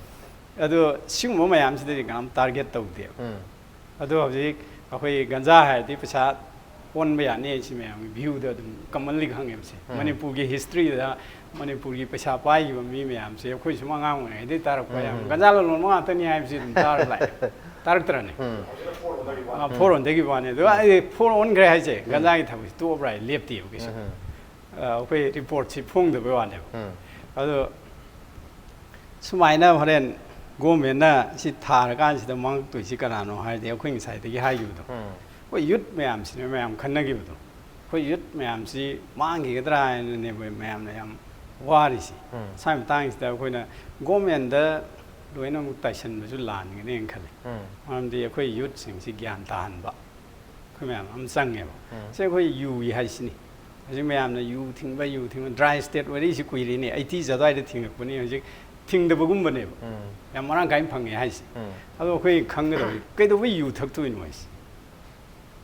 ꯑꯗꯣ ꯁꯤꯒꯨꯝꯕ ꯃꯌꯥꯝꯁꯤꯗꯗꯤ ꯀꯅꯥꯝ ꯇꯥꯔꯒꯦꯠ ꯇꯧꯗꯦꯕ꯫ ꯎꯝ꯫ ꯑꯗꯣ ꯍꯧꯖꯤꯛ ꯑꯩꯈꯣꯏ ꯒꯟꯖꯥ ꯍꯥꯏꯔꯗꯤ ꯄꯩꯁꯥ ꯑꯣꯟꯕ ꯌꯥꯅꯤ ꯍꯥꯏꯁꯤ ꯃꯌꯥꯝꯒꯤ ꯚ꯭ꯌꯨꯗ ꯑꯗꯨꯝ ꯀꯃꯟꯂꯤ ꯈꯪꯉꯦꯕꯁꯦ꯫ ꯎꯝ꯫ ꯃꯅꯤꯄꯨꯔꯒꯤ ꯍꯤꯁꯇ꯭ꯔꯤꯗ ꯃꯅꯤꯄꯨꯔꯒꯤ ꯄꯩꯁꯥ ꯄꯥꯏꯈꯤꯕ ꯃꯤ ꯃꯌꯥꯝꯁꯦ ꯑꯩꯈꯣꯏ ꯁꯨꯝ ꯑꯉꯥꯡ ꯑꯣꯏꯔꯤꯉꯩꯗꯩ ꯇꯥꯔꯛꯄ ꯎꯝ, ꯌꯥꯝ ꯎꯝ꯫ ꯒꯟꯖꯥ ꯂꯂꯣꯟꯕ ꯉꯥꯛꯇꯅꯤ ꯍꯥꯏꯕꯁꯤ ꯑꯗꯨꯝ ꯇꯥꯔ ꯂꯥꯛꯑꯦ꯫ ꯇꯥꯔꯛꯇ꯭ꯔꯅꯦ? ꯎꯝ꯫ ꯑꯥ, ꯐꯣꯔ ꯑꯣꯟꯗꯒꯤ ꯋꯥꯅꯤ꯫ ꯑꯗꯨ ꯎꯝ꯫ ꯑꯩ ꯐꯣꯔ ꯑꯣꯟꯈ꯭ꯔꯦ ꯍꯥꯏꯁꯦ, ꯎꯝ꯫ ꯒꯟꯖꯥꯒꯤ ꯊꯕꯛꯁꯤ ꯇꯣꯛꯑꯕ꯭ꯔꯥ ꯍꯥꯏ ꯂꯦꯞꯇꯦꯕ ꯀꯩꯁꯨ꯫ ꯎꯝ, ꯎꯝ꯫ ꯑ, ꯑꯩꯈꯣꯏ ꯔꯤꯄꯣꯔꯠꯁꯤ ꯐꯣꯡꯗꯕꯩ ꯋꯥꯅꯦꯕ꯫ ꯎꯝ꯫ ꯑꯗꯣ ꯁꯨꯃꯥꯏꯅ ꯍꯣꯔꯦꯟ ꯒꯣꯔꯃꯦꯟꯅ ꯁꯤ ꯊꯥꯔꯀꯥꯟꯁꯤꯗ ꯃꯥꯡꯉꯛꯇꯣꯏꯁꯤ ꯀꯅꯥꯅꯣ ꯍꯥꯏꯔꯗꯤ ꯑꯩꯈꯣꯏ ꯉꯁꯥꯏꯗꯒꯤ ꯍꯥꯏꯈꯤꯕꯗꯣ꯫ ꯎꯝ꯫ ꯑꯩꯈꯣꯏ ꯌꯨꯠ ꯃꯌꯥꯝꯁꯤꯅ ꯃꯌꯥꯝ ꯈꯟꯅꯈꯤꯕꯗꯣ꯫ ꯑꯩꯈꯣꯏ ꯌꯨꯠ ꯃꯌꯥꯝꯁꯤ ꯃꯥꯡꯈꯤꯒꯗ꯭ꯔꯥ ꯍꯥꯏꯅꯅꯦꯕ ꯃꯌꯥꯝꯅ ꯌꯥꯝ ꯋꯥꯔꯤꯁꯤ꯫ ꯎꯝ꯫ ꯁ꯭ꯋꯥꯏ ꯃꯇꯥꯡꯁꯤꯗ ꯑꯩꯈꯣꯏꯅ ꯒꯣꯔꯃꯦꯟꯗ ꯂꯣꯏꯅꯃꯛ ꯇꯥꯏꯁꯟꯕꯁꯨ ꯂꯥꯟꯒꯅꯦꯅ ꯈꯜꯂꯤ꯫ ꯎꯝ꯫ ꯃꯔꯝꯗꯤ ꯑꯩꯈꯣꯏ ꯌꯨꯠꯁꯤꯡꯁꯤ ꯒ꯭ꯌꯥꯟ ꯇꯥꯍꯟꯕ ꯑꯩꯈꯣꯏ ꯃꯌꯥꯝ ꯑꯃ ꯆꯪꯉꯦꯕ꯫ ꯎꯝ꯫ ꯁꯦ ꯑꯩꯈꯣꯏ ꯌꯨꯒꯤ ꯍꯥꯏꯁꯤꯅꯤ꯫ ꯍꯧꯖꯤꯛ ꯃꯌꯥꯝꯅ ꯌꯨ ꯊꯤꯡꯕ, ꯌꯨ ꯊꯤꯡꯕ, ꯗ꯭ꯔꯥꯏ ꯁ꯭ꯇꯦꯠ ꯋꯥꯔꯤꯁꯤ ꯀꯨꯏꯔꯦꯅꯦ, ꯑꯩꯇꯤꯁ ꯑꯗꯨꯋꯥꯏꯗ ꯊꯤꯡꯉꯛꯄꯅꯦ꯫ ꯍꯧꯖꯤꯛ ꯊꯤꯡꯗꯕꯒꯨꯝꯕꯅꯦꯕ꯫ ꯎꯝ꯫ ꯌꯥꯝ ꯃꯔꯥꯡ ꯀꯥꯏꯅ ꯐꯪꯉꯦ ꯍꯥꯏꯁꯦ꯫ ꯎꯝ꯫ ꯑꯗꯣ ꯑꯩꯈꯣꯏ ꯈꯪꯒꯗꯕ, ꯀꯩꯗꯧꯕꯩ ꯌꯨ ꯊꯛꯇꯣꯏꯅꯣ ꯍꯥꯏꯁꯦ?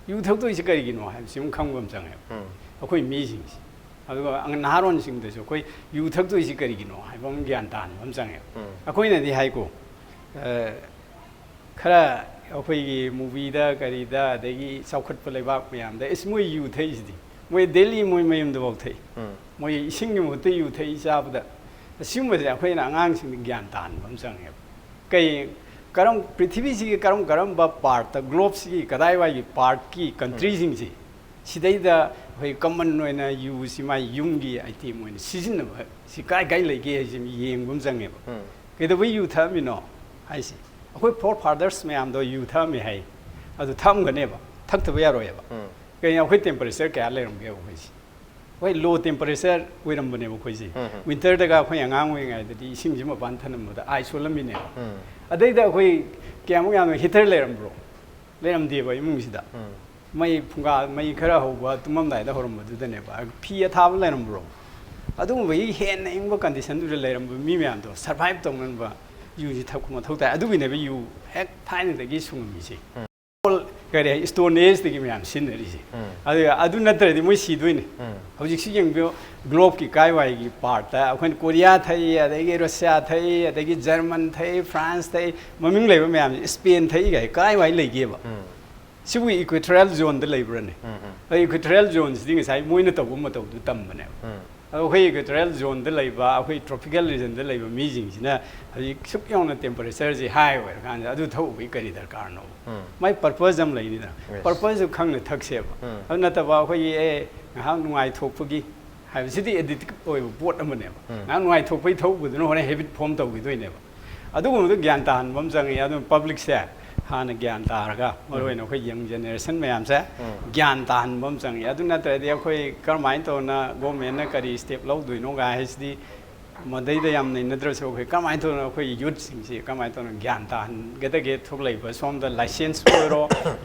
ꯌꯨ ꯊꯛꯇꯣꯏꯁꯤ ꯀꯔꯤꯒꯤꯅꯣ ꯍꯥꯏꯕꯁꯤ ꯑꯃ ꯈꯪꯕ ꯑꯃ ꯆꯪꯉꯦꯕ꯫ ꯎꯝ꯫ ꯑꯩꯈꯣꯏ ꯃꯤꯁꯤꯡꯁꯦ꯫ ꯑꯗꯨꯒ ꯑꯉ-, ꯅꯍꯥꯔꯣꯟꯁꯤꯡꯗꯁꯨ ꯑꯩꯈꯣꯏ ꯌꯨ ꯊꯛꯇꯣꯏꯁꯤ ꯀꯔꯤꯒꯤꯅꯣ ꯍꯥꯏꯕ ꯑꯃ ꯒ꯭ꯌꯥꯟ ꯇꯥꯍꯟꯕ ꯑꯃ ꯆꯪꯉꯦꯕ꯫ ꯎꯝ꯫ ꯑꯩꯈꯣꯏꯅꯗꯤ ꯍꯥꯏꯀꯣ, ꯑ, ꯈꯔ ꯑꯩꯈꯣꯏꯒꯤ movieꯗ ꯀꯔꯤꯗ ꯑꯗꯒꯤ ꯆꯥꯎꯈꯠꯄ ꯂꯩꯕꯥꯛ ꯃꯌꯥꯝꯗ, "ꯏꯁ, ꯃꯣꯏ ꯌꯨ ꯊꯛꯏꯁꯤꯗꯤ, ꯃꯣꯏ daily ꯃꯣꯏ ꯃꯌꯨꯝꯗꯐꯥꯎ ꯊꯛꯏ꯫ ꯎꯝ꯫ ꯃꯣꯏ ꯏꯁꯤꯡꯒꯤ ꯃꯍꯨꯠꯇ ꯌꯨ ꯊꯛꯏ ꯆꯥꯕꯗ", ꯑꯁꯤꯒꯨꯝꯕꯁꯦ ꯑꯩꯈꯣꯏꯅ ꯑꯉꯥꯡꯁꯤꯡꯗ ꯒ꯭ꯌꯥꯟ ꯇꯥꯍꯟꯕ ꯑꯃ ꯆꯪꯉꯦꯕ꯫ ꯀꯩ, ꯀꯔꯝ, ꯄ꯭ꯔꯤꯊꯤꯕꯤꯁꯤꯒꯤ ꯀꯔꯝ ꯀꯔꯝꯕ partꯇ, globeꯁꯤꯒꯤ ꯀꯗꯥꯏꯋꯥꯏꯒꯤ partꯀꯤ countryꯁꯤꯡꯁꯤ, ꯁꯤꯗꯩꯗ ꯑꯩꯈꯣꯏ common ꯑꯣꯏꯅ ꯌꯨꯁꯤ ꯃꯥꯏ ꯌꯨꯝꯒꯤ item ꯑꯣꯏꯅ ꯁꯤꯖꯤꯟꯅꯕ ꯁꯤ ꯀꯥꯏ ꯀꯥꯏ ꯂꯩꯒꯦ ꯍꯥꯏꯁꯤ ꯌꯦꯡꯕ ꯑꯃ ꯆꯪꯉꯦꯕ꯫ ꯎꯝ꯫ ꯀꯩꯗꯧꯕꯩ ꯌꯨ ꯊꯛꯑꯝꯃꯤꯅꯣ ꯍꯥꯏꯁꯦ? ꯑꯩꯈꯣꯏ forefathers ꯃꯌꯥꯝꯗꯣ ꯌꯨ ꯊꯛꯑꯝꯃꯦ ꯍꯥꯏ, ꯑꯗꯨ ꯊꯛꯑꯝꯒꯅꯦꯕ, ꯊꯛꯇꯕ ꯌꯥꯔꯣꯏꯑꯕ꯫ ꯎꯝ꯫ ꯀꯩꯅꯣ, ꯑꯩꯈꯣꯏ temperature ꯀꯌꯥ ꯂꯩꯔꯝꯒꯦꯕ ꯑꯩꯈꯣꯏꯁꯦ? ꯑꯩꯈꯣꯏ low temperature ꯑꯣꯏꯔꯝꯕꯅꯦꯕ ꯑꯩꯈꯣꯏꯁꯦ꯫ ꯎꯝ, ꯎꯝ꯫ Winterꯗꯒ ꯑꯩꯈꯣꯏ ꯑꯉꯥꯡ ꯑꯣꯏꯔꯤꯉꯩꯗꯗꯤ ꯏꯁꯤꯡꯁꯦ ꯃꯄꯥꯟ ꯊꯅꯝꯕꯗ ice ꯑꯣꯜꯂꯝꯃꯤꯅꯦꯕ꯫ ꯎꯝ꯫ ꯑꯗꯩꯗ ꯑꯩꯈꯣꯏ ꯀꯌꯥꯃꯨꯛ ꯌꯥꯝꯅ heater ꯂꯩꯔꯝꯕ꯭ꯔꯣ? ꯂꯩꯔꯝꯗꯦꯕ ꯏꯃꯨꯡꯁꯤꯗ꯫ ꯎꯝ꯫ ꯃꯩ ꯐꯨꯡꯒꯥ, ꯃꯩ ꯈꯔ ꯍꯧꯕ ꯇꯨꯝꯃꯝꯗꯥꯏꯗ ꯍꯧꯔꯝꯕꯗꯨꯗꯅꯦꯕ, ꯐꯤ ꯑꯊꯥꯕ ꯂꯩꯔꯝꯕ꯭ꯔꯣ? ꯑꯗꯨꯒꯨꯝꯕꯒꯤ ꯍꯦꯟꯅ ꯏꯪꯕ conditionꯗꯨꯗ ꯂꯩꯔꯝꯕ ꯃꯤ ꯃꯌꯥꯝꯗꯣ survive ꯇꯧꯅꯅꯕ ꯌꯨꯁꯤ ꯊꯛꯄ ꯃꯊꯧ ꯇꯥꯏ꯫ ꯑꯗꯨꯒꯤꯅꯦꯕ ꯌꯨ ꯍꯦꯛ ꯊꯥꯏꯅꯗꯒꯤ ꯁꯨꯡꯉꯝꯃꯤꯁꯦ꯫ ꯎꯝ꯫ Old, ꯀꯔꯤ ꯍꯥꯏ, Stone Ageꯗꯒꯤ ꯃꯌꯥꯝ ꯁꯤꯖꯤꯟꯅꯔꯤꯁꯦ꯫ ꯎꯝ꯫ ꯑꯗꯨ, ꯑꯗꯨ ꯅꯠꯇ꯭ꯔꯗꯤ ꯃꯣꯏ ꯁꯤꯗꯣꯏꯅꯦ꯫ ꯎꯝ꯫ ꯍꯧꯖꯤꯛꯁꯤ ꯌꯦꯡꯕꯤꯌꯨ, globeꯀꯤ ꯀꯥꯏꯋꯥꯏꯒꯤ partꯇ ꯑꯩꯈꯣꯏꯅ Korea ꯊꯛꯏ, ꯑꯗꯒꯤ Russia ꯊꯛꯏ, ꯑꯗꯒꯤ German ꯊꯛꯏ, France ꯊꯛꯏ, ꯃꯃꯤꯡ ꯂꯩꯕ ꯃꯌꯥꯝꯁꯦ, Spain ꯊꯛꯏ ꯀꯥꯏ ꯀꯥꯏꯋꯥꯏ ꯂꯩꯒꯦꯕ? ꯎꯝ꯫ ꯁꯤꯕꯨ equatorial zoneꯗ ꯂꯩꯕ꯭ꯔꯅꯦ? ꯎꯝ, ꯎꯝ꯫ ꯑꯗ equatorial zoneꯁꯤꯗꯤ ꯉꯁꯥꯏ ꯃꯣꯏꯅ ꯇꯧꯕ ꯃꯇꯧꯗꯨ ꯇꯝꯕꯅꯦꯕ꯫ ꯎꯝ꯫ ꯑꯗꯣ ꯑꯩꯈꯣꯏ equatorial zoneꯗ ꯂꯩꯕ, ꯑꯩꯈꯣꯏ tropical regionꯗ ꯂꯩꯕ ꯃꯤꯁꯤꯡꯁꯤꯅ ꯍꯧꯖꯤꯛ ꯁꯨꯛ ꯌꯧꯅ temperatureꯁꯤ high ꯑꯣꯏꯔꯀꯥꯟꯁꯤꯗ ꯑꯗꯨ ꯊꯛꯎꯕꯒꯤ ꯀꯔꯤ ꯗꯔꯀꯥꯔꯅꯣ? ꯎꯝ꯫ ꯃꯥꯏ purpose ꯑꯃ ꯂꯩꯅꯤꯗꯅ꯫ Yes꯫ Purposeꯗꯨ ꯈꯪꯅ ꯊꯛꯁꯦꯕ꯫ ꯎꯝ꯫ ꯑꯗꯨ ꯅꯠꯇꯕ ꯑꯩꯈꯣꯏꯒꯤ, "ꯑꯦ, ꯉꯥꯏꯍꯥꯛ ꯅꯨꯡꯉꯥꯏꯊꯣꯛꯄꯒꯤ" ꯍꯥꯏꯕꯁꯤꯗꯤ addictive ꯑꯣꯏꯕ ꯄꯣꯠ ꯑꯃꯅꯦꯕ꯫ ꯎꯝ꯫ ꯉꯥꯏꯍꯥꯛ ꯅꯨꯡꯉꯥꯏꯊꯣꯛꯄꯒꯤ ꯊꯛꯎꯕꯗꯨꯅ ꯍꯣꯔꯦꯟ habit form ꯇꯧꯈꯤꯗꯣꯏꯅꯦꯕ꯫ ꯑꯗꯨꯒꯨꯝꯕꯗꯣ ꯒ꯭ꯌꯥꯟ ꯇꯥꯍꯟꯕ ꯑꯃ ꯆꯪꯉꯤ꯫ ꯑꯗꯨꯅ publicꯁꯦ ꯍꯥꯟꯅ ꯒ꯭ꯌꯥꯟ ꯇꯥꯔꯒ, ꯃꯔꯨ ꯎꯝ꯫ ꯑꯣꯏꯅ ꯑꯩꯈꯣꯏ young generation ꯃꯌꯥꯝꯁꯦ ꯎꯝ꯫ ꯒ꯭ꯌꯥꯟ ꯇꯥꯍꯟꯕ ꯑꯃ ꯆꯪꯉꯤ꯫ ꯑꯗꯨ ꯅꯠꯇ꯭ꯔꯗꯤ ꯑꯩꯈꯣꯏ ꯀꯔꯝꯍꯥꯏꯅ ꯇꯧꯅ governmentꯅ ꯀꯔꯤ step ꯂꯧꯗꯣꯏꯅꯣ ꯀꯥꯏ ꯍꯥꯏꯁꯤꯗꯤ ꯃꯗꯩꯗ ꯌꯥꯝ ꯅꯩꯅꯗ꯭ꯔꯁꯨ, ꯑꯩꯈꯣꯏ ꯀꯃꯥꯏꯅ ꯇꯧꯅ ꯑꯩꯈꯣꯏ ꯌꯨꯠꯁꯤꯡꯁꯤ ꯀꯃꯥꯏꯅ ꯇꯧꯅ ꯒ꯭ꯌꯥꯟ ꯇꯥꯍꯟꯒꯗꯒꯦ? ꯊꯣꯛꯂꯛꯏꯕ ꯁꯣꯝꯗ ꯂꯥꯏꯁꯦꯟꯁꯄꯨ ꯑꯣꯏꯔꯣ,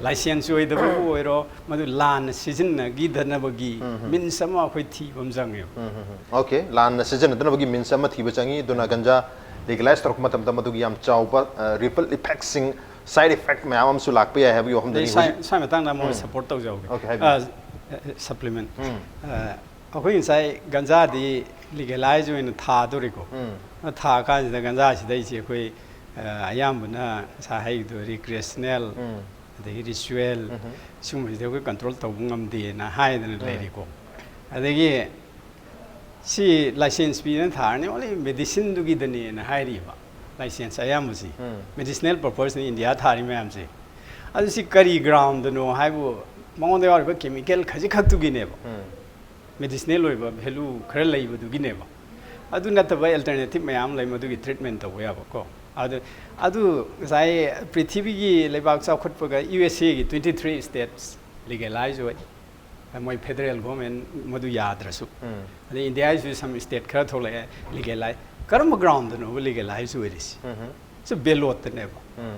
ꯂꯥꯏꯁꯦꯟꯁ ꯑꯣꯏꯗꯕꯕꯨ ꯑꯣꯏꯔꯣ, ꯃꯗꯨ ꯂꯥꯟꯅ ꯁꯤꯖꯤꯟꯅꯈꯤꯗꯅꯕꯒꯤ ꯎꯝ, ꯎꯝ꯫ ꯃꯤꯟꯁ ꯑꯃ ꯑꯩꯈꯣꯏ ꯊꯤꯕ ꯑꯃ ꯆꯪꯉꯦꯕ꯫ ꯎꯝ, ꯎꯝ, ꯎꯝ꯫ ꯑꯣꯀꯦ, ꯂꯥꯟꯅ ꯁꯤꯖꯤꯟꯅꯗꯅꯕꯒꯤ ꯃꯤꯟꯁ ꯑꯃ ꯊꯤꯕ ꯆꯪꯉꯤ꯫ ꯑꯗꯨꯅ ꯒꯟꯖꯥ ꯂꯤꯒꯦꯂꯥꯏꯁ ꯇꯧꯔꯛꯄ ꯃꯇꯝꯗ ꯃꯗꯨꯒꯤ ꯌꯥꯝ ꯆꯥꯎꯕ ꯔꯤꯄꯜ ꯏꯐꯦꯛꯁꯤꯡ, ꯁꯥꯏꯠ ꯏꯐꯦꯛ ꯃꯌꯥꯝ ꯑꯃꯁꯨ ꯂꯥꯛꯄ ꯌꯥꯏ ꯍꯥꯏꯕꯒꯤ ꯋꯥꯐꯝꯗꯨꯅꯤ꯫ ꯑꯩ ꯁ꯭ꯋꯥꯏ-, ꯍꯧꯖꯤꯛ ꯁ꯭ꯋꯥꯏ ꯃꯇꯥꯡꯗ ꯑꯃꯨꯛ ꯎꯝ꯫ ꯁꯄꯣꯔꯠ ꯇꯧꯖꯍꯧꯒꯦ꯫ ꯑꯣꯀꯦ, ꯍꯥꯏꯕꯤꯌꯨ꯫ ꯑ, ꯁꯄ꯭ꯂꯤꯃꯦꯟ꯫ ꯎꯝ꯫ ꯑ, ꯑꯩꯈꯣꯏ ꯉꯁꯥꯏ ꯒꯟꯖꯥꯗꯤ ꯂꯤꯒꯦꯂꯥꯏꯖ ꯑꯣꯏꯅ ꯊꯥꯗꯣꯔꯤꯀꯣ꯫ ꯎꯝ꯫ ꯑ, ꯊꯥ ꯀꯥꯟꯁꯤꯗ ꯒꯟꯖꯥꯁꯤꯗꯩꯁꯤ ꯑꯩꯈꯣꯏ, ꯑ, ꯑꯌꯥꯝꯕꯅ ꯉꯁꯥꯏ ꯍꯥꯏꯈꯤꯕꯗꯣ ꯔꯤꯀ꯭ꯔꯦꯁꯅꯦꯜ, ꯎꯝ꯫ ꯑꯗꯒꯤ ꯔꯤꯆꯨꯋꯦꯜ, ꯎꯝ꯫ ꯁꯤꯒꯨꯝꯕꯁꯤꯗꯤ ꯑꯩꯈꯣꯏ ꯀꯟꯇ꯭ꯔꯣꯜ ꯇꯧꯕ ꯉꯝꯗꯦꯅ ꯍꯥꯏꯗꯅ ꯎꯝ꯫ ꯂꯩꯔꯤꯀꯣ꯫ ꯑꯗꯒꯤ ꯁꯤ ꯂꯥꯏꯁꯦꯟꯁ ꯄꯤꯗꯅ ꯊꯥꯔꯅꯤ, ꯑꯣꯟꯂꯤ ꯃꯦꯗꯤꯁꯤꯟꯗꯨꯒꯤꯗꯅꯦꯅ ꯍꯥꯏꯔꯤꯕ ꯂꯥꯏꯁꯦꯟꯁ ꯑꯌꯥꯝꯕꯁꯤ꯫ ꯎꯝ꯫ ꯃꯦꯗꯤꯁꯤꯅꯦꯜ ꯄꯔꯄꯁꯅꯤ ꯏꯟꯗꯤꯌꯥ ꯊꯥꯔꯤ ꯃꯌꯥꯝꯁꯦ꯫ ꯑꯗꯨ ꯁꯤ ꯀꯔꯤ ꯒ꯭ꯔꯥꯎꯟꯗꯅꯣ ꯍꯥꯏꯕꯨ, ꯃꯉꯣꯟꯗ ꯌꯥꯎꯔꯤꯕ ꯀꯦꯃꯤꯀꯦꯜ ꯈꯖꯤꯛꯈꯛꯇꯨꯒꯤꯅꯦꯕ꯫ ꯎꯝ꯫ ꯃꯦꯗꯤꯁꯤꯅꯦꯜ ꯑꯣꯏꯕ ꯚꯦꯂꯨ ꯈꯔ ꯂꯩꯕꯗꯨꯒꯤꯅꯦꯕ꯫ ꯑꯗꯨ ꯅꯠꯇꯕ ꯑꯦꯜꯇꯔꯅꯦꯇꯤꯞ ꯃꯌꯥꯝ ꯂꯩ ꯃꯗꯨꯒꯤ ꯇ꯭ꯔꯤꯠꯃꯦꯟ ꯇꯧꯕ ꯌꯥꯕ ꯀꯣ꯫ ꯑꯗꯨ, ꯑꯗꯨ ꯉꯁꯥꯏ ꯄ꯭ꯔꯤꯊꯤꯕꯤꯒꯤ ꯂꯩꯕꯥꯛ ꯆꯥꯎꯈꯠꯄꯒ ꯌꯨ ꯑꯦꯁ ꯑꯦꯒꯤ twenty three states ꯂꯤꯒꯦꯂꯥꯏꯖ ꯑꯣꯏ꯫ ꯃꯣꯏ ꯐꯦꯗꯔꯦꯜ ꯒꯣꯔꯃꯦꯟ ꯃꯗꯨ ꯌꯥꯗ꯭ꯔꯁꯨ꯫ ꯎꯝ꯫ ꯑꯗꯩ ꯏꯟꯗꯤꯌꯥꯒꯤꯁꯨ ꯁꯝ ꯁ꯭ꯇꯦꯠ ꯈꯔ ꯊꯣꯛꯂꯛꯑꯦ ꯂꯤꯒꯦꯂꯥꯏ-, ꯀꯔꯝꯕ ꯒ꯭ꯔꯥꯎꯟꯗꯅꯣꯕ ꯂꯤꯒꯦꯂꯥꯏꯖ ꯑꯣꯏꯔꯤꯁꯤ? ꯎꯝ꯫ ꯁꯤ ꯕꯦꯂꯣꯠꯇꯅꯦꯕ꯫ ꯎꯝ꯫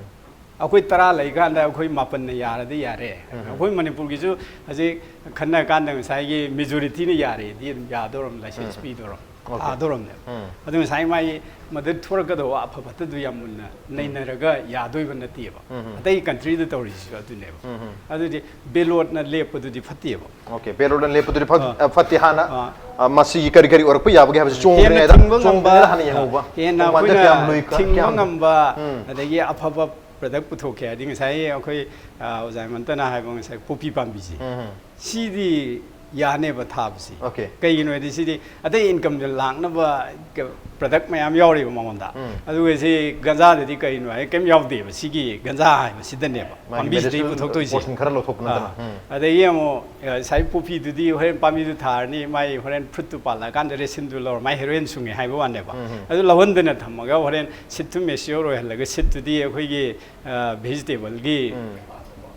ꯑꯩꯈꯣꯏ ꯇꯔꯥ ꯂꯩꯀꯥꯟꯗ ꯑꯩꯈꯣꯏ ꯃꯥꯄꯟꯅ ꯌꯥꯔꯗꯤ ꯌꯥꯔꯦ꯫ ꯎꯝ꯫ ꯑꯩꯈꯣꯏ ꯃꯅꯤꯄꯨꯔꯒꯤꯁꯨ ꯍꯧꯖꯤꯛ ꯈꯟꯅ ꯀꯥꯟꯗ ꯉꯁꯥꯏꯒꯤ ꯃꯦꯖꯣꯔꯤꯇꯤꯅ ꯌꯥꯔꯦꯗꯤ ꯑꯗꯨꯝ ꯌꯥꯗꯧꯔꯝ, ꯂꯥꯏꯁꯦꯟꯁ ꯎꯝ꯫ ꯄꯤꯗꯧꯔꯝ꯫ ꯑꯣꯀꯦ꯫ ꯊꯥꯗꯧꯔꯝꯅꯦꯕ꯫ ꯎꯝ꯫ ꯑꯗꯨ ꯉꯁꯥꯏ ꯃꯥꯒꯤ ꯃꯗꯨ ꯊꯣꯔꯛꯀꯗꯧꯕ ꯑꯐ ꯐꯠꯇꯗꯨ ꯌꯥꯝ ꯃꯨꯟꯅ ꯎꯝ꯫ ꯅꯩꯅꯔꯒ ꯌꯥꯗꯣꯏꯕ ꯅꯠꯇꯦꯕ꯫ ꯎꯝ, ꯎꯝ꯫ ꯑꯇꯩ ꯀꯟꯇ꯭ꯔꯤꯗ ꯇꯧꯔꯤꯁꯤꯁꯨ ꯑꯗꯨꯅꯦꯕ꯫ ꯎꯝ, ꯎꯝ꯫ ꯑꯗꯨꯗꯤ ꯕꯦꯂꯣꯠꯅ ꯂꯦꯞꯄꯗꯨꯗꯤ ꯐꯠꯇꯦꯕ꯫ ꯑꯣꯀꯦ, ꯕꯦꯂꯣꯠꯅ ꯂꯦꯞꯄꯗꯨꯗꯤ ꯐꯠ-, ꯑꯥ꯫ ꯑ, ꯐꯠꯇꯦ꯫ ꯍꯥꯟꯅ, ꯑꯥ꯫ ꯑ, ꯃꯁꯤꯒꯤ ꯀꯔꯤ ꯀꯔꯤ ꯑꯣꯏꯔꯛꯄ ꯌꯥꯕꯒꯦ ꯍꯥꯏꯕꯁꯤ ꯍꯦꯟꯅ ꯆꯣꯡꯗ꯭ꯔꯤꯉꯩꯗ, ꯊꯤꯡꯕ ꯉꯝꯕ, ꯆꯣꯡꯗ꯭ꯔꯤꯉꯩꯗ ꯍꯥꯟꯅ ꯌꯦꯡꯍꯧꯕ꯫ ꯍꯦꯟꯅ ꯇꯣꯉꯥꯟꯕ ꯑꯩꯈꯣꯏꯅ ꯀꯌꯥꯝ ꯂꯨꯏ, ꯀ-, ꯊꯤꯡꯕ ꯀꯌꯥꯝ ꯉꯝꯕ, ꯎꯝ꯫ ꯑꯗꯒꯤ ꯑꯐꯕ ꯄ꯭ꯔꯗꯛ ꯄꯨꯊꯣꯛꯀꯦ ꯍꯥꯏꯗꯤ ꯉꯁꯥꯏ ꯑꯩꯈꯣꯏ, ꯑ, ꯑꯣꯖꯥ ꯍꯦꯃꯟꯇꯅ ꯍꯥꯏꯕ ꯉꯁꯥꯏ ꯄꯣꯄꯤ ꯄꯥꯝꯕꯤꯁꯦ꯫ ꯎꯝ, ꯎꯝ꯫ ꯁꯤꯗꯤ ꯌꯥꯅꯦꯕ ꯊꯥꯕꯁꯤ꯫ ꯑꯣꯀꯦ꯫ ꯀꯩꯒꯤꯅꯣ ꯍꯥꯏꯗꯤ ꯁꯤꯗꯤ ꯑꯇꯩ ꯏꯟꯀꯝꯗ ꯂꯥꯛꯅꯕ ꯀ-, ꯄ꯭ꯔꯗꯛ ꯃꯌꯥꯝ ꯌꯥꯎꯔꯤꯕ ꯃꯉꯣꯟꯗ꯫ ꯎꯝ꯫ ꯑꯗꯨꯒ ꯁꯤ ꯒꯟꯖꯥꯗꯗꯤ ꯀꯔꯤꯅꯣ ꯍꯥꯏ ꯀꯩꯝ ꯌꯥꯎꯗꯦꯕ꯫ ꯁꯤꯒꯤ ꯒꯟꯖꯥ ꯍꯥꯏꯕꯁꯤꯗꯅꯦꯕ ꯃꯥꯒꯤ ꯄꯥꯝꯕꯤꯁꯤꯗꯒꯤ medicinal ꯄꯨꯊꯣꯛꯇꯣꯏꯁꯦ꯫ Portion ꯈꯔ ꯂꯧꯊꯣꯛꯄ ꯅꯠꯇꯅ꯫ ꯑꯥ꯫ ꯎꯝ꯫ ꯑꯗꯒꯤ ꯑꯃꯨꯛ, ꯑ, ꯉꯁꯥꯏ ꯄꯣꯄꯤꯗꯨꯗꯤ ꯍꯣꯔꯦꯟ ꯄꯥꯝꯕꯤꯗꯨ ꯊꯥꯔꯅꯤ, ꯃꯥꯏ ꯍꯣꯔꯦꯟ ꯐ꯭ꯔꯨꯠꯇꯨ ꯄꯥꯜꯂꯛꯑꯀꯥꯟꯗ ꯔꯦꯁꯤꯟꯗꯨ ꯂꯧꯔ ꯃꯥꯏ ꯍꯦꯔꯣꯏꯟ ꯁꯨꯡꯉꯦ ꯍꯥꯏꯕ ꯋꯥꯅꯦꯕ꯫ ꯎꯝ, ꯎꯝ꯫ ꯑꯗꯨ ꯂꯧꯍꯟꯗꯅ ꯊꯝꯃꯒ ꯍꯣꯔꯦꯟ ꯁꯤꯠꯇꯨ ꯃꯦꯆꯤꯌꯣꯔ ꯑꯣꯏꯍꯜꯂꯒ ꯁꯤꯠꯇꯨꯗꯤ ꯑꯩꯈꯣꯏꯒꯤ, ꯑ, ꯚꯦꯖꯤꯇꯦꯕꯜꯒꯤ ꯎꯝ꯫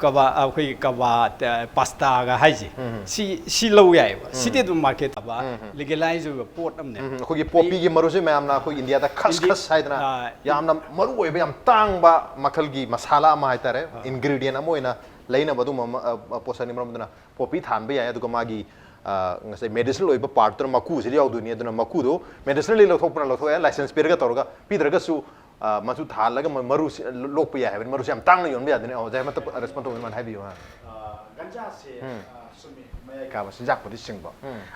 ꯀꯕꯥ ꯑꯩꯈꯣꯏꯒꯤ ꯀꯕꯥ, ꯄꯥꯁꯇꯥꯒ ꯍꯥꯏꯁꯦ, ꯁꯤ ꯁꯤ ꯂꯧ ꯌꯥꯏꯑꯕ꯫ ꯁꯤꯗꯤ ꯑꯗꯨꯝ ꯃꯥꯔꯀꯦꯠ ꯇꯥꯕ, ꯂꯤꯒꯦꯂꯥꯏꯖ ꯑꯣꯏꯕ ꯄꯣꯠ ꯑꯃꯅꯦ꯫ ꯎꯝ, ꯑꯩꯈꯣꯏꯒꯤ ꯄꯣꯄꯤꯒꯤ ꯃꯔꯨꯁꯦ ꯃꯌꯥꯝꯅ ꯑꯩꯈꯣꯏ ꯏꯟꯗꯤꯌꯥꯗ ꯈꯁ ꯈꯁ ꯍꯥꯏꯗꯅ, ꯌꯥꯝꯅ ꯃꯔꯨ ꯑꯣꯏꯕ, ꯌꯥꯝ ꯇꯥꯡꯕ ꯃꯈꯜꯒꯤ ꯃꯁꯥꯂꯥ ꯑꯃ ꯍꯥꯏꯇꯥꯔꯦ, ꯏꯟꯒ꯭ꯔꯤꯗꯤꯌꯦꯟ ꯑꯃ ꯑꯣꯏꯅ ꯂꯩꯅꯕ ꯑꯗꯨꯒꯨꯝꯕ ꯑꯃ, ꯑ, ꯑ, ꯄꯣꯠꯁꯛꯅꯤ꯫ ꯃꯔꯝ ꯑꯗꯨꯅ ꯄꯣꯄꯤ ꯊꯥꯍꯟꯕ ꯌꯥꯏ꯫ ꯑꯗꯨꯒ ꯃꯥꯒꯤ, ꯑ, ꯉꯁꯥꯏ ꯃꯦꯗꯤꯁꯤꯅꯦꯜ ꯑꯣꯏꯕ ꯄꯥꯔꯠꯇꯨꯅ ꯃꯀꯨꯁꯤꯗ ꯌꯥꯎꯗꯣꯏꯅꯤ꯫ ꯑꯗꯨꯅ ꯃꯀꯨꯗꯣ ꯃꯦꯗꯤꯁꯤꯅꯦꯜꯂꯤ ꯂꯧꯊꯣꯛꯄꯅ ꯂꯧꯊꯣꯛꯑꯦ, ꯂꯥꯏꯁꯦꯟꯁ ꯄꯤꯔꯒ ꯇꯧꯔꯒ, ꯄꯤꯗ꯭ꯔꯒꯁꯨ, ꯑ, ꯃꯆꯨ ꯊꯥꯍꯜꯂꯒ ꯃ-, ꯃꯔꯨꯁꯤ ꯂꯣꯛꯄ ꯌꯥꯏ ꯍꯥꯏꯕꯅꯤ꯫ ꯃꯔꯨꯁꯤ ꯌꯥꯝ ꯇꯥꯡꯅ ꯌꯣꯟꯕ ꯌꯥꯗꯣꯏꯅꯤ꯫ ꯑꯣꯖꯥ ꯑꯃꯠꯇ ꯔꯦꯁꯄꯣꯟ ꯇꯧꯕ ꯑꯗꯨꯃꯥꯏꯅ ꯍꯥꯏꯕꯤꯌꯨ꯫ ꯑ, ꯒꯟꯖꯥꯁꯦ, ꯑ, ꯆꯨꯝꯃꯤ, ꯃꯌꯥꯏ ꯀꯥꯕ ꯆꯤꯟꯖꯥꯛꯄꯨꯗꯤ ꯆꯤꯡꯕ꯫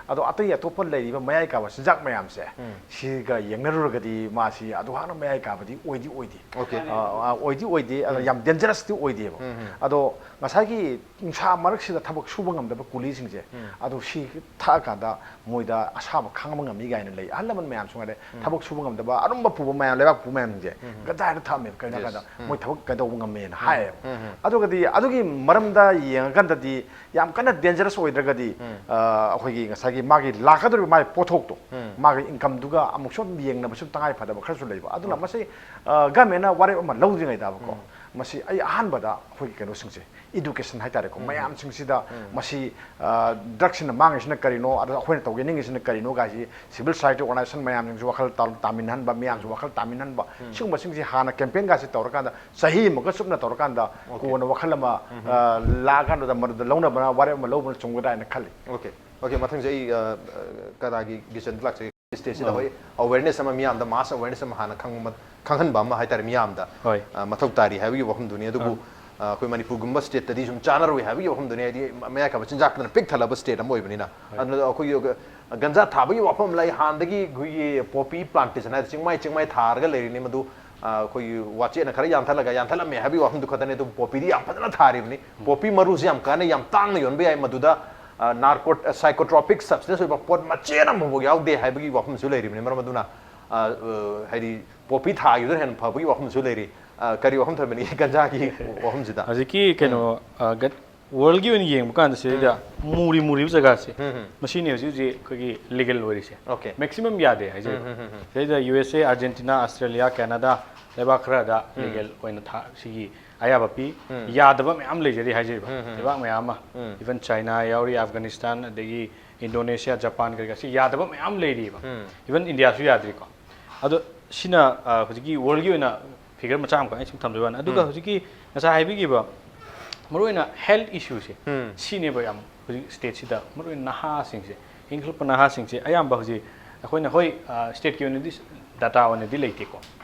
ꯑꯗꯣ ꯑꯇꯩ ꯑꯇꯣꯞꯄ ꯂꯩꯔꯤꯕ ꯃꯌꯥꯏ ꯀꯥꯕ ꯆꯤꯟꯖꯥꯛ ꯃꯌꯥꯝꯁꯦ, ꯁꯤꯒ ꯌꯦꯡꯅꯔꯨꯔꯒꯗꯤ ꯃꯥꯁꯤ ꯑꯗꯨ ꯍꯥꯟꯅ ꯃꯌꯥꯏ ꯀꯥꯕꯗꯤ ꯑꯣꯏꯗꯤ ꯑꯣꯏꯗꯦ꯫ Okay. ꯑ, ꯑ, ꯑꯣꯏꯗꯤ ꯑꯣꯏꯗꯦ꯫ ꯑꯗꯣ ꯌꯥꯝ ꯗꯦꯟꯖꯔꯁꯇꯤ ꯑꯣꯏꯗꯦꯕ꯫ ꯑꯗꯣ ꯉꯁꯥꯏꯒꯤ ꯅꯨꯡꯁꯥ ꯃꯔꯛꯁꯤꯗ ꯊꯕꯛ ꯁꯨꯕ ꯉꯝꯗꯕ ꯀꯨꯂꯤꯁꯤꯡꯁꯦ, ꯑꯗꯨ ꯁꯤ ꯊꯛꯑꯀꯥꯟꯗ ꯃꯣꯏꯗ ꯑꯁꯥꯕ ꯈꯥꯡꯕ ꯉꯝꯃꯤ ꯀꯥꯏꯅ ꯂꯩ꯫ ꯑꯍꯜ ꯂꯃꯟ ꯃꯌꯥꯝꯁꯨ ꯉꯥꯏꯔꯦ, ꯊꯕꯛ ꯁꯨꯕ ꯉꯝꯗꯕ, ꯑꯔꯨꯝꯕ ꯄꯨꯕ ꯃꯌꯥꯝ, ꯂꯩꯕꯥꯛ ꯄꯨꯕ ꯃꯌꯥꯝꯁꯤꯡꯁꯦ ꯒꯟꯖꯥ ꯍꯦꯛꯇ ꯊꯛꯑꯝꯃꯦꯕ꯫ ꯀꯩꯅꯣ ꯍꯥꯏꯀꯥꯟꯗ ꯃꯣꯏ ꯊꯕꯛ ꯀꯩꯗꯧꯕ ꯉꯝꯃꯦꯅ ꯍꯥꯏꯌꯦꯕ꯫ ꯑꯗꯨꯒꯗꯤ ꯑꯗꯨꯒꯤ ꯃꯔꯝꯗ ꯌꯦꯡꯉꯀꯥꯟꯗꯗꯤ ꯌꯥꯝ ꯀꯟꯅ ꯗꯦꯟꯖꯔꯁ ꯑꯣꯏꯗ꯭ꯔꯒꯗꯤ, ꯑ, ꯑꯩꯈꯣꯏꯒꯤ ꯉꯁꯥꯏꯒꯤ ꯃꯥꯒꯤ ꯂꯥꯛꯀꯗꯧꯔꯤꯕ ꯃꯥꯒꯤ ꯄꯣꯠꯊꯣꯛꯇꯣ, ꯃꯥꯒꯤ ꯏꯟꯀꯝꯗꯨꯒ ꯑꯃꯨꯛꯁꯨ ꯑꯗꯨꯝ ꯌꯦꯡꯅꯕꯁꯨ ꯇꯉꯥꯏ ꯐꯗꯕ ꯈꯔꯁꯨ ꯂꯩꯕ꯫ ꯑꯗꯨꯅ ꯃꯁꯤ, ꯑ, ꯒꯃꯦꯟꯅ ꯋꯥꯔꯦꯞ ꯑꯃ ꯂꯧꯗ꯭ꯔꯤꯉꯩꯗꯕꯀꯣ, ꯃꯁꯤ ꯑꯩ ꯑꯍꯥꯟꯕꯗ ꯑꯩꯈꯣꯏꯒꯤ ꯀꯩꯅꯣꯁꯤꯡꯁꯦ, ꯏꯗꯨꯀꯦꯁꯟ ꯍꯥꯏꯇꯥꯔꯦꯀꯣ, ꯃꯌꯥꯝꯁꯤꯡꯁꯤꯗ ꯃꯁꯤ, ꯑ, ꯗ꯭ꯔꯛꯁꯤꯅ ꯃꯥꯡꯉꯤꯁꯤꯅ ꯀꯔꯤꯅꯣ, ꯑꯗ ꯑꯩꯈꯣꯏꯅ ꯇꯧꯖꯅꯤꯡꯉꯤꯁꯤꯅ ꯀꯔꯤꯅꯣ ꯀꯥꯏꯁꯤ ꯁꯤꯚꯤꯜ ꯁꯣꯁꯥꯏꯇꯤ ꯑꯣꯔꯒꯅꯥꯏꯖꯦꯁꯟ ꯃꯌꯥꯝꯁꯤꯡꯁꯨ ꯋꯥꯈꯜ ꯇꯥ-, ꯇꯥꯃꯤꯟꯅꯍꯟꯕ, ꯃꯤꯌꯥꯝꯁꯨ ꯋꯥꯈꯜ ꯇꯥꯃꯤꯟꯅꯍꯟꯕ, ꯁꯤꯒꯨꯝꯕꯁꯤꯡꯁꯤ ꯍꯥꯟꯅ ꯀꯦꯝꯄꯦꯟꯒꯥꯁꯤ ꯇꯧꯔꯀꯥꯟꯗ ꯆꯍꯤ ꯑꯃꯒ ꯆꯨꯞꯅ ꯇꯧꯔꯀꯥꯟꯗ ꯀꯣꯟꯅ ꯋꯥꯈꯜ ꯑꯃ, ꯑ, ꯂꯥꯛꯑꯀꯥꯟꯗꯨꯗ ꯃꯗꯨꯗ ꯂꯧꯅꯕꯅ ꯋꯥꯔꯦꯞ ꯑꯃ ꯂꯧꯕꯅ ꯆꯨꯝꯒꯗ꯭ꯔꯥ ꯍꯥꯏꯅ ꯈꯜꯂꯤ꯫ Okay, okay, ꯃꯊꯪꯁꯦ ꯑꯩ, ꯑ, ꯑ, ꯀꯗꯥꯒꯤ ꯒꯤꯆꯟꯗ ꯂꯥꯛꯆꯒꯦ꯫ ꯁ꯭ꯇꯦꯖꯁꯤꯗ ꯑꯩꯈꯣꯏ ꯑꯋꯦꯔꯅꯦꯁ ꯑꯃ ꯃꯤꯌꯥꯝꯗ, ꯃꯥꯁ ꯑꯋꯦꯔꯅꯦꯁ ꯑꯃ ꯍꯥꯟꯅ ꯈꯪꯕ-, ꯈꯪꯍꯟꯕ ꯑꯃ ꯍꯥꯏꯇꯥꯔꯦ ꯃꯤꯌꯥꯝꯗ, ꯍꯣꯏ꯫ ꯑ, ꯃꯊꯧ ꯇꯥꯔꯤ ꯍꯥꯏꯕꯒꯤ ꯋꯥꯐꯝꯗꯨꯅꯤ꯫ ꯑꯗꯨꯕꯨ, ꯑ, ꯑꯩꯈꯣꯏ ꯃꯅꯤꯄꯨꯔꯒꯨꯝꯕ ꯁ꯭ꯇꯦꯠꯇꯗꯤ ꯁꯨꯝ ꯆꯥꯅꯔꯣꯏ ꯍꯥꯏꯕꯒꯤ ꯋꯥꯐꯝꯗꯨꯅꯤ꯫ ꯍꯥꯏꯗꯤ ꯃꯌꯥꯏ ꯀꯥꯕ ꯆꯤꯟꯖꯥꯛꯇꯨꯅ ꯄꯤꯛ ꯊꯜꯂꯕ ꯁ꯭ꯇꯦꯠ ꯑꯃ ꯑꯣꯏꯕꯅꯤꯅ꯫ ꯑꯗꯨꯅ ꯑꯩꯈꯣꯏꯒꯤ ꯒ-, ꯒꯟꯖꯥ ꯊꯥꯕꯒꯤ ꯋꯥꯐꯝ ꯂꯩ꯫ ꯍꯥꯟꯅꯗꯒꯤ ꯑꯩꯈꯣꯏꯒꯤ ꯄꯣꯄꯤ ꯄ꯭ꯂꯥꯟꯇꯦꯁꯟ ꯍꯥꯏꯗꯤ ꯆꯤꯡꯃꯥꯏ ꯆꯤꯡꯃꯥꯏ ꯊꯥꯔꯒ ꯂꯩꯔꯤꯅꯤ꯫ ꯃꯗꯨ, ꯑ, ꯑꯩꯈꯣꯏꯒꯤ ꯋꯥꯆꯦꯠꯅ ꯈꯔ ꯌꯥꯟꯊꯠꯂꯒ ꯌꯥꯟꯊꯠꯂꯝꯃꯦ ꯍꯥꯏꯕꯒꯤ ꯋꯥꯐꯝꯗꯨ ꯈꯛꯇꯅꯤ꯫ ꯑꯗꯨꯕꯨ ꯄꯣꯄꯤꯗꯤ ꯌꯥꯝ ꯐꯖꯅ ꯊꯥꯔꯤꯕꯅꯤ꯫ ꯄꯣꯄꯤ ꯃꯔꯨꯁꯤ ꯌꯥꯝ ꯀꯥꯟꯅꯩ, ꯌꯥꯝ ꯇꯥꯡꯅ ꯌꯣꯟꯕ ꯌꯥꯏ꯫ ꯃꯗꯨꯗ, ꯑ, ꯅꯥꯔꯀꯣꯠ-, ꯑ, psychotropic substance ꯑꯣꯏꯕ ꯄꯣꯠ ꯃꯆꯦꯠ ꯑꯃꯐꯥꯎꯕ ꯌꯥꯎꯗꯦ ꯍꯥꯏꯕꯒꯤ ꯋꯥꯐꯝꯁꯨ ꯂꯩꯔꯤꯕꯅꯤ꯫ ꯃꯔꯝ ꯑꯗꯨꯅ, ꯑ, ꯑ, ꯍꯥꯏꯗꯤ ꯄꯣꯄꯤ ꯊꯥꯈꯤꯕꯗꯨꯅ ꯍꯦꯟꯅ ꯐꯕꯒꯤ ꯋꯥꯐꯝꯁꯨ ꯂꯩꯔꯤ꯫ ꯑ, ꯀꯔꯤ ꯋꯥꯐꯝ ꯊꯝꯕꯤꯅꯤꯡꯉꯤ ꯒꯟꯖꯥꯒꯤ ꯋꯥꯐꯝꯁꯤꯗ? ꯍꯧꯖꯤꯛꯀꯤ ꯀꯩꯅꯣ, ꯑ, ꯒꯠ-, ꯋꯥꯔꯜꯒꯤ ꯑꯣꯏꯅ ꯌꯦꯡꯕ ꯀꯥꯟꯗ ꯁꯤꯗꯩꯗ ꯃꯨꯔꯤ ꯃꯨꯔꯤꯕ ꯖꯒꯥꯁꯦ, ꯎꯝ, ꯎꯝ꯫ ꯃꯁꯤꯅꯤ ꯍꯧꯖꯤꯛ ꯍꯧꯖꯤꯛ ꯑꯩꯈꯣꯏꯒꯤ ꯂꯤꯒꯦꯜ ꯑꯣꯏꯔꯤꯁꯦ꯫ Okay. ꯃꯦꯛꯁꯤꯃꯝ ꯌꯥꯗꯦ ꯍꯥꯏꯖꯔꯤꯕ꯫ ꯎꯝ, ꯎꯝ, ꯎꯝ, ꯎꯝ꯫ ꯁꯤꯗꯩꯗ ꯌꯨ ꯑꯦꯁ ꯑꯦ, ꯑꯥꯔꯖꯦꯟꯇꯤꯅꯥ, ꯑꯁꯇ꯭ꯔꯦꯂꯤꯌꯥ, ꯀꯦꯅꯥꯗꯥ, ꯂꯩꯕꯥꯛ ꯈꯔꯗ ꯂꯤꯒꯦꯜ ꯑꯣꯏꯅ ꯊꯥ ꯁꯤꯒꯤ ꯑꯌꯥꯕ ꯄꯤ꯫ ꯌꯥꯗꯕ ꯃꯌꯥꯝ ꯂꯩꯖꯔꯤ ꯍꯥꯏꯖꯔꯤꯕ ꯂꯩꯕꯥꯛ ꯃꯌꯥꯝ ꯑꯃ, ꯏꯚꯟ ꯆꯥꯏꯅꯥ ꯌꯥꯎꯔꯤ, ꯑꯐꯒꯥꯅꯤꯁꯇꯥꯟ, ꯑꯗꯒꯤ ꯏꯟꯗꯣꯅꯦꯁꯤꯌꯥ, ꯖꯄꯥꯟ, ꯀꯔꯤ ꯀꯔꯥꯁꯤ ꯌꯥꯗꯕ ꯃꯌꯥꯝ ꯂꯩꯔꯤꯕ꯫ ꯏꯚꯟ ꯏꯟꯗꯤꯌꯥꯁꯨ ꯌꯥꯗ꯭ꯔꯤꯀꯣ꯫ ꯑꯗꯣ ꯁꯤꯅ ꯑ, ꯍꯧꯖꯤꯛꯀꯤ ꯋꯥꯔꯜꯒꯤ ꯑꯣꯏꯅ ꯐꯤꯒꯔ ꯃꯆꯥ ꯑꯃꯈꯛ ꯑꯩ ꯁꯨꯝ ꯊꯝꯖꯕ ꯋꯥꯅꯤ꯫ ꯑꯗꯨꯒ ꯍꯧꯖꯤꯛꯀꯤ ꯉꯁꯥꯏ ꯍꯥꯏꯕꯤꯈꯤꯕ ꯃꯔꯨꯑꯣꯏꯅ ꯍꯦꯜꯊ ꯏꯁꯨꯁꯦ, ꯁꯤꯅꯦꯕ ꯌꯥꯝ ꯍꯧꯖꯤꯛ ꯁ꯭ꯇꯦꯠꯁꯤꯗ ꯃꯔꯨꯑꯣꯏꯅ ꯅꯍꯥꯁꯤꯡꯁꯦ, ꯏꯟꯈꯠꯂꯛꯄ ꯅꯍꯥꯁꯤꯡꯁꯦ ꯑꯌꯥꯝꯕ ꯍꯧꯖꯤꯛ ꯑꯩꯈꯣꯏꯅ, ꯍꯣꯏ, ꯑ, ꯁ꯭ꯇꯦꯠꯀꯤ ꯑꯣꯏꯅꯗꯤ ꯗꯥꯇꯥ ꯑꯣꯏꯅꯗꯤ ꯂꯩꯇꯦꯀꯣ꯫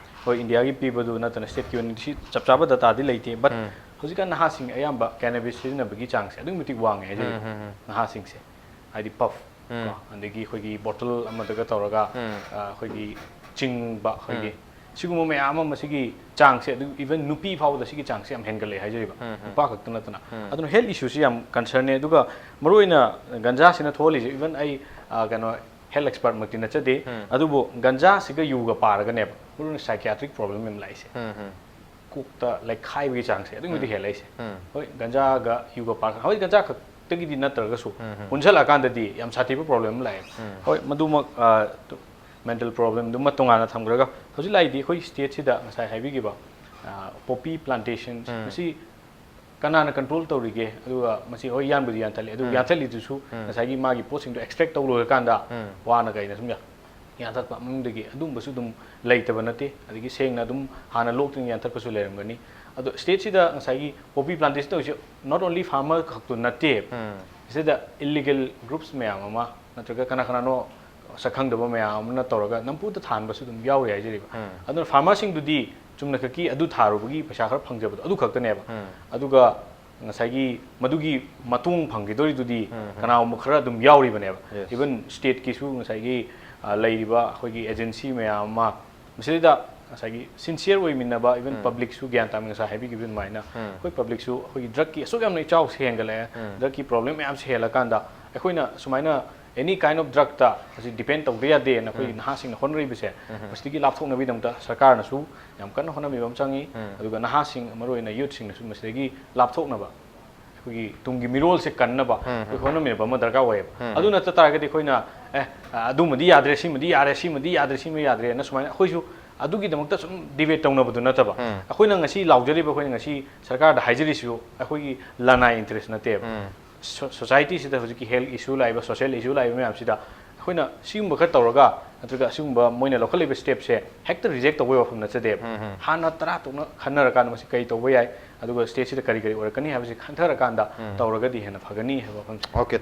ꯍꯣꯏ, ꯏꯟꯗꯤꯌꯥꯒꯤ ꯄꯤꯕꯗꯨ ꯅꯠꯇꯅ ꯁ꯭ꯇꯦꯠꯀꯤ ꯑꯣꯏꯅꯗꯤ ꯁꯤ ꯆꯞ ꯆꯥꯕ ꯗꯥꯇꯥꯗꯤ ꯂꯩꯇꯦ꯫ ꯕꯠ ꯍꯧꯖꯤꯛꯀꯥꯟ ꯅꯍꯥꯁꯤꯡ ꯑꯌꯥꯝꯕ ꯀꯦꯅꯥꯕꯤꯁ ꯁꯤꯖꯤꯟꯅꯕꯒꯤ ꯆꯥꯡꯁꯦ ꯑꯗꯨꯛꯀꯤ ꯃꯇꯤꯛ ꯋꯥꯡꯉꯦ ꯍꯥꯏꯖꯔꯤꯕ꯫ ꯅꯍꯥꯁꯤꯡꯁꯦ, ꯍꯥꯏꯗꯤ ꯄꯐ ꯀꯣ, ꯑꯗꯒꯤ ꯑꯩꯈꯣꯏꯒꯤ ꯕꯣꯇꯜ ꯑꯃꯗꯒ ꯇꯧꯔꯒ, ꯑ, ꯑꯩꯈꯣꯏꯒꯤ ꯆꯤꯡꯕ, ꯑꯩꯈꯣꯏꯒꯤ ꯁꯤꯒꯨꯝꯕ ꯃꯌꯥꯝ ꯑꯃ, ꯃꯁꯤꯒꯤ ꯆꯥꯡꯁꯦ, ꯑꯗꯨ ꯏꯚꯟ ꯅꯨꯄꯤ ꯐꯥꯎꯕꯗ ꯁꯤꯒꯤ ꯆꯥꯡꯁꯦ ꯌꯥꯝ ꯍꯦꯟꯒꯠꯂꯛꯑꯦ ꯍꯥꯏꯖꯔꯤꯕ, ꯅꯨꯄꯥ ꯈꯛꯇ ꯅꯠꯇꯅ꯫ ꯑꯗꯨꯅ ꯍꯦꯜꯊ ꯏꯁꯨꯁꯤ ꯌꯥꯝ ꯀꯟꯁꯔꯟꯅꯦ꯫ ꯑꯗꯨꯒ ꯃꯔꯨꯑꯣꯏꯅ ꯒꯟꯖꯥꯁꯤꯅ ꯊꯣꯛꯍꯜꯂꯤꯁꯦ, ꯏꯚꯟ ꯑꯩ, ꯑ, ꯀꯩꯅꯣ, ꯍꯦꯜꯊ ꯑꯦꯛꯁꯄꯔꯠꯃꯛꯇꯤ ꯅꯠꯆꯗꯦ, ꯑꯗꯨꯕꯨ ꯒꯟꯖꯥꯁꯤꯒ ꯌꯨꯒ ꯄꯥꯔꯒꯅꯦꯕ ꯃꯔꯨꯑꯣꯏꯅ ꯁꯥꯏꯀꯤꯌꯥꯇ꯭ꯔꯤꯛ ꯄ꯭ꯔꯣꯕ꯭ꯂꯦꯝ ꯌꯥꯝ ꯂꯥꯛꯏꯁꯦ꯫ ꯀꯣꯛꯇ ꯂꯩꯈꯥꯏꯕꯒꯤ ꯆꯥꯡꯁꯦ ꯑꯗꯨꯛꯀꯤ ꯃꯇꯤꯛ ꯍꯦꯜꯂꯛꯏꯁꯦ꯫ ꯍꯣꯏ, ꯒꯟꯖꯥꯒ ꯌꯨꯒ ꯄꯥꯔꯒ, ꯍꯣꯏ, ꯒꯟꯖꯥ ꯈꯛꯇꯒꯤꯗꯤ ꯅꯠꯇ꯭ꯔꯒꯁꯨ, ꯄꯨꯟꯁꯤꯜꯂꯛꯑꯀꯥꯟꯗꯗꯤ ꯌꯥꯝ ꯁꯥꯊꯤꯕ ꯄ꯭ꯔꯣꯕ꯭ꯂꯦꯝ ꯑꯃ ꯂꯥꯛꯑꯦ꯫ ꯍꯣꯏ, ꯃꯗꯨꯃꯛ, ꯑ, ꯇꯨ-, ꯃꯦꯟꯇꯦꯜ ꯄ꯭ꯔꯣꯕ꯭ꯂꯦꯝꯗꯨꯃ ꯇꯣꯉꯥꯟꯅ ꯊꯝꯈ꯭ꯔꯒ, ꯍꯧꯖꯤꯛ ꯂꯥꯛꯏꯗꯤ ꯑꯩꯈꯣꯏ ꯁ꯭ꯇꯦꯠꯁꯤꯗ ꯉꯁꯥꯏ ꯍꯥꯏꯕꯤꯈꯤꯕ, ꯑ, ꯄꯣꯄꯤ ꯄ꯭ꯂꯥꯟꯇꯦꯁꯟ, ꯃꯁꯤ ꯀꯅꯥꯅ ꯀꯟꯇ꯭ꯔꯣꯜ ꯇꯧꯔꯤꯒꯦ? ꯑꯗꯨꯒ ꯃꯁꯤ, ꯍꯣꯏ, ꯌꯥꯟꯕꯨꯗꯤ ꯌꯥꯟꯊꯠꯂꯤ, ꯑꯗꯨ ꯌꯥꯟꯊꯠꯂꯤꯗꯨꯁꯨ ꯉꯁꯥꯏꯒꯤ ꯃꯥꯒꯤ ꯄꯣꯠꯁꯤꯡꯗꯣ ꯑꯦꯛꯁꯇ꯭ꯔꯦꯛ ꯇꯧ ꯂꯣꯏꯔꯀꯥꯟꯗ ꯋꯥꯅ ꯀꯩꯅ ꯁꯨꯝ ꯌꯥ-, ꯌꯥꯟꯊꯠꯄ ꯃꯅꯨꯡꯗꯒꯤ ꯑꯗꯨꯝꯕꯁꯨ ꯑꯗꯨꯝ ꯂꯩꯇꯕ ꯅꯠꯇꯦ꯫ ꯑꯗꯒꯤ ꯁꯦꯡꯅ ꯑꯗꯨꯝ ꯍꯥꯟꯅ ꯂꯣꯛꯇ꯭ꯔꯤꯉꯩ ꯌꯥꯟꯊꯠꯄꯁꯨ ꯂꯩꯔꯝꯒꯅꯤ꯫ ꯑꯗꯣ ꯁ꯭ꯇꯦꯠꯁꯤꯗ ꯉꯁꯥꯏꯒꯤ ꯄꯣꯄꯤ ꯄ꯭ꯂꯥꯟꯇꯦꯁꯟ ꯇꯧꯔꯤꯁꯦ not only farmer ꯈꯛꯇꯨ ꯅꯠꯇꯦ, ꯁꯤꯗ ꯏꯜꯂꯤꯒꯦꯜ ꯒ꯭ꯔꯨꯞꯁ ꯃꯌꯥꯝ ꯑꯃ, ꯅꯠꯇ꯭ꯔꯒ ꯀꯅꯥ ꯀꯅꯥꯅꯣ ꯁꯛ ꯈꯪꯗꯕ ꯃꯌꯥꯝ ꯑꯃꯅ ꯇꯧꯔꯒ ꯅꯝꯐꯨꯗ ꯊꯥꯍꯟꯕꯁꯨ ꯑꯗꯨꯝ ꯌꯥꯎꯔꯤ ꯍꯥꯏꯖꯔꯤꯕ꯫ ꯑꯗꯨꯅ ꯐꯥꯔꯃꯔꯁꯤꯡꯗꯨꯗꯤ ꯆꯨꯝꯅ ꯈꯛꯀꯤ ꯑꯗꯨ ꯊꯥꯔꯨꯕꯒꯤ ꯄꯩꯁꯥ ꯈꯔ ꯐꯪꯖꯕꯗꯣ ꯑꯗꯨ ꯈꯛꯇꯅꯦꯕ꯫ ꯑꯗꯨꯒ ꯉꯁꯥꯏꯒꯤ ꯃꯗꯨꯒꯤ ꯃꯇꯣꯡ ꯐꯪꯈꯤꯗꯣꯔꯤꯗꯨꯗꯤ ꯀꯅꯥꯒꯨꯝꯕ ꯈꯔ ꯑꯗꯨꯝ ꯌꯥꯎꯔꯤꯕꯅꯦꯕ꯫ Yes. ꯏꯚꯟ ꯁ꯭ꯇꯦꯠꯀꯤꯁꯨ ꯉꯁꯥꯏꯒꯤ, ꯑ, ꯂꯩꯔꯤꯕ ꯑꯩꯈꯣꯏꯒꯤ ꯑꯦꯖꯦꯟꯁꯤ ꯃꯌꯥꯝ ꯑꯃ, ꯃꯁꯤꯗꯩꯗ ꯉꯁꯥꯏꯒꯤ ꯁꯤꯟꯁꯤꯌꯔ ꯑꯣꯏꯃꯤꯟꯅꯕ, ꯏꯚꯟ ꯄꯕ꯭ꯂꯤꯛꯁꯨ ꯒ꯭ꯌꯥꯟ ꯇꯥꯃꯤ, ꯉꯁꯥꯏ ꯍꯥꯏꯕꯤꯈꯤꯕ ꯑꯗꯨꯃꯥꯏꯅ ꯑꯩꯈꯣꯏ ꯄꯕ꯭ꯂꯤꯛꯁꯨ ꯑꯩꯈꯣꯏꯒꯤ ꯗ꯭ꯔꯒꯀꯤ ꯑꯁꯨꯛ ꯌꯥꯝꯅ ꯏꯆꯥꯎꯁꯦ ꯍꯦꯟꯒꯠꯂꯛꯑꯦ, ꯗ꯭ꯔꯒꯀꯤ ꯄ꯭ꯔꯣꯕ꯭ꯂꯦꯝ ꯃꯌꯥꯝꯁꯦ ꯍꯦꯜꯂꯀꯥꯟꯗ ꯑꯩꯈꯣꯏꯅ ꯁꯨꯃꯥꯏꯅ any kind of ꯗ꯭ꯔꯒꯇ ꯃꯁꯤ ꯗꯤꯄꯦꯟ ꯇꯧꯗ ꯌꯥꯗꯦꯅ ꯑꯩꯈꯣꯏꯒꯤ ꯅꯍꯥꯁꯤꯡꯅ ꯍꯣꯠꯅꯔꯤꯕꯁꯦ, ꯃꯁꯤꯗꯒꯤ ꯂꯥꯞꯊꯣꯛꯅꯕꯒꯤꯗꯃꯛꯇ ꯁꯔꯀꯥꯔꯅꯁꯨ ꯌꯥꯝ ꯀꯟꯅ ꯍꯣꯠꯅꯕꯤꯕ ꯑꯃ ꯆꯪꯉꯤ꯫ ꯑꯗꯨꯒ ꯅꯍꯥꯁꯤꯡ, ꯃꯔꯨꯑꯣꯏꯅ ꯌꯨꯠꯁꯤꯡꯅꯁꯨ ꯃꯁꯤꯗꯒꯤ ꯂꯥꯞꯊꯣꯛꯅꯕ ꯑꯩꯈꯣꯏꯒꯤ ꯇꯨꯡꯒꯤ ꯃꯤꯔꯣꯜꯁꯦ ꯀꯟꯅꯕ ꯑꯩꯈꯣꯏ ꯍꯣꯠꯅꯃꯤꯟꯅꯕ ꯑꯃ ꯗꯔꯀꯥꯔ ꯑꯣꯏꯌꯦꯕ꯫ ꯑꯗꯨ ꯅꯠꯇ ꯇꯥꯔꯒꯗꯤ ꯑꯩꯈꯣꯏꯅ, "ꯑꯦ, ꯑꯗꯨꯃꯗꯤ ꯌꯥꯗ꯭ꯔꯦ, ꯁꯤꯃꯗꯤ ꯌꯥꯔꯦ, ꯁꯤꯃꯗꯤ ꯌꯥꯗ꯭ꯔꯦ, ꯁꯤꯃ ꯌꯥꯗ꯭ꯔꯦꯅ" ꯁꯨꯃꯥꯏꯅ ꯑꯩꯈꯣꯏꯁꯨ ꯑꯗꯨꯒꯤꯗꯃꯛꯇ ꯁꯨꯝ ꯗꯤꯕꯦꯠ ꯇꯧꯅꯕꯗꯨ ꯅꯠꯇꯕ, ꯑꯩꯈꯣꯏꯅ ꯉꯁꯤ ꯂꯥꯎꯖꯔꯤꯕ, ꯑꯩꯈꯣꯏꯅ ꯉꯁꯤ ꯁꯔꯀꯥꯔꯗ ꯍꯥꯏꯖꯔꯤꯁꯤꯁꯨ ꯑꯩꯈꯣꯏꯒꯤ ꯂꯅꯥꯏ ꯏꯟꯇꯔꯦꯁ ꯅꯠꯇꯦꯕ꯫ ꯁꯣ-, ꯁꯣꯁꯥꯏꯇꯤꯁꯤꯗ ꯍꯧꯖꯤꯛꯀꯤ ꯍꯦꯜꯊ ꯏꯁꯨ ꯂꯥꯛꯏꯕ, ꯁꯣꯁꯤꯌꯦꯜ ꯏꯁꯨ ꯂꯥꯛꯏꯕ ꯃꯌꯥꯝꯁꯤꯗ ꯑꯩꯈꯣꯏꯅ ꯁꯤꯒꯨꯝꯕ ꯈꯔ ꯇꯧꯔꯒ, ꯅꯠꯇ꯭ꯔꯒ ꯑꯁꯤꯒꯨꯝꯕ ꯃꯣꯏꯅ ꯂꯧꯈꯠꯂꯤꯕ ꯁ꯭ꯇꯦꯞꯁꯦ ꯍꯦꯛꯇ ꯔꯤꯖꯦꯛ ꯇꯧꯕꯩ ꯋꯥꯐꯝ ꯅꯠꯆꯗꯦꯕ꯫ ꯍꯥꯟꯅ ꯇꯔꯥ ꯊꯣꯛꯅ ꯈꯟꯅꯔꯀꯥꯟꯗ ꯃꯁꯤ ꯀꯔꯤ ꯇꯧꯕ ꯌꯥꯏ, ꯑꯗꯨꯒ ꯁ꯭ꯇꯦꯠꯁꯤꯗ ꯀꯔꯤ ꯀꯔꯤ ꯑꯣꯏꯔꯛꯀꯅꯤ ꯍꯥꯏꯕꯁꯤ ꯈꯟꯊꯔꯀꯥꯟꯗ ꯇꯧꯔꯒꯗꯤ ꯍꯦꯟꯅ ꯐꯒꯅꯤ ꯍꯥꯏꯕ ꯋꯥꯐꯝꯁꯦ꯫ ꯑꯣꯀꯦ꯫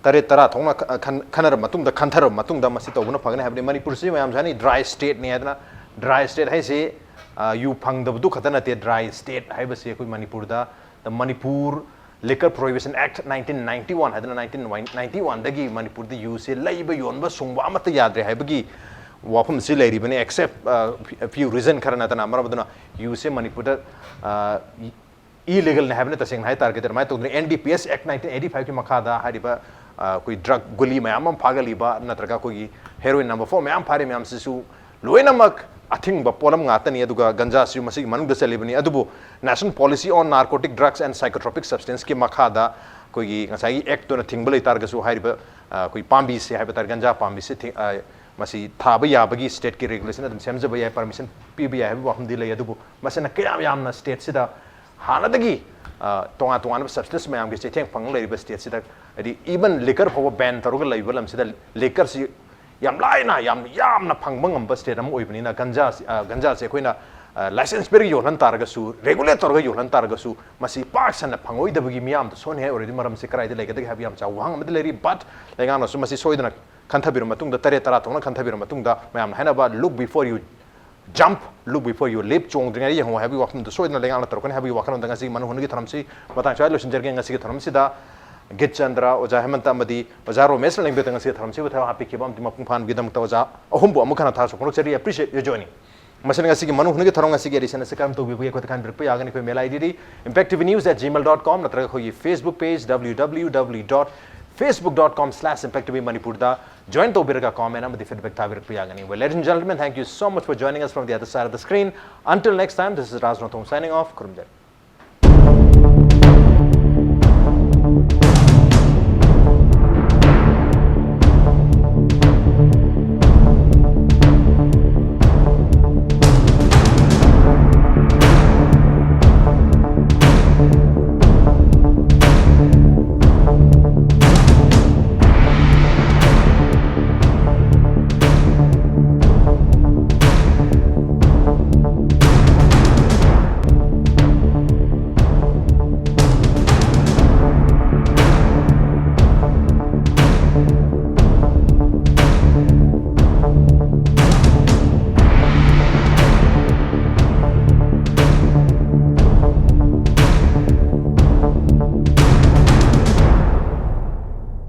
ꯇꯔꯦꯠ ꯇꯔꯥ ꯊꯣꯛꯅ ꯈ-, ꯈꯟ-, ꯈꯟꯅꯔꯕ ꯃꯇꯨꯡꯗ, ꯈꯟꯊꯔꯕ ꯃꯇꯨꯡꯗ ꯃꯁꯤ ꯇꯧꯕꯅ ꯐꯒꯅꯤ ꯍꯥꯏꯕꯗꯤ, ꯃꯅꯤꯄꯨꯔꯁꯤ ꯃꯌꯥꯝꯁꯨ ꯍꯥꯏꯅꯩ, ꯗ꯭ꯔꯥꯏ ꯁ꯭ꯇꯦꯠꯅꯤ ꯍꯥꯏꯗꯅ꯫ ꯗ꯭ꯔꯥꯏ ꯁ꯭ꯇꯦꯠ ꯍꯥꯏꯁꯤ, ꯑ, ꯌꯨ ꯐꯪꯗꯕꯗꯨ ꯈꯛꯇ ꯅꯠꯇꯦ꯫ ꯗ꯭ꯔꯥꯏ ꯁ꯭ꯇꯦꯠ ꯍꯥꯏꯕꯁꯤ ꯑꯩꯈꯣꯏ ꯃꯅꯤꯄꯨꯔꯗ, the Manipur Liquor Prohibition Act nineteen ninety one ꯍꯥꯏꯗꯅ, nineteen ninety one ꯗꯒꯤ ꯃꯅꯤꯄꯨꯔꯗ ꯌꯨꯁꯦ ꯂꯩꯕ, ꯌꯣꯟꯕ, ꯁꯨꯡꯕ ꯑꯃꯠꯇ ꯌꯥꯗ꯭ꯔꯦ ꯍꯥꯏꯕꯒꯤ ꯋꯥꯐꯝꯁꯤ ꯂꯩꯔꯤꯕꯅꯤ, except, ꯑ, few reason ꯈꯔ ꯅꯠꯇꯅ꯫ ꯃꯔꯝ ꯑꯗꯨꯅ ꯌꯨꯁꯦ ꯃꯅꯤꯄꯨꯔꯗ, ꯑ, ꯏꯂꯤꯒꯦꯜꯅꯤ ꯍꯥꯏꯕꯅ, ꯇꯁꯦꯡꯅ ꯍꯥꯏ ꯇꯥꯔꯒꯗꯤ ꯑꯗꯨꯃꯥꯏꯅ ꯇꯧꯗꯅ꯫ ꯑꯦꯟ ꯗꯤ ꯄꯤ ꯑꯦꯁ ꯑꯦꯛ ꯅꯥꯏꯟꯇꯤꯟ ꯑꯩꯠꯇꯤ ꯐꯥꯏꯚꯀꯤ ꯃꯈꯥꯗ ꯍꯥꯏꯔꯤꯕ, ꯑ, ꯑꯩꯈꯣꯏ ꯗ꯭ꯔꯒ ꯒꯨꯂꯤ ꯃꯌꯥꯝ ꯑꯃ ꯐꯥꯒꯠꯂꯤꯕ, ꯅꯠꯇ꯭ꯔꯒ ꯑꯩꯈꯣꯏꯒꯤ ꯍꯦꯔꯣꯏꯟ ꯅꯝꯕꯔ ꯐꯣꯔ ꯃꯌꯥꯝ ꯐꯥꯔꯤ ꯃꯌꯥꯝꯁꯤꯁꯨ ꯂꯣꯏꯅꯃꯛ ꯑꯊꯤꯡꯕ ꯄꯣꯠꯂꯝ ꯉꯥꯛꯇꯅꯤ꯫ ꯑꯗꯨꯒ ꯒꯟꯖꯥꯁꯤꯁꯨ ꯃꯁꯤꯒꯤ ꯃꯅꯨꯡꯗ ꯆꯜꯂꯤꯕꯅꯤ꯫ ꯑꯗꯨꯕꯨ National Policy on Narcotic Drugs and Psychotropic Substanceꯀꯤ ꯃꯈꯥꯗ ꯑꯩꯈꯣꯏꯒꯤ ꯉꯁꯥꯏꯒꯤ ꯑꯦꯛꯇꯨꯅ ꯊꯤꯡꯕ ꯂꯩ ꯇꯥꯔꯒꯁꯨ, ꯍꯥꯏꯔꯤꯕ, ꯑ, ꯑꯩꯈꯣꯏ ꯄꯥꯝꯕꯤꯁꯦ ꯍꯥꯏꯕ ꯇꯥꯔꯦ, ꯒꯟꯖꯥ ꯄꯥꯝꯕꯤꯁꯦ ꯊꯤ-, ꯑ, ꯃꯁꯤ ꯊꯥꯕ ꯌꯥꯕꯒꯤ ꯁ꯭ꯇꯦꯠꯀꯤ ꯔꯦꯒꯨꯂꯦꯁꯟ ꯑꯗꯨꯝ ꯁꯦꯝꯖꯕ ꯌꯥꯏ, ꯄꯔꯃꯤꯁꯟ ꯄꯤꯕ ꯌꯥꯏ ꯍꯥꯏꯕꯒꯤ ꯋꯥꯐꯝꯗꯤ ꯂꯩ꯫ ꯑꯗꯨꯕꯨ ꯃꯁꯤꯅ ꯀꯌꯥꯝ ꯌꯥꯝꯅ ꯁ꯭ꯇꯦꯠꯁꯤꯗ ꯍꯥꯟꯅꯗꯒꯤ, ꯑ, ꯇꯣꯉꯥꯟ ꯇꯣꯉꯥꯟꯕ ꯁꯕꯁꯇꯦꯟꯁ ꯃꯌꯥꯝꯒꯤ ꯆꯩꯊꯦꯡ ꯐꯪ ꯂꯩꯔꯤꯕ ꯁ꯭ꯇꯦꯠꯁꯤꯗ, ꯍꯥꯏꯗꯤ, ꯏꯚꯟ ꯂꯤꯀꯔ ꯐꯥꯎꯕ ꯕꯦꯟ ꯇꯧꯔꯒ ꯂꯩꯕ ꯂꯝꯁꯤꯗ, ꯂꯤꯀꯔꯁꯤ ꯌꯥꯝ ꯂꯥꯏꯅ, ꯌꯥꯝ ꯌꯥꯝꯅ ꯐꯪꯕ ꯉꯝꯕ ꯁ꯭ꯇꯦꯠ ꯑꯃ ꯑꯣꯏꯕꯅꯤꯅ, ꯒꯟꯖꯥꯁꯤ, ꯑ, ꯒꯟꯖꯥꯁꯦ ꯑꯩꯈꯣꯏꯅ, ꯑ, ꯂꯥꯏꯁꯦꯟꯁ ꯄꯤꯔꯒ ꯌꯣꯜꯍꯟ ꯇꯥꯔꯒꯁꯨ, ꯔꯦꯒꯨꯂꯦꯠ ꯇꯧꯔꯒ ꯌꯣꯜꯍꯟ ꯇꯥꯔꯒꯁꯨ, ꯃꯁꯤ ꯄꯥꯛ ꯁꯟꯅ ꯐꯪꯉꯣꯏꯗꯕꯒꯤ ꯃꯤꯌꯥꯝꯗ ꯁꯣꯟꯍꯦ ꯑꯣꯏꯔꯗꯤ ꯃꯔꯝꯁꯦ ꯀꯗꯥꯏꯗ ꯂꯩꯒꯗꯒꯦ ꯍꯥꯏꯕ ꯌꯥꯝ ꯆꯥꯎꯕ ꯋꯥꯍꯪ ꯑꯃꯗꯤ ꯂꯩꯔꯤ꯫ But ꯂꯩꯉꯥꯛꯅꯁꯨ ꯃꯁꯤ ꯁꯣꯏꯗꯅ ꯈꯟꯊꯕꯤꯔꯕ ꯃꯇꯨꯡꯗ, ꯇꯔꯦꯠ ꯇꯔꯥ ꯊꯣꯛꯅ ꯈꯟꯊꯕꯤꯔꯕ ꯃꯇꯨꯡꯗ, ꯃꯌꯥꯝꯅ ꯍꯥꯏꯅꯕ "Look before you jump, look before you leap", ꯆꯣꯡꯗ꯭ꯔꯤꯉꯩꯗ ꯌꯦꯡꯍꯧ ꯍꯥꯏꯕꯒꯤ ꯋꯥꯐꯝꯗꯨ ꯁꯣꯏꯗꯅ ꯂꯩꯉꯥꯛꯅ ꯇꯧꯔꯛꯀꯅꯤ ꯍꯥꯏꯕꯒꯤ ꯋꯥꯈꯜꯂꯣꯟꯗ ꯉꯁꯤꯒꯤ ꯃꯅꯨꯡ ꯍꯨꯠꯅꯒꯤ ꯊꯧꯔꯝꯁꯤ ꯃꯇꯥꯡ ꯁ꯭ꯋꯥꯏꯗ ꯂꯣꯏꯁꯤꯟꯖꯔꯒꯦ꯫ ꯉꯁꯤꯒꯤ ꯊꯧꯔꯝꯁꯤꯗ ꯒꯤꯠ ꯆꯟꯗ꯭ꯔ, ꯑꯣꯖꯥ ꯍꯦꯃꯟꯇ ꯑꯃꯗꯤ ꯑꯣꯖꯥ ꯔꯣꯃꯦꯁꯅ ꯂꯦꯡꯕꯤꯗ ꯉꯁꯤꯒꯤ ꯊꯧꯔꯝꯁꯤꯕꯨ ꯊꯧꯔꯝ ꯍꯥꯞꯄꯤꯈꯤꯕ ꯑꯃꯗꯤ ꯃꯄꯨꯡ ꯐꯥꯍꯟꯕꯒꯤꯗꯃꯛꯇ ꯑꯣꯖꯥ ꯑꯍꯨꯝꯕꯨ ꯑꯃꯨꯛ ꯍꯟꯅ ꯊꯥꯒꯠꯆꯕ ꯐꯣꯡꯗꯣꯛꯆꯔꯤ꯫ Appreciate your joining. ꯃꯁꯤꯅ ꯉꯁꯤꯒꯤ ꯃꯅꯨꯡ ꯍꯨꯠꯅꯒꯤ ꯊꯧꯔꯝ ꯉꯁꯤꯒꯤ edition ꯑꯁꯤ ꯀꯔꯝ ꯇꯧꯕꯤꯕꯒꯦ ꯑꯩꯈꯣꯏꯗ ꯈꯟꯕꯤꯔꯛꯄ ꯌꯥꯒꯅꯤ꯫ ꯑꯩꯈꯣꯏ mail I D D impactv news at gmail dot com ꯅꯠꯇ꯭ꯔꯒ ꯑꯩꯈꯣꯏꯒꯤ Facebook page, W W W dot facebook dot com slash impactv Manipur ꯗ join ꯇꯧꯕꯤꯔꯒ comment ꯑꯃꯗꯤ feedback ꯊꯥꯕꯤꯔꯛꯄ ꯌꯥꯒꯅꯤ꯫ Well, ladies and gentlemen, thank you so much for joining us from the other side of the screen. Until next time, this is Raj Nothong signing off. ꯈꯨꯔꯨꯝꯖꯔꯤ꯫